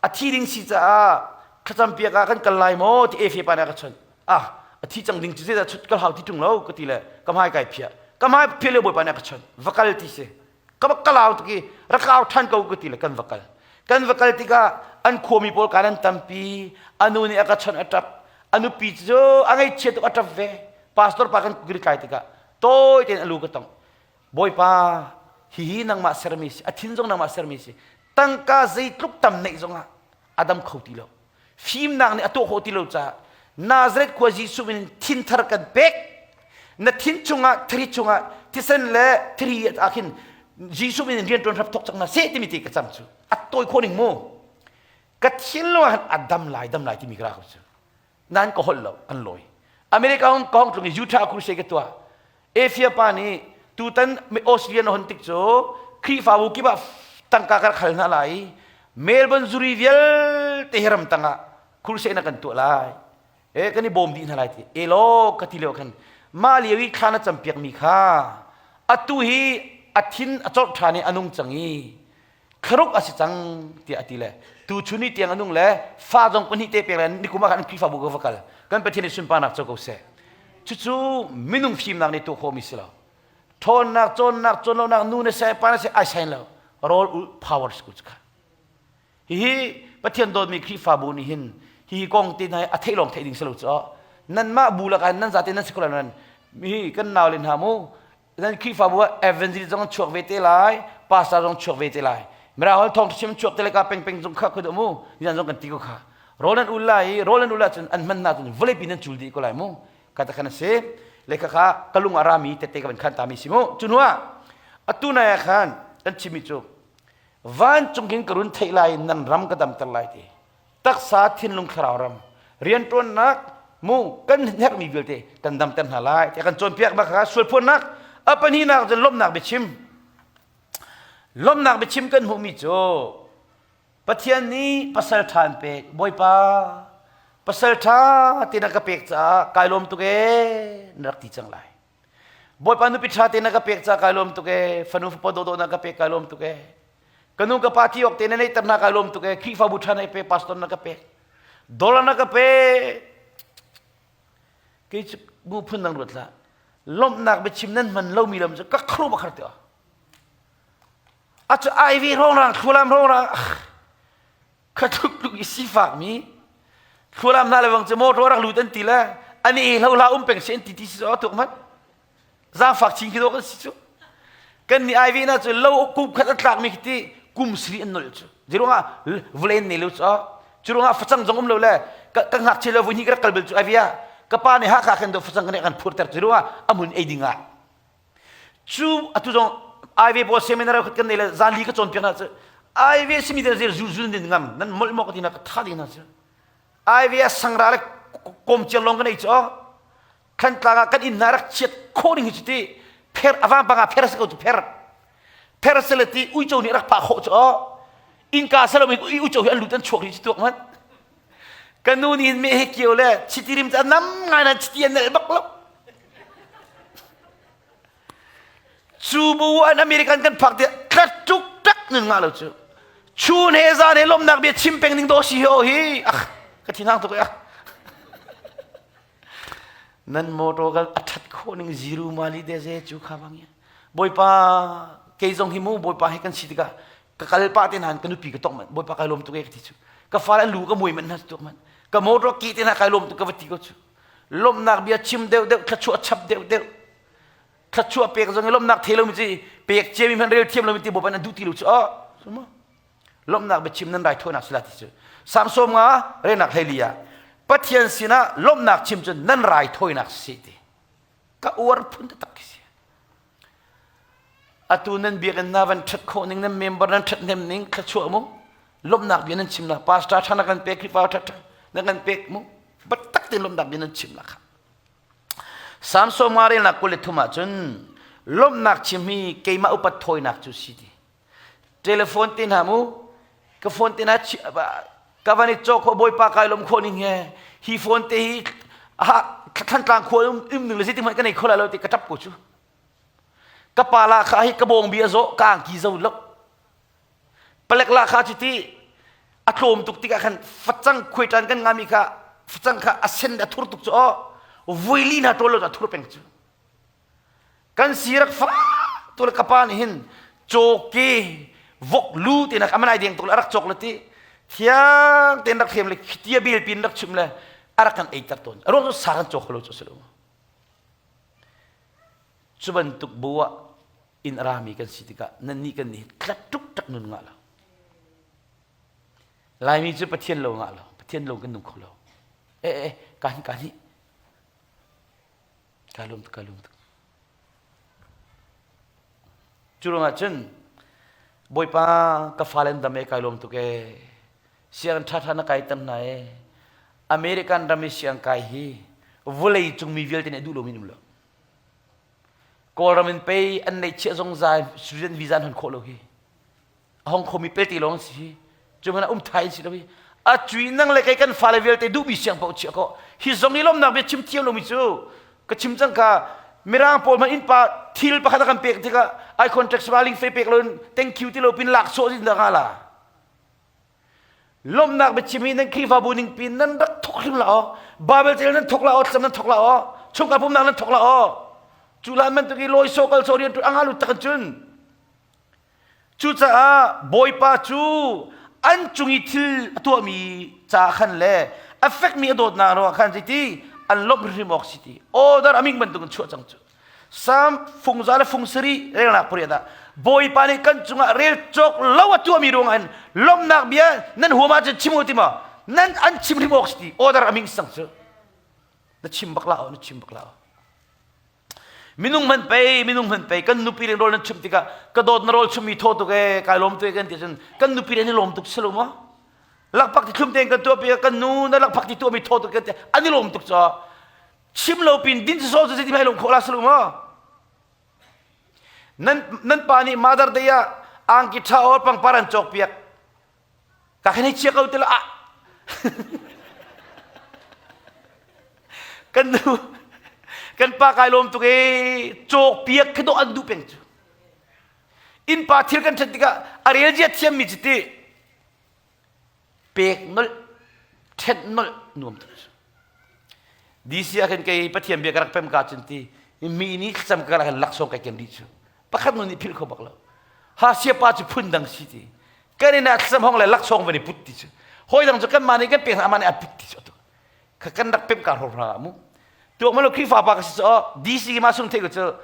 a thi ding si caah thlacam piak ah kan kal lai maw ti efe pa nih a ka chawnh ah a thi cang ding cu zeidah chut kal hau ti ṭung lo ka ti le ka hmai kai phiah ka hmai phiah le bawipa nih a ka chawnh va kal ti si ka va kalau tuk i rak au ṭhan ko ka ti le kan va kal kan va kal tikah an khuami pawl kaan an tampi a nu nih a ka chawnh a ṭap a nupi cu a ngaihchia tuk a ṭap ve pastor pa kan kuri tlai tikah tawi tein a lu ka tong bawipa hihi nangmah sermi si a thin zong nangmah sermi si tangka zeitluk tam neih zongah a dam kho ti lo fimnak nih a tuah khawh ti lo caah Nazareth khua Jesuh min thin thar kan pek na thin chungah thari chungah thisen le thiri ah khin Jesuh min in rian ṭuan hrap thok cang na seh timi ti ka cam cu a tawi khawh ning mu ka thinlung ah a dam lai dam lai timi ka ra ko cu nan ka holh lo kan lawi America hong ka hong tlung i Utah crusade ka tuah Efia pa nih tutan Australia na hon tik cu Khrihfabu kip ah tangka ka rak hal hna lai i Melbourne zuri vialte hi ram tangah crusade na kan tuah lai e kan i bawm dih hna lai ti elaw ka ti lio khan mah lio i thla na campiak mi kha atu hi a thin a corh ṭhan i a nung cang i. Thlaruk a si cang tiah a ti le tu chun ni tiang a nung le fa zong pahnih te pek le nikum ah khan Khrihfabu ka va kal. Kan Pathian nih sunparnak co ko seh. Cucu minung fimnak nih tuah khawhmi si lo. Ṭhawnnak, cawnnak, cawnlonak, nu na seh, pa na seh, ai sain lo. Rawl ulh power school cu kha. Hihi Pathian dawtmi Khrihfabu nih hin hihi kong te hna a theih lawng theih ding si lo cu. Nanmah bu lakah nan zate nan si ko lai nan hi kan nau le hna mu nan Khrihfabu ah evangelist zong chuak ve te lai, pastor zong chuak ve te lai. Mirang hol thawng chim chuak te le ka peng peng zong kha khudu mu nian zong kan ti ko kha. Rawl nan ul lai i rawl nan ul ahcun an hman hna cun vawleipi nan cul dih ko lai mu. Ka ta khan a si. Le kha kha ka lung a rami tette ka van khan ta mi si mu. Cu hnu ah atu nai ah khan kan chimmi cu vancung in ka run theih lai nan ram ka damter lai ti. Taksa thinlung thlarau ram rianṭuannak mu kan herhmi vialte kan damter hna lai tiah kan cawnpiak bak kha sualphuannak a pahnihnak cun lawmhnak biachim lawmhnak biachim kan hmuhmi cu Pathian nih pasal ṭha an pek Bawipa pasal ṭha te na ka pek caah kai lawm tuk ee na rak ti cang lai Bawipa nupi ṭha te na ka pek caah kai lawm tuk ee fanu fapa dawhdawh na ka pek kai lawm tuk ee ka nu ka pa thi awk te na neihter hna kai lawm tuk ee Khrihfabu ṭha na i pek pastor na ka pek dollar na ka pek kei cu bu phun dang ruat hlah lawmhnak biachim nan hman lomi lam cu ka khru bakhar te a cu aivi hrawng thlualam hrawng kha tluk tluk i sifakmi thlualam hna le bang cu motor rak lut an ti le an i hlo hla um peng si an ti ti si tuk man zaangfak chin khi dawh kan si cu kan nih ai ve na cu lo kum khat an tlakmi khi ti kum sri an nolh cu ziruangah vawlei ne lo cu cu ruangah facang zong um lo le ka ngakchia lo vui hnih ka rak kal bel cu ai via ka pa nih Hakha khan do facang kan kan phurter cu ruangah a mun ei ding ah Cu atu zong IV pawl seminar khat kan nei le zan li ka cawnpiak hna cu IV simi te zir zul zul din ngam nan molh maw ka ti na ka tha ding hna cu IV a sangra le kom ciar lawng kan ei cu Thantlang ah kan inn hna rak chiat khawh ding hi cu ti pher awang panga pher si ko cu pher pher se le ti uico nih rak pah khawh cu innka salomi uico hi an lut an chuak hi cu tuak man ka nu nih me he kio le chiti rim cu nam ngai nan chiti an nel bak lo Cu bu an American kan phak tiah tlat tuk tak nun ngah lo cu. Chun he zan he lomnak bia chim peng ding do si hi o hi. Ah, ka thinhang tuk ah. Nan motor kal a that khawh ning zero mali de ze cu kha bang ya. Bawipa kei zong hi mu bawipa he kan si tikah ka kal pa te nan ka nupi ka tok man bawipa kai lom tuk e ka ti cu. Ka fale an lu ka mui man na tuk man. Ka motor ki te na kai lom tuk ka va ti ko cu. Lomnak bia chim deuh deuh thluachuah chap deuh deuh thluachuah pek zong i lomnak thei lomi ci pek ciami hmanh rel thiam lomi ti bawipa nan duh ti lo cu oh sumo lomnak biachim nan raithawinak sila ti cu Samsom nga renak hleili ah Pathian sinah lomnak chim cu nan raithawinak si ti ka uar phun taktak khi si atu nan biakinn na van ṭhat khawh ning nan member nan ṭhathnem ning thluachuah mu lomnak bia nan chim la pastor ṭha na kan pek Khrihfa ṭha na kan pek mu biatak tein lomnak bia nan chim la kha Samson nga relnak 23 ah cun lawmhnak chim hi keimah upat thawinak cu si ti. Telephone te hna mu ka phone te hna ka van i cawk khawh bawipa kai lawm khawh ning he hi phone te hi Thantlang khua um ning le zeitin hmanh ka nei kho lai lo ti ka ṭap ko cu. Ka pa la kha hi ka bawng bi a zawh ka angki zo lo. Palek la kha cu ti a tlawm tuk tikah khan facang khuaiṭan kan ngami kha facang kha a sen a thur tuk cu aw vuili hna ṭawl lo a thur peng cu kan si rak fa tu le ka pa nih hin cawke vok lu te nak amanai deng tuk le a rak cawk le ti thiang tein rak thlem le khitia bel pin rak chim le a rak kan ei ter tawn a ruang cu sa kan cawk lo cu si lo Cu bantuk bu ah inn a rami kan si tikah nannih kan nih tlat tuk tak nun ngah lo. Laimi cu Pathian lo ngah lo. Pathian lo kan nung kho lo. Eh eh ka hi ka hi. Ka lum tuk ka lum tuk. Cu ruangah cun Bawipa ka fale an dam e kai lawm tuk e. Sianginn ṭhaṭha na kai tam hna e. American ram i siang kai hi vawlei cung mi vialte nih duh lomi an um lo. Kawlram in pei an neihchiah zungzal student visa an hon khawh lo hi. A hong khomi pelte lawng si hi. Cu hmanh ah um thai si lo hi. A cui nang le kei kan fale vialte duhmi siang paoh chiah ko. Hi zong i lawmnak bia chim thiam lomi cu ka chim cang ka. Mirang pawl hmanh innpa thil pakhat a kan pek tikah ai contract smiling fe pek loin thank you ti lo pin lak sawh din dah nga la. Lawmhnak biachim hi nan Khrihfabu ning pin nan rak thok hrim la aw. Bible tel nan thok la aw, thlacam nan thok la aw, chungkhar pumnak nan thok la aw. Cu lan bantuk i lawi so kal so rian anga lut tak cun. Cucaah Bawipa cu an cung i thil a tuahmi ca khan le a fekmi a dawtnak ruangah khan zeiti an lawmh hrimhrim awk si ti order a ming bantuk in chuah cang cu. Salm fungza le fung sarih relnak pariat ah Bawipa nih kan cungah rel cawk lo a tuahmi ruangah hin lawmhnak bia nan huam ahcun chim u ti maw nan an chim hrim awk si ti order a ming sang cu na chim bak la na chim bak la Minung hmanh pei, minung hmanh pei, kan nupi le rawl nan chumh tikah ka dawt na rawl chummi thaw tuk ee, kai lawm tuk ee kan ti cun kan nupi le an i lawm tuk si lo maw? Lakphak ti thlum tein kan tuah pi kan nu na lakphak ti tuahmi thaw tuk kan ti an i lawm tuk caw. Chim lo pin din si so cu zeiti hmai lawm khawh la si lo maw? Nan nan pa nih Mother Day ah angki ṭha or pangpar an cawk piak. Ka khan hi chia ko ti lo ah. Kan nu kan pa kai lawm tuk ee cawk piak khi dawh an duh peng cu. Innpa thil kan ṭhen tikah a rel zia thiammi cu ti pek nolh ṭhenh nolh nuam tuk cu. DC ah khin kei Pathian bia ka rak pem ka cun ti mi nih thlacam ka rak laksawng kai ken dih cu. Pakhat nu nih philh kho bak lo. Ha siapa cu phun dang si ti. Kan inn ah thlacam hong le laksawng van i put ti cu. Hawi dang cu kanmah nih kan pek hna amah nih a put ti cu. Kha kan rak pem ka hro hra mu. Tuak malo Khrihfa pa ka si cu DC ma sung thei ko cu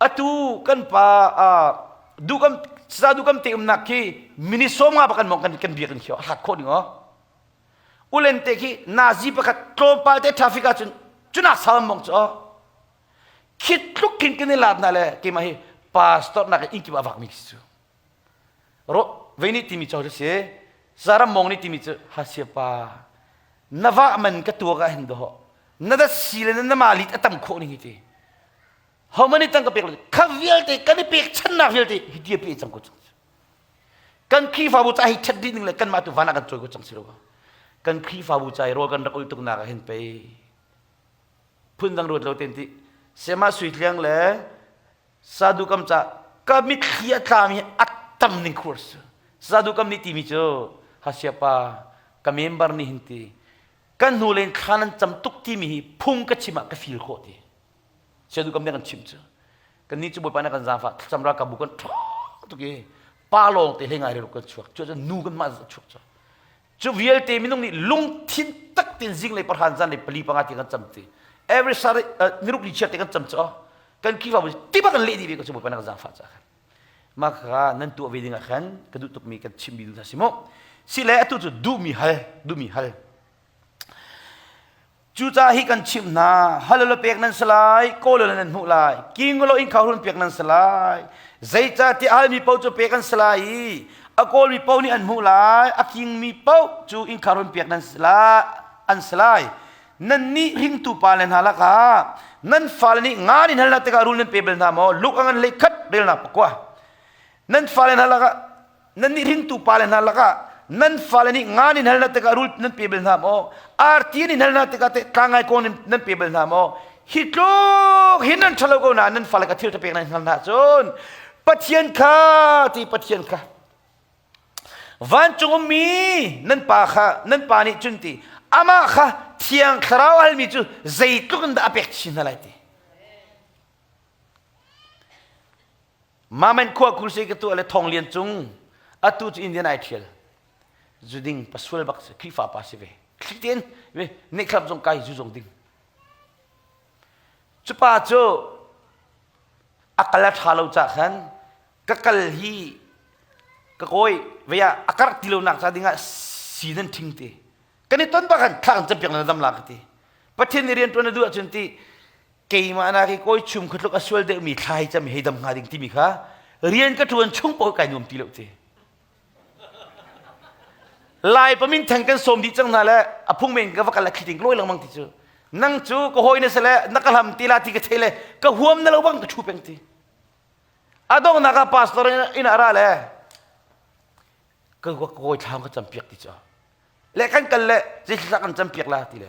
atu kan pa duhkam sa duhkam te umnak khi minute 50 ba kan mong kan kan biak in khio a hlat khawh ding o ulen te khi nazi pakhat tlawmpal te traffic ah cun cunak sau mong cu khit tluk khin kan i lat na le keimah hi pastor nak in kip avak mi khi cu ro vei nih timi cho si zaram mong nih timi cu hasia pa na va man ka tuak ah hin do na da si le na ma lit atam khawh ning hi ti ho mani tang ka pek lo kha vialte kan i pek channak vialte hi ti pe cang ko cang kan Khrihfabu ca hi ṭhat dih ning le kanmah tu van ah kan cawi ko cang si lo kan Khrihfabu ca i rawl kan rak ul tuk nak ah hin pei phundang ruat lo ten ti sema sui tliang le sadu kam ca ka mitthli a tlami a tam ning khur su sadu kam nih timi cu hasiapa ka member nih hin ti kan hnu len thla nan cam tuk timi hi phung ka chim ah ka feel khawh ti Siadu kam nih kan chimh cu kan nih cu Bawipa nih kan zaangfah thlacam ralkapbu kan ṭhawng tuk i pa lawng te hlei ngai kan chuak cu cun nu kan mah chuak cu cu vialte minung nih lungthin tak tin zinglei parhan zan lei pali panga ti kan cam ti every Saturday niruk ni chiat te kan cam cu kan Khrihfabu tiba kan leh dih ve ko cu Bawipa nih kan zaangfah ca khan mah kha nan tuah ve ding ah khan ka duh tukmi kan chimmi duh hna si mu si le atu cu duhmi hal duhmi hal Cucaah hi kan chimh hna, hal ulaw pek nan si lai, kawl ulaw nan hmuh lai, king ulaw innkhar hun pek nan si lai. Zeicahtiah halmi paoh cu pek an si lai i a kawlmi paoh nih an hmuh lai, a kingmi paoh cu innkhar hun pek nan si lai, an si lai. Nannih hringtu pale hna lakah nan fale nih nga nih hal hna tikah rul nan pe bal hna maw? Luk a ngan hlei khat relnak pakua. Nan fale hna lakah Nannih hringtu pale hna lakah nan fale nih nga nin hal hna tikah rul nan pe bal hna maw? Arti nin hal hna tikah teh tlangai kong nan pe bal hna maw? Hi tluk hin nan ṭhalo ko nain nan fale ka thil ṭha pek nan hngal hna cun Pathian kha ti Pathian kha vancung ummi nan pa kha nan pa nih cun ti amah kha thiang thlarau halmi cu zeitluk in dah a pek chin hna lai ti Mamen khua kursi ka tuah le thong lian cung atu cu Indian ai thial zu ding pasual bak si Khrihfa pa si ve thliten ve nekhlap zong kai zu zong ding cu pa cu a kal a tha lo ca khan ka kal hi ka kawi vei ah a karh ti lo nak ca ding ah si nan thing te kan i ton bak khan thla kan campiak na dam la ka ti Pathian nih rian tuan na duh ahcun ti keimah nak i kawi chum kha tluk a sual deuhmi thla hi cam hei dam hnga ding timi kha rian ka ṭuan chung paoh kai nuam ti lo ti lai pamin theng kan sawm dih cang hna le a phung men ka va kal le khiting loi lengmang ti cu nang cu ka hawi na si le na ka hlam ti la ti ka thei le ka huam na lo bang ka ṭhu peng ti a donghnak ah pastor in a ra le ka kawi thlam ka campiak ti cu le kan kal le zeithla kan campiak la ti le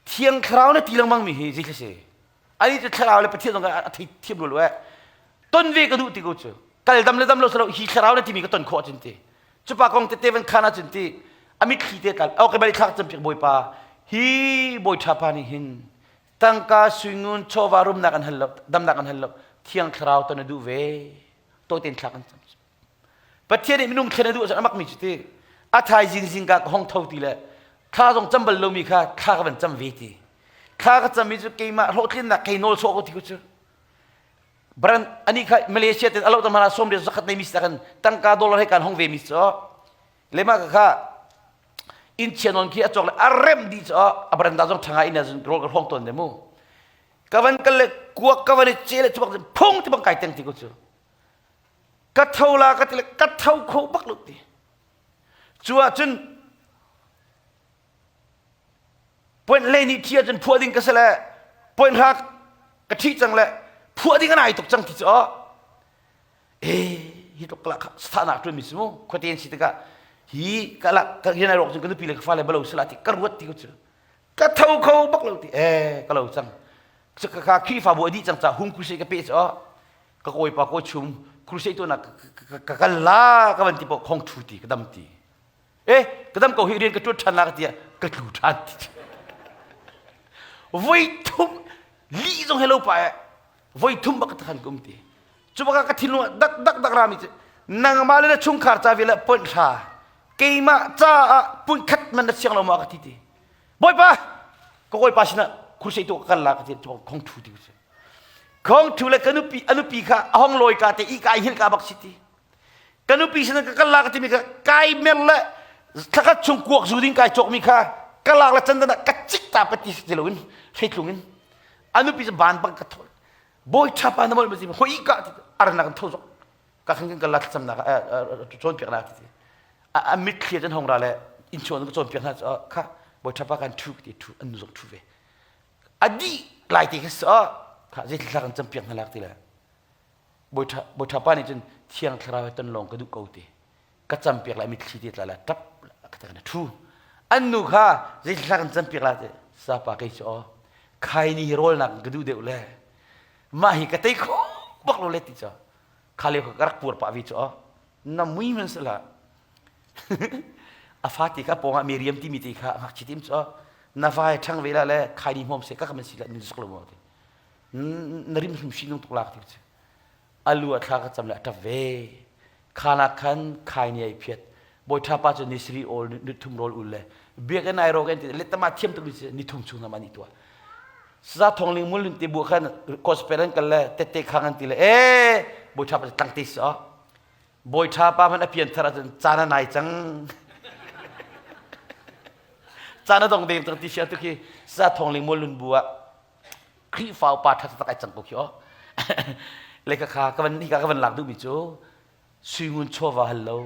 thiang thlarau na ti lengmang mi hi zeithla si? Ani cu thlarau le Pathian zong a thei thiam lo eh. Ton ve ka duh ti ko cu. Kal dam le dam lo salo hi thlarau na timi ka ton khawh cun ti. Cupa kong tete van khan ahcun ti a mitthli te tla okay bali thlak cam piak bawipa hi bawi ṭha pa nih hin tangka suingun chawva rumnak an hal lo damnak an hal lo thiang thlarau ton a duh ve to ten thlak an cam Pathian nih minung thlen a duh ahcun a makmi cu ti a thaizing zingka ka hong tho ti le thla zong cam bal lomi kha thla ka van cam ve ti thla ka cammi cu keimah hlawhtlinnak kei nawl sawh ko ti ku cu Baran ani kha Malaysia ten alo tamana som de zakhat nei mi sa kan tangka dollar he kan hong ve mi cho lema ka kha in chianon khi a chok le a rem di cho a baranda zong thanga in azun rol ka hong ton de mu ka van kal le kuak ka van i che le chubak phung ti bang kai teng ti ko chu ka tho la ka ti le ka tho kho bak lo ti cu ahcun point le nih thi ahcun phuah ding ka si le point hra ka ṭhi cang le phuah ding an ai tuk cang ti cu aw e hi tluk la sthahnak ṭuan mi si mu khuate in si tikah hi ka la ka hian ai rawk cun ka nupi le ka fale balo sila ti ka ruat ti ko cu ka tho kho bak lo ti e ka lo cang ka ka Khrihfabu a dih cang ca hung crusade ka pe cu aw ka kawipa kawi chum crusade tu nak ka kal la ka van ti po khong thu ti ka dam ti eh ka dam ko hi rian ka ṭuan ṭhan la ka ti ah ka tlu ṭhan ti voi thum lih zong hello pa eh voi thum bak ka khan kum ti cu baka ka thinlung ah dak dak dak rami cu nangmah le na chungkhar ca vial ah point hra keimah caah punh khat man na siang lo ma ka ti ti bawipa ka kawipa sinah crusade tu ka kal la ka ti cu khong thu ti khong thu le ka nupi a nupi kha a hong lawi ka te i ka hil ka bak si ti Ka nupi sin ka kal la ka timi kha kai mer le thlakhat chung kuak zu ding kai cawkmi kha ka lak le candan ah ka cik ta pa ti si loin hreitlung in a nupi cu ban bang ka thawl bawi ṭha pa na mol ma si hoi ka ti arnak an tho zok ka khan kan kal la thlacamnak cawnpiak la ti a mitthli cun hong ra le inn chung ka cawnpiak hna cu kha bawi ṭha pa kan ṭhu ti ṭhu an nu zong ṭhu ve a dih lai ti kha so kha zei thla kan campiak hna lak ti le Bawiṭha pa nih cun Thiang Thlarau he ton lawng ka duh ko ti. Ka campiak lai mitthli te tla la ṭap ka ta kana ṭhu. An nu kha zeithla kan campiak la ti sapa kei cu aw khai ni hi rawl nak ka duh deuh le mah hi ka tei kho bak lo le ti cu kha lio ka rak puar pah vi cu aw na mui man sala a fa ti kha pawngah Miriam timi ti kha ngakchi tim cu na vai ṭhang ve la le khai ni hmawm se ka ka man si la nin zuk lo mo ti na rim hrim nung tuk lak ti cu alu a thla ka cam le a ṭap ve khanak khan khai ni ai phiat bawi ṭha pa cu ni siri ol ni thum rawl ul le biakinn ai ro kan ti le tama thiam tuk ni thum chung na ni tua sa thong ling mul ti bu khan gospel an kal le tette khang an ti le e bawi ṭha pa tlang te so bawi ṭha pa man a pian thar ahcun caan a nai cang caan a dong deng cang ti sia tu khi sa thong ling mul lun bu ah Khrihfa upa ṭha tak ai cang ko khi aw. Le ka kha ka van hika ka van lak duhmi cu suingun chawva hal lo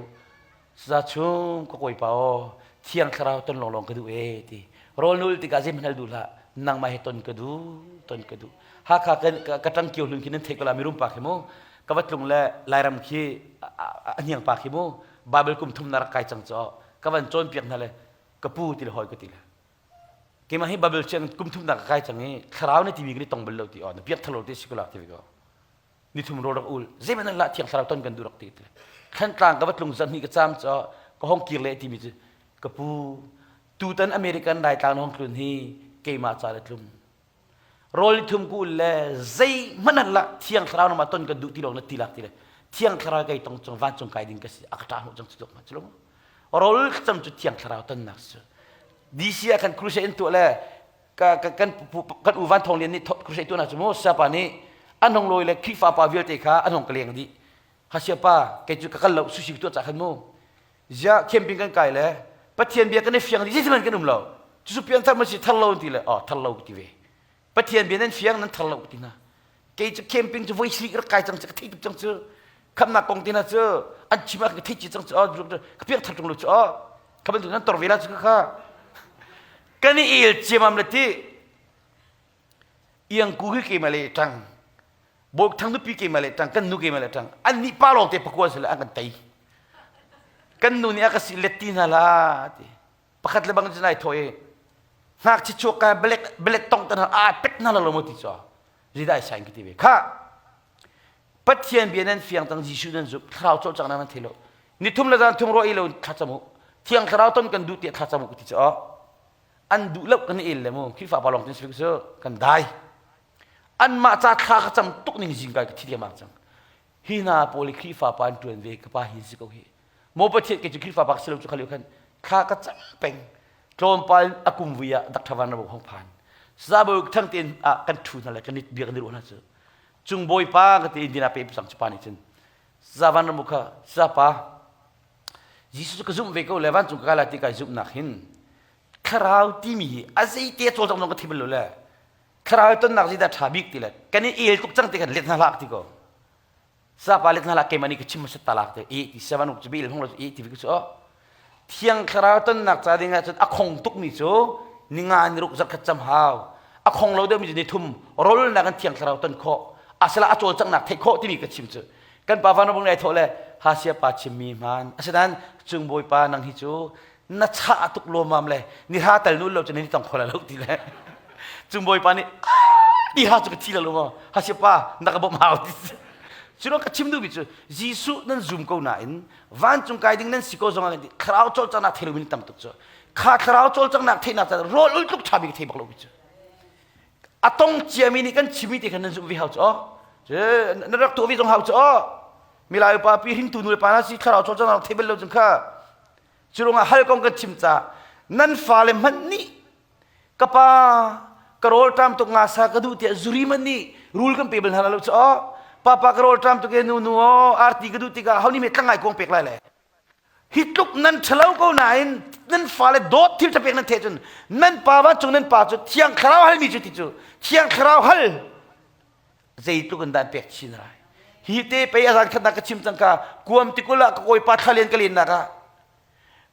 sa chung ka kawipa aw thiang thlarau ton lawnglawng ka duh e ti rawl nul tikah zeihmanh hal duh hlah nangmah he ton ka duh ton ka duh Hakha ka ṭang kio hlun khi nan theih ko la mirum pa khi mu ka va tlung le Lairam khi a hniang pa khi mu Bible kum thum na rak kai cang caw ka van cawnpiak hna le ka pu ti le hawi ka ti le Keimah hi Bible siang kum thumnak ka kai cang i thlarau na timi kan i tong bal lo ti aw na biak thalo ti si ko la ti ko ni thum ro rak ul zeihmanh an lah thiang thlarau ton kan duh rak ti ti thlantlang ka va tlung zarhni ka cam cho ka hong kir le timi cu ka pu tutan American laitlang na hong tlun hi keimah ca le tlung rawl ni thum ku ul le zeihmanh an lah thiang thlarau na ma ton kan duh ti lawng na ti lak ti le thiang thlarau kai tong cung vancung kai ding ka si a ka ṭah hnawh cang cu ma cu rawl cam cu thiang thlarau tonnak cu DC ah khan crusade in tuah le ka kan kan u Van Thawng Lian nih crusade tuah na cu mu siapa nih an hong lawi le Khrihfa pa vialte kha an hong ka leng dih ha siapa kei cu ka kal lo sushi tuah ca khan mu zia camping kan kai le Pathian bia kan i fiang dih zeiti kan um lo cucu pianthar ma si thar lo ti le oh thar lo ti ve Pathian bia nan fiang nan thar lo ti hna kei cu camping cu voi sik rak kai cang cu ka thei tuk cang cu khamnak kong te hna cu an chim ah ka thei ci cang cu oh ka piak thar tung lo cu oh kha bantuk nan tor ve la cu kha kan i el ciamam le ti iang ku hi ke ma le tang bok thang nupi ke ma le tang kan nu ke ma le tang an nih pa lawng te pakua sile an kan tei kan nu nih a ka si let ti hna la ti pakhat le bang cun ai thaw i ngakchia chuak ka belek belek tong tan a pek na lo mo ti cho. Zeidah ai sain ka ti ve. Kha Pathian bia nan fiang cang Jesuh nan zumh thlarau cawlcanghnak nan thei lo. Nithum le zan thum ruah i lo thlacam u. Thiang thlarau ton kan duh tiah thlacam u ka ti cu an duh lo kan i el le mu Khrihfa pa lawng tin si cu kan dai. Anmah ca thla ka cam tuk ning zing kai ka thi diam cang. Hi hna pawl i Khrihfa pa an ṭuan ve ka pa hi si ko hi. Maw Pathian kei cu Khrihfa pa ka si lo cu kha lio khan thla ka cam peng. Tlawmpal a kum vui ah Dr. Van Rabo hong phan. Sazabawi thang tein ah kan ṭhu hna le kan i bia kan i ruah hna cu. Cung bawipa ka ti dina pe sang cu pa nih cun Sazavan Rabo kha Sazapa Jesuh cu ka zumh ve ko le vancung ka kai lai ti kai zumhnak hin thlarau timi hi a zeite cawlcang zong ka thi bal lo le thlarau tonnak zeidah ṭha bik ti le kan i el tuk cang ti kan let hna hlah ti ko sapa let hna hlah keimah nih ka chim hmasat ta lak te e ti sevan uk cu bil hong lo e ti cu oh thiang thlarau tonnak ca ding ah cun a khong tuk mi cu ninga ni ruk zarkhat cam hau a khong lo deuh mi cu ni thum rolnak in thiang thlarau ton khawh asala a cawlcanghnak theih khawh timi ka chim cu kan pa van bung lai thawh le hasia pa chim mi hman asinain cung bawipa nang hi cu na chah tuk lawmam le ni ha tal nu lo cu ni tong khola lo ti le cung bawipa nih ni ha cu ka thi lo maw ha si pa na ka bawmh hau ti cu ka chim duhmi cu Jesuh nan zum ko nain vancung kai ding nan si ko zong ah thlarau cawlcanghnak thei lomi tam tuk cu kha thlarau cawlcanghnak theihnak ca rawl ul tluk ṭha bik thei bak lo mi cu a tong ciami nih kan chimmi te khan nan zumh ve hau cu na rak tuah ve zong hau cu milai upa pi hringtu nu le pa na si thlarau cawlcanghnak thei bal lo cun kha Cu hal kong kan chim ca nan fale hmanh nih ka pa ka rawl ṭam tuk nga sa ka duh tiah zuri hmanh nih rul kan pe bal hna lo cu aw papa ka rawl ṭam tuk e nu nu aw arti ka duh tikah ho nih me tlangai kuang pek lai le hi tluk nan ṭhalo ko nain nan fale dawt thil ṭha pek nan theh cun nan pa vancung nan pa cu thiang thlarau halmi cu ti cu thiang thlarau hal zeitluk in dah an pek chin lai hi te pei a zan khatnak ka chim cang ka kuam tikul ah ka kawipa thlalian ka lennak ah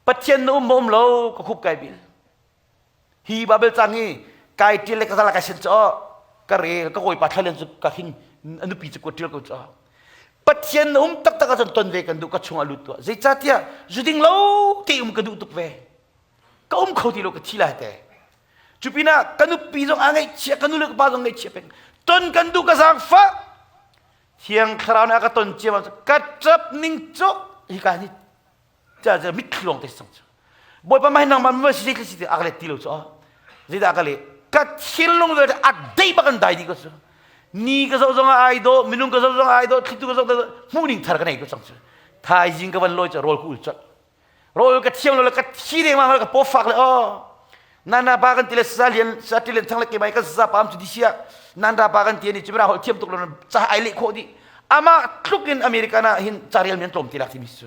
pathian na um ma um lo ka khup kai bil hi babel cang hi kai tial le ka zala kai sen cho ka rel ka kawipa thlalian cu ka hin a nupi cu ko tial ko cho pathian na um taktak ahcun ton ve kan duh ka chung a lut tuah zeicahtiah zuding lo te um ka duh tuk ve ka um kho ti lo ka thi lai te Cu pinah ka nupi zong aa ngaihchia, ka nu le ka pa zong ngaihchia peng. Ton kan duh ka zaangfah. Thiang Thlarau nih a ka ton cia ka ṭap ning cu hika ni ca ca mitthli lawng te sang cu. Bawipa mah hi nangmah ma si zei si ti a ka let ti lo cu. Zeidah a ka leh? Ka thinlung vialte a dei bak an dai dih ko cu. Ni ka zoh zong ah ai dawh, minung ka zoh zong ah ai dawh, thlitu ka zoh hmuh ning thar ka nei ko cang cu. Thaizing ka van lawi cu rawl ka ul colh. Rawl ka thiam lo le ka thi dengmang ka paw fak le oh nana pa kan ti le sa lian sa ti lian thang le ke mai kan sa pam chu di sia nanda pa kan ti ni chimra hol thiam tuk lo cha ai le kho di ama tluk in america na hin charial men tlom ti lak ti mi su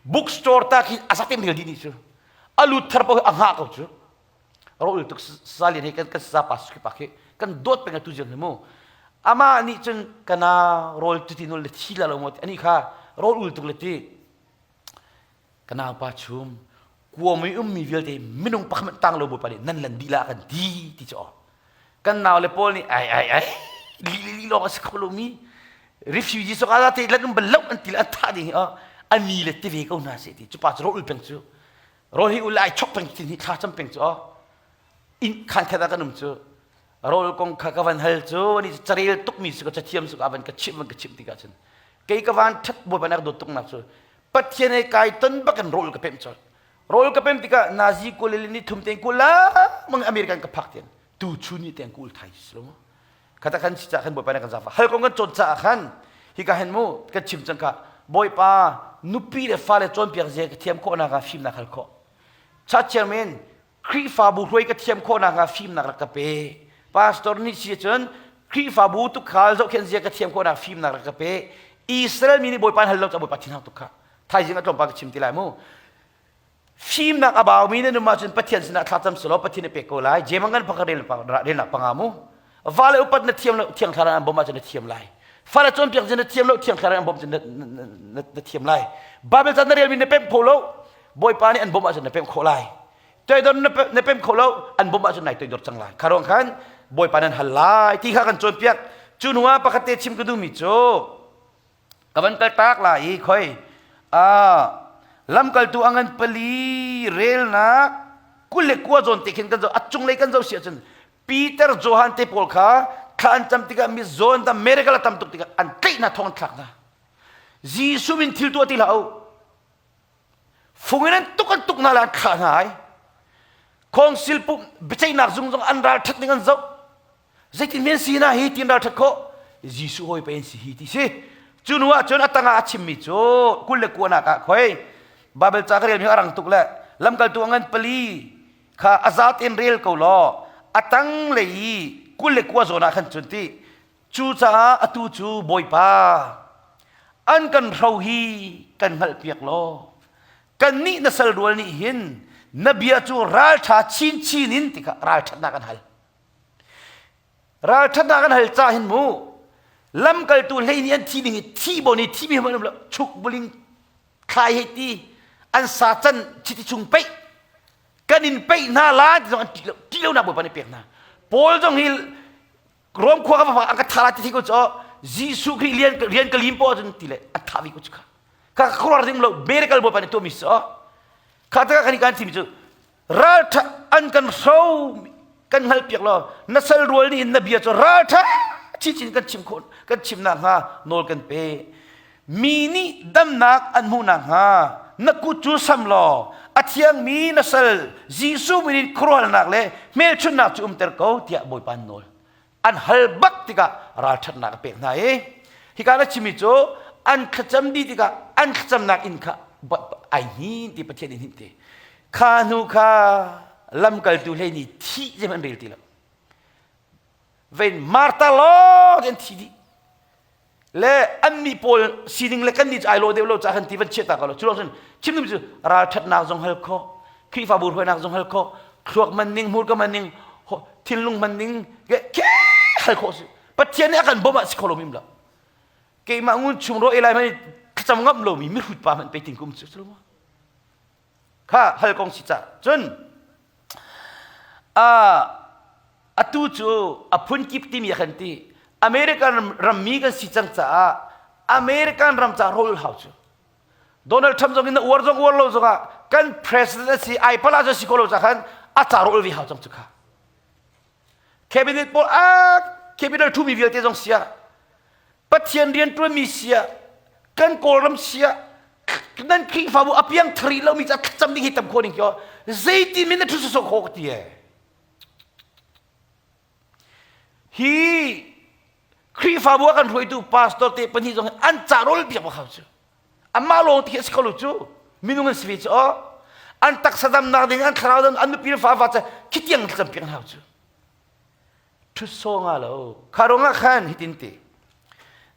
bookstore ta khi asatem rel di ni su alut thar po a nga ko chu ro ul tuk sa lian he kan kan sa pa su pa khi kan dawt peng tu jiang mu ama ni chun kana rol tu ti nul le thi la lo mo ani kha rol ul tuk le ti Ka naupa chum, kuam i ummi vialte minung pakhat tang lo Bawipa nih nan lan dih lah kan ti ti cu kan nau le pawl nih ai ai ai li li li lawng a si kho lomi refugee sok ala te lan um bal lo an ti le an thah ding hi ani le ti ve ko hna se ti cu pa cu ro ul peng cu ro hi ul ai chok peng tin hi thla cam peng cu in khan khat ah kan um cu rawl kong kha ka van hal cu ani carel tukmi si ka cathiam su ka van ka chimh van ka chimh tikah cun kei ka van ṭhat bawipa nak dawt tuknak cu Pathian he kai ton bak in rawl ka pemh colh rawl ka pem tikah Nazi kulil ni thum tein kula mang American ka phak tian tu chu ni tein kul thai si lo khata khan si ca khan bawipa na kan zafa hal kong kan cawn caah khan hika hen mu kan chim cang ka bawipa nupi le fale cawnpiak zia ka thiam khawh nak ah fimnak hal khawh cha chairman Khrihfabu hruai ka thiam khawh nakhnga fimnak rak ka pe. Pastor nih si cun Khrihfabu tukhal zohkhenh zia ka thiam khawh nak fimnak rak ka pe. Israel mi nih Bawipa an hal lo ca Bawipa thinhang tuk kha. Thaizing a tlawmpal ka chim ti lai mu. Fimnak a baumi na num ahcun Pathian sinah thlacam selaw Pathian nih pek ko lai. Jeim ngan pakhat relnak panga mu. Va le upat na thiam lo thiang thlarau an bawmh ahcun na thiam lai. Fale cawnpiak cun na thiam lo thiang thlarau an bawmh cun na thiam lai. Bible ca na relmi na pemh kho lo Bawipa nih an bawmh ahcun na pemh khawh lai. Toidor na pemh kho lo an bawmh ahcun nai toidor cang lai. Kha ruang khan Bawipa nan hal lai ti kha kan cawnpiak. Cu hnu ah pakhat te chim ka duhmi cu ka van kal tak lai i khoi lamkaltu a ngan pali relnak 29 zawn te khin kan zoh a cunglei kan zoh si ahcun Peter Johan te pawl kha Thla an cam tikah mi zawn tam miracle a tam tuk tikah an tlaih hna thong an thlak hna. Jesuh min thil tuah ti hlah u. Fung in an tuk an tuk hna le an thlah hna ai. Khawngsil pumh biaceihnak zung zong an ral ṭhat ning an zoh. Zeitin men si na hi tin ral ṭhat khawh? Jesuh hawi pe in si hi ti si. Cu hnu ah cun a tangah a chimmi cu 29 nak ah khoi Bible ca ka relmi a rang tuk le lamkaltu a ngan pali kha a zat in rel ko law a tang lei i 29 zawn ah khan cun ti Cucaah atu cu Bawipa, an kan hro hi kan hngalhpiak law, kannih na sal rual nih hin na bia cu ralṭha chinchin in ti kha ralṭhatnak an hal. Ralṭhatnak an hal ca hin mu, lamkaltu hlei nih an thi ding i thi bon i thimi hmanh um lo, chuk buling thlai hei ti, an sa can chiti chung peih, kan in peih hna la ti zong an ṭih lo, ṭih lonak Bawipa nih pek hna. Paul zong hi Rom khua ka va an ka tha ti ko cu Jesuh Khrih rian rian ka lim po ahcun ti le a tha vi ko cu kha ka khuar ding lo miracle bawipa nih tuahmi si kha taka kan kan thimi cu raltha an kan hro kan hngal piak law na sal rual nih na bia cu raltha chinchin kan chim khawh kan chim nak hnga nawl kan pe mi nih damnak an hmuh nak hnga na kut cu sam law a thiangmi na sal Jesuh min in khuaruahnak le hmelchunhnak cu umter ko tiah Bawipa an nawl an hal bak tikah ralṭhatnak a pek hna i hika na chimmi cu an thlacam dih tikah an thlacamnak inn kha ai hnin ti Pathian in hnin ti kha hnu kha lamkaltu hlei nih thih zeihmanh an rel ti lo vein Martha lawng an thi dih le annih pawl sining le kannih cu ai lawh deuh lo caah kan ti van chiah ta ko lo cu cun chim ding cu ralṭhatnak zong hal khawh Khrihfabu hruainak zong hal khawh thluak man ning hmurka man ning thinlung man ning ke hal khawh si Pathian nih a kan bawmh ah si kho lo mi lo keimah ngun chung ro elai man thlacam ngam lomi mihrut pa hmanh pe ting kum cu kha hal kong si ca cun atu cu a phunkip timi a kan ti American rammi kan si cang caah American ram ca rawl hau cu Donald Trump zong in na uar zong uar lo zongah kan president a si ai pala cu si ko lo ca khan a ca rawl vi hau cang cu kha cabinet pawl a cabinet thumi vialte zong sia Pathian rianṭuanmi sia kan Kawlram sia nan Khrihfabu a piang thari lomi ca thlacam ding hi tam khawh ning kyo zeitin min na ṭhu sawsawh khawh ka ti e hi Khrihfabu a kan hruaitu pastor te pahnih zong an ca rawl biak ba khau cu amah lawng ti a si kho lo cu minung an si ve cu aw an taksa damnak ding an thlarau dam an nupi le fa fa ca khitiang thlacam piak hau cu ṭhutsaw nga lo kha ruangah khan hitin ti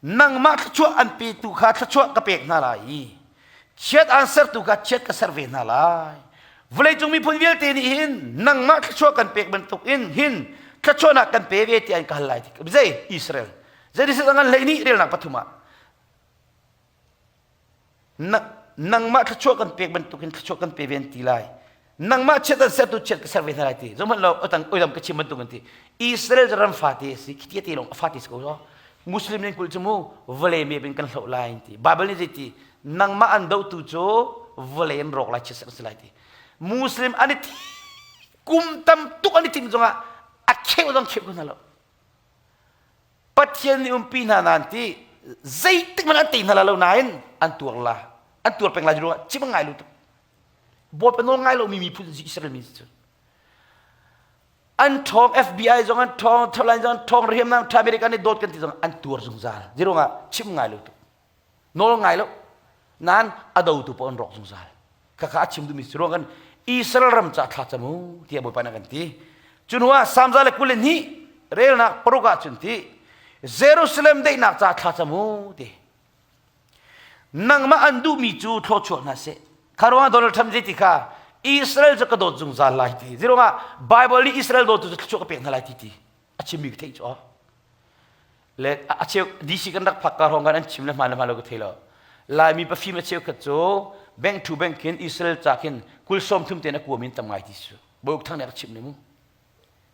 nangmah thluachuah an petu kha thluachuah ka pek hna lai i chiat aan sertu kha chiat ka ser ve hna lai vawleicung miphun vialte nih hin nangmah thluachuah kan pek bantuk in hin thluachuahnak kan pe ve ti an ka hal lai zei Israel zei ngan hlei nih relnak pathum ah nangmah thluachuah kan pek bantukin thluachuah kan pe ve an ti lai nangmah chiat an sertu chiat ka ser ve hna lai ti zohmanh law otang oidam ka chim bantuk an ti Israel ram fate si khitia te lawng a fate si ko zo Muslim nin kul cu mu vawlei me bin kan hloh lai an ti Bible nih zei ti nangmah an dohtu cu vawlei an rawk lai chiat ser si lai ti Muslim an i kum tam tuk an i tim zongah a kheu zong kheu ko hna lo Pathian nih umpi hna nan ti zeitik hmanh an tei hna lo nain an tuar la an tuar peng lai ruangah chim ngai lu tuk Bawipa nawl ngai lomi miphun Israel mi cu an ṭhawng FBI zong an ṭhawng Thailand zong an ṭhawng hriamnam ṭha America nih dawt kan ti zong an tuar zungzal ziruangah chim ngai lo tuk nawl ngai lo nain a dotu paoh an rawk zungzal khakha a chim duhmi si ruang kan Israel ram ca thla cam u tiah Bawipa nih a kan ti cu hnu ah Salm 122 relnak paruk ah cun ti Jerusalem daihnak ca thla cam u ti nangmah an duhmi cu thluachuah hna seh kha ruangah Donald Trump zei ti kha Israel cu ka dawt zungzal lai ti ziruangah Bible nih Israel dawtu cu thluachuah ka pek hna lai ti ti a chimmi ka theih cu le a cheu DC kan rak phak ka hrawng kan an chim le hmaan le hmaan lo ka thei lo Laimi pafim a cheukhat cu bank to bank khin Israel ca khin kul sawm thum ten a kuam in tam ngai ti su Bawiuk thang nih a chim ne mu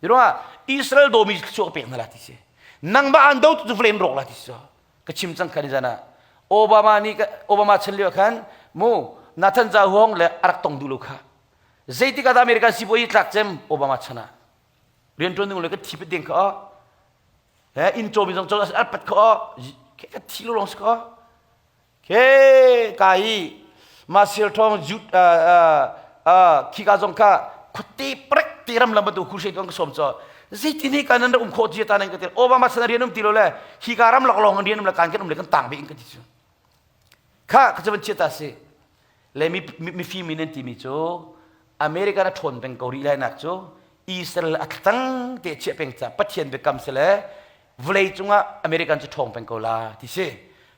Ruangah Israel dawmi thluachuah ka pek hna la ti si nangmah an do tu vlen rawk la ti si ka chim cang khan zan ah Obama nih Obama chan lio khan mu Nathan Zahuang le a rak tong duh lo kha zeitik ah dah American sipuazi tlak cem Obama chan ah rianṭuan ding le ka thi ding kha. He inn cawmi zong cawm al pat kho ke ka thi lo lawng si ko. Ke ka i ma sir thong jut khi ka zong kha khuate prek te ram lam batu khu she tuan ka som cho zeitin hi kan nan um kho ti ta nan ka ti Obama san rian um ti lo le hi ka ram lak lawng rian um le kan kan um le kan tang be in ka ti chu kha ka chavan chia ta si le mi mi fi mi nan ti mi cu America na ṭhawn peng ko rih lai nak cu Israel a tlang te chiah peng ca Pathian biakam si le vawlei cungah American cu ṭhawng peng ko la ti si.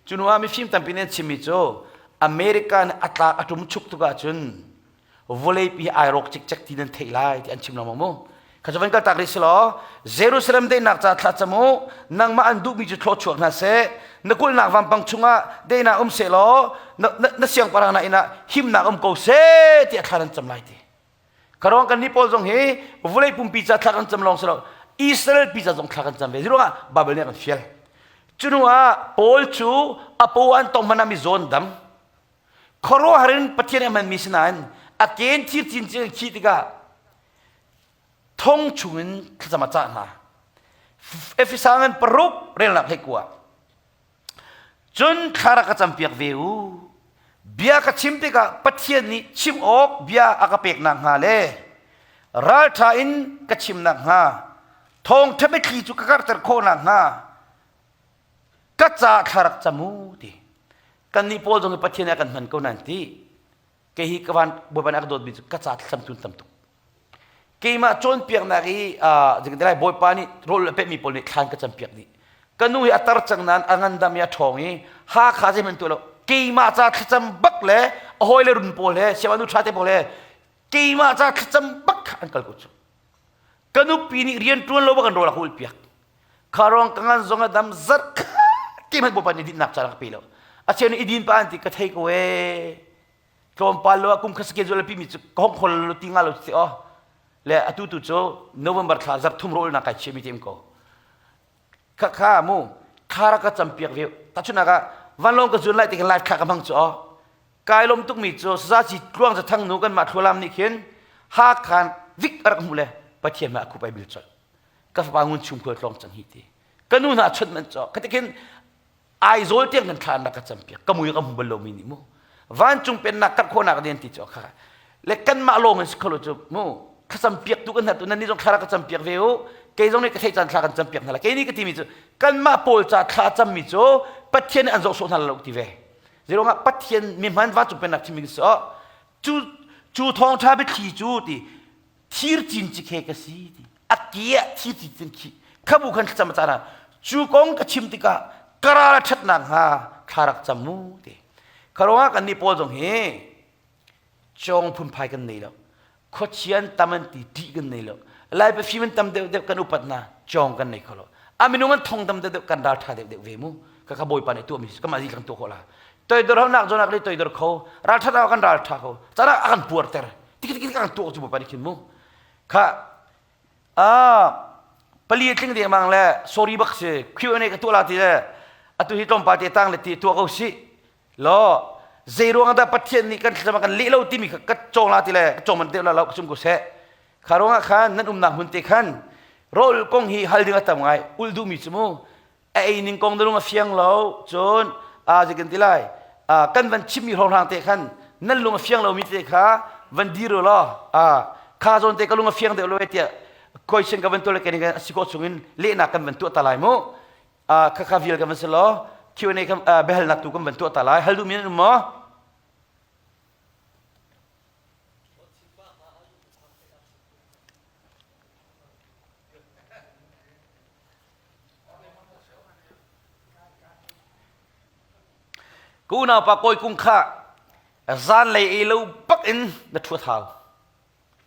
Cu hnu ah mifim tampi nih an chimmi cu American a tlak a ṭum chuk tuk ahcun vawlei pi ai rawk cikcek ti nan theih lai ti an chim lengmang mu. Kha cu van kal tak rih si law Jerusalem daihnak ca thla cam u nangmah an duhmi cu thlawchuak hna seh na kulhnak vampang chungah daihnak um seh law na, na, na siangpahrang na inn ah himnak um ko seh tiah thla nan cam lai ti. Karawng kan nih pawl zong hi vawlei pumpi ca thla kan cam lawng si lo Israel pi ca zong thla kan cam ve. Ziruangah Bible nih a kan fial. Cunu ah Paul cu a paw an tong hmanh ah mi zawn dam. Khuaruahhar in Pathian a hmanmi si nain a ken thir cincin khi tikah thong chungin thlacam a cah hna. Efesa ngan paruk relnak hlei kua. Cun thla rak ka campiak ve u. Bia ka chim tikah Pathian nih chim awk bia a ka pek nakhnga le ralṭha in ka chim nakhnga thawngṭha biathli cu ka karhter khawh nakhnga ka ca thla rak cam u ti. Kannih pawl zong hi Pathian nih a kan hman ko nan ti. Kei hi ka van Bawipa nih a ka dawtmi cu ka ca thlacam tun tam tuk. Keimah cawnpiaknak i uh, Bawipa nih rawl a pekmi pawl nih thlan ka campiak dih. Ka nu hi a tar cang nain a ngandam i a ṭhawng i Hakha zeihmanh tuah lo. Keimah ca thlacam bak le a hawile run pawl he siangnu ṭha te pawl he keimah ca thlacam bak kha an kal ko cu. Ka nupi nih rian ṭuan lo bak an rawl a ka ulpiak. Kha ruang ka ngan zong a dam zarh ti hmanh Bawipa nih dinnak ca rak pe lo. A cheu nih i din pa an ti ka thei ko ee. Tlawmpal lo ah kum khat schedule a pimi cu ka hong khol lo ti nga lo ti aw. Le atu tu cu November thla zarh thum rawl na kai chiami te ko. Kha kha mu kha rak ka campiak ve. Tahchunhnak ah vanlawng ka zun lai ti kan live thla ka hmang cu aw. Kai lawm tukmi cu sazaci tluang zathang nu kanmah thlualam nih khin Hakhan vik a rak hmuh le Pathian hmai a khup ai bil colh. Ka fapa ngun chung khual tlawng cang hi ti. Ka nu hna chawnh man caw. Kha khin Aizawl tiang kan thla an rak ka campiak. Ka mui ka hmu bal lomi nih mu. Vancung pennak karh khawhnak ding ti cu kha. Le kanmah lawng in si kho lo cu mu. Thlacam piak tu kan hna tu nan nih zong thla rak ka campiak ve u. Kei zong nih ka theih caan thla kan campiak hna la. Kei nih ka timi cu kanmah pawl ca thla cammi cu Pathian nih an zoh sawh hna lo ti ve. Zeiruangah Pathian mi hman vancung pennak chimmi si cu cu thawngṭha biathli cu ti thir cincik he ka si ti a ke ah thir cincin khi khabu khan thlacam a caan ah cu kong ka chim tikah ka ral a ṭhat nakhnga thla rak cam mu ti kharuangah kan nih pawl zong hi cawng phunphai kan nei lo khuachian tam an ti ṭih kan nei lo lai pafim an tam deuh deuh kan upat na cawng kan nei kho lo a minung an thong tam deuh deuh kan ral ṭha deuh deuh ve mu ka ka bawipa nih tuahmi ka mah kan tuah khawh la toidor honak zonak le toidor kho ral ṭhat ah kan ral ṭha kho caan ah a kan puarter tik tik kan tuah cu bawipa nih khin mu kha a pali tling dengmang le sorry bak si Q&A ka tuah la ti le atu hi tlawmpal te tang le ti tuah ko si lo zei ruang dah Pathian nih kan thlacam kan leh lo timi kha ka cawng la ti le ka cawng man deuh la lo ka chim ko seh kha ruangah khan nan umnak hmun te khan rawl kong hi hal ding a tam ngai ul duhmi cu mu a ei ning kong na lung a fiang lo cun a zei kan ti lai kan van chimmi hrawnghrang te khan nan lung a fiang lomi te kha van dir u law kha zawn te ka lung a fiang deuh lo tiah question ka van tuah le kan a si khawh chungin lehnak kan van tuah ta lai mu kha kha vial kan van si law Q&A kan biahalnak tu kan van tuah ta lai hal duhmi nan um maw Ka unaupa kawi kung kha zanlei ei lo bak in na ṭhuat hau.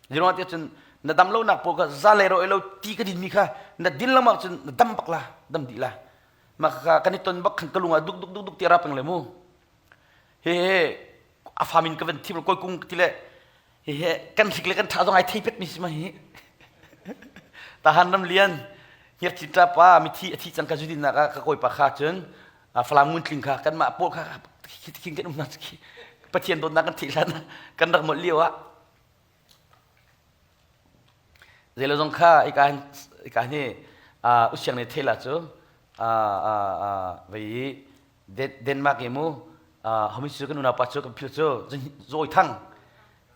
Zeiruangah tiah cun na dam lonak pawl kha zanlei ro ei lo ti ka dinmi kha na din lengmang cun na dam bak la, dam dih la. Mah kha kan i ton bak khan ka lung ah duk duk duk duk ti ra peng le mu. He he a fam in ka van thim kawi kung ti le Hihi kan hrik le kan tha zong ai thei pet mi si ma hi. Tahan ram lian hngir chin ta pa mithi a thi cang ka zudin nak ah ka kawi pa kha cun Falam ngun tling kha kan mah pawl kha khin kan um na khi Pathian dawtnak kan theih hlan kan rak molh lio ah zeilo zong kha ika ika hi usiang ne thela cu. Vei Denmark i mu homi cu kan unau pa cu kan phil cu zawi thang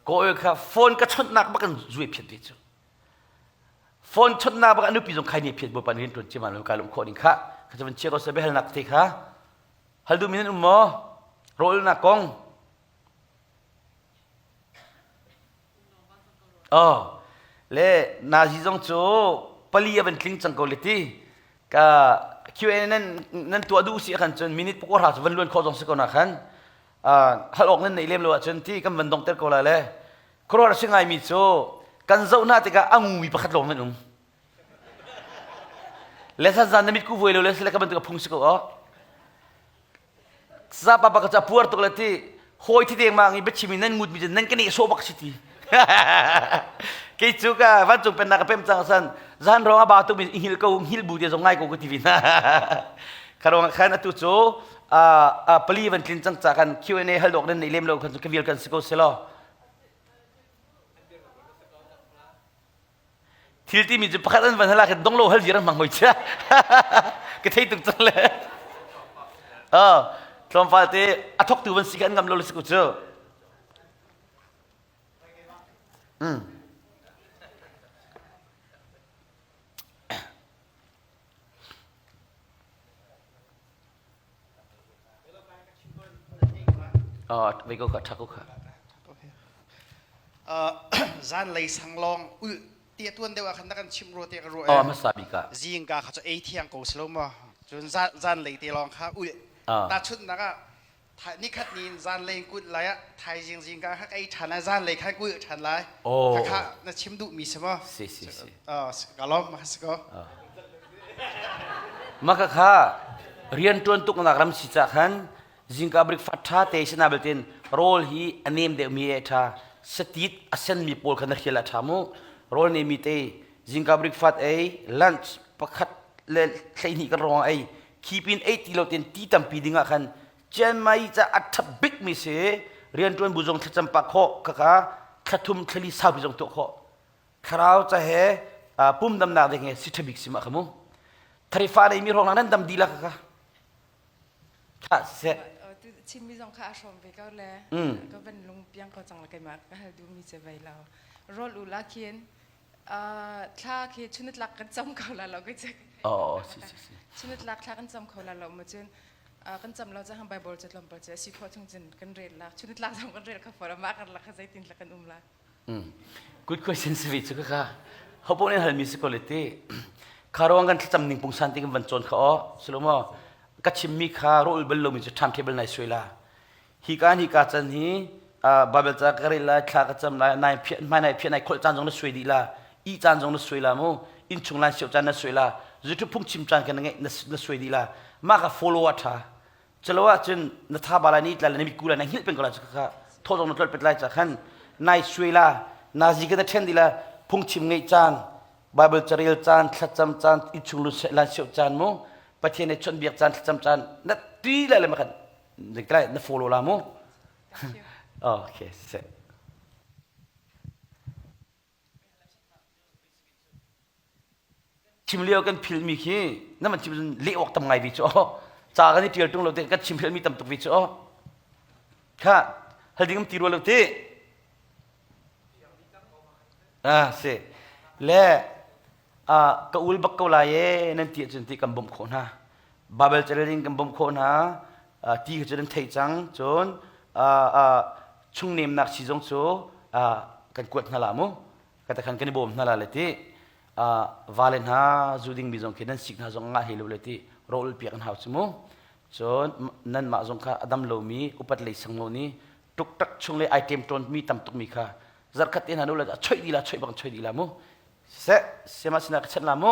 ko kha phone ka chonhnak bak kan zui phiat ve cu phone chonhnak bak nupi zong khai ni phiat bawipa nih tuan chiama lo kai lung khawh ding kha kha cu chia ko se biahalnak te kha hal duh mi nan um maw rawlnak kong Oh, le nazi zong cu pali a van tling cang ko le ti. Ka Q&A nan nan tuah duh si khan cun minute pakua hra cu van luan khawh zong si ko na khan. Hal awk nan neih lem lo ahcun ti kan van dongter ko lai le. Khuaruahhar a si ngaimi cu kan zoh hna tikah a ngumi pakhat lawng nan um. Le san zan na mit ku vuai lo le sile ka bantuk a phung si ko oh. Zapa bak ca puar tuk le ti hawi thi deng mang i biachim in nan ngut mi nan ka neh sawh bak si ti. Kei cu ka vancung pennak ka pem cang san zan rong a ba tuk mi hngil ko hngil bu te zong ngai ko ka ti vi na. Kharong khan atu cu a pali van tlin cang ca kan Q&A hal dok nan nei lem lo khan ka vial kan si ko selaw. Thil timi cu pakhat an van hal ah khin donglo hal viar an hmang hoi chia. Ka thei tuk cang le. Oh, tlawmpal te a thoktu van si ka an ngam lo le si ko cu. Mm. Oh, vei ko kha, ṭha ko kha. Zanlei sang lawng ulh ti tuan deuh ah khan na kan chimh rua te ka ruah. Oh, hmasa bik ah. Zingka kha cu ei thiang ko si lo maw? Cun zanlei te lawng kha ulh. Tahchunhnak ah nikhat ni in zanlei kulh lai ah thaizing zingka kha ka ei ṭhan lai zanlei khan kulh ṭhan lai. Oh. Kha na chim duhmi si maw? Si si si. Ka lawm ma si ko. Maka kha rian ṭuan tuknak ram si ca khan zingka breakfast ṭha te si na beltin rawl hi a nem deuhmi e ṭha satit a senmi pawl kha na hrial a ṭha mu rawl nemi te zingka breakfast ei lunch pakhat le 12 kan rong ei khipin ei ti lo ten ti tampi ding ah khan Chiang Mai ca a ṭha bikmi si rianṭuan bu zong thlacam pah khawh khakha thlathum thlali saupi zong tuah khawh thlarau ca he pum damnak ding he si ṭha bik si ma kha mu tharifa nei mi hrawng nan dam dih la kha kha siseh Chinmi zong kha a hrawm ve ko le ka van lung piang ko cang la keimah ka hal duhmi che vai lo rawl u la khin thla khi chunitlak kan cam kho la lo kai che oh si si si chunitlak thla kan cam kho la lo ma cun kan cam lo cang bible che tlawmpal che si khawh chung cun kan rel la chunitlak zong kan rel kha for ma kar la kha zeitin la kan um la Good question si ve cu kaka. Hopo nih halmi si ko le ti. Kha ruang kan thlacam ning pungsan ti kan van cawn kha aw. Silo ka chimmi kha rawl bal lomi cu time table nai suai la. Hi ka hi ka can hi Bible ca ka rel lai, thla ka cam lai, nai phiat hmai nai phiat nai kholh caan zong na suai dih la. I caan zong na suai la mu. Inn chung lan sio caan na suai la. Zutu phung chim caan kan ngeih na suai dih la. Mah ka follow a tha. Culo ahcun na tha ba lai ni tla le na mitku lai na hngilh peng ko lai cu kha thaw zong na tlolh pet lai ca khan nai suai la nazi ka na ṭhen dih la phungchim ngeih caan Bible carel caan thlacam caan innchung lu lan sioh caan mu Pathian he chawnhbiak caan thlacam caan na ti lai le ma khan lai na follow la mu okay siseh Chim lio kan philmi khi na man chim cun leh awk tam ngai vi cu aw. Ca kan i ṭial ṭung lo te kan chim philmi tam tuk vi cu aw. Kha hal ding ti rua lo ti. Ah si. Le ah ka ul bak ko lai e nan ti ahcun ti kan bawmh khawh hna. Bible carel in kan bawmh khawh hna. Ti kha cu nan theih cang. Cun chungnemnak si zong cu kan kuat hna la mu. Ka te khan kan i bawm hna la le ti. Vale hna zu dingmi zong khi nan sik hna zong ngah hlei lo le ti rawl piak an hau cu mu cun nanmah zong kha a dam lomi upat lei sang lo ni tuktak chung le ai ṭem ṭawn mi tam tuk mi kha zarkhat te hna nu le a choih dih la choih bang choih dih la mu seh siama sinah ka chanh la mu.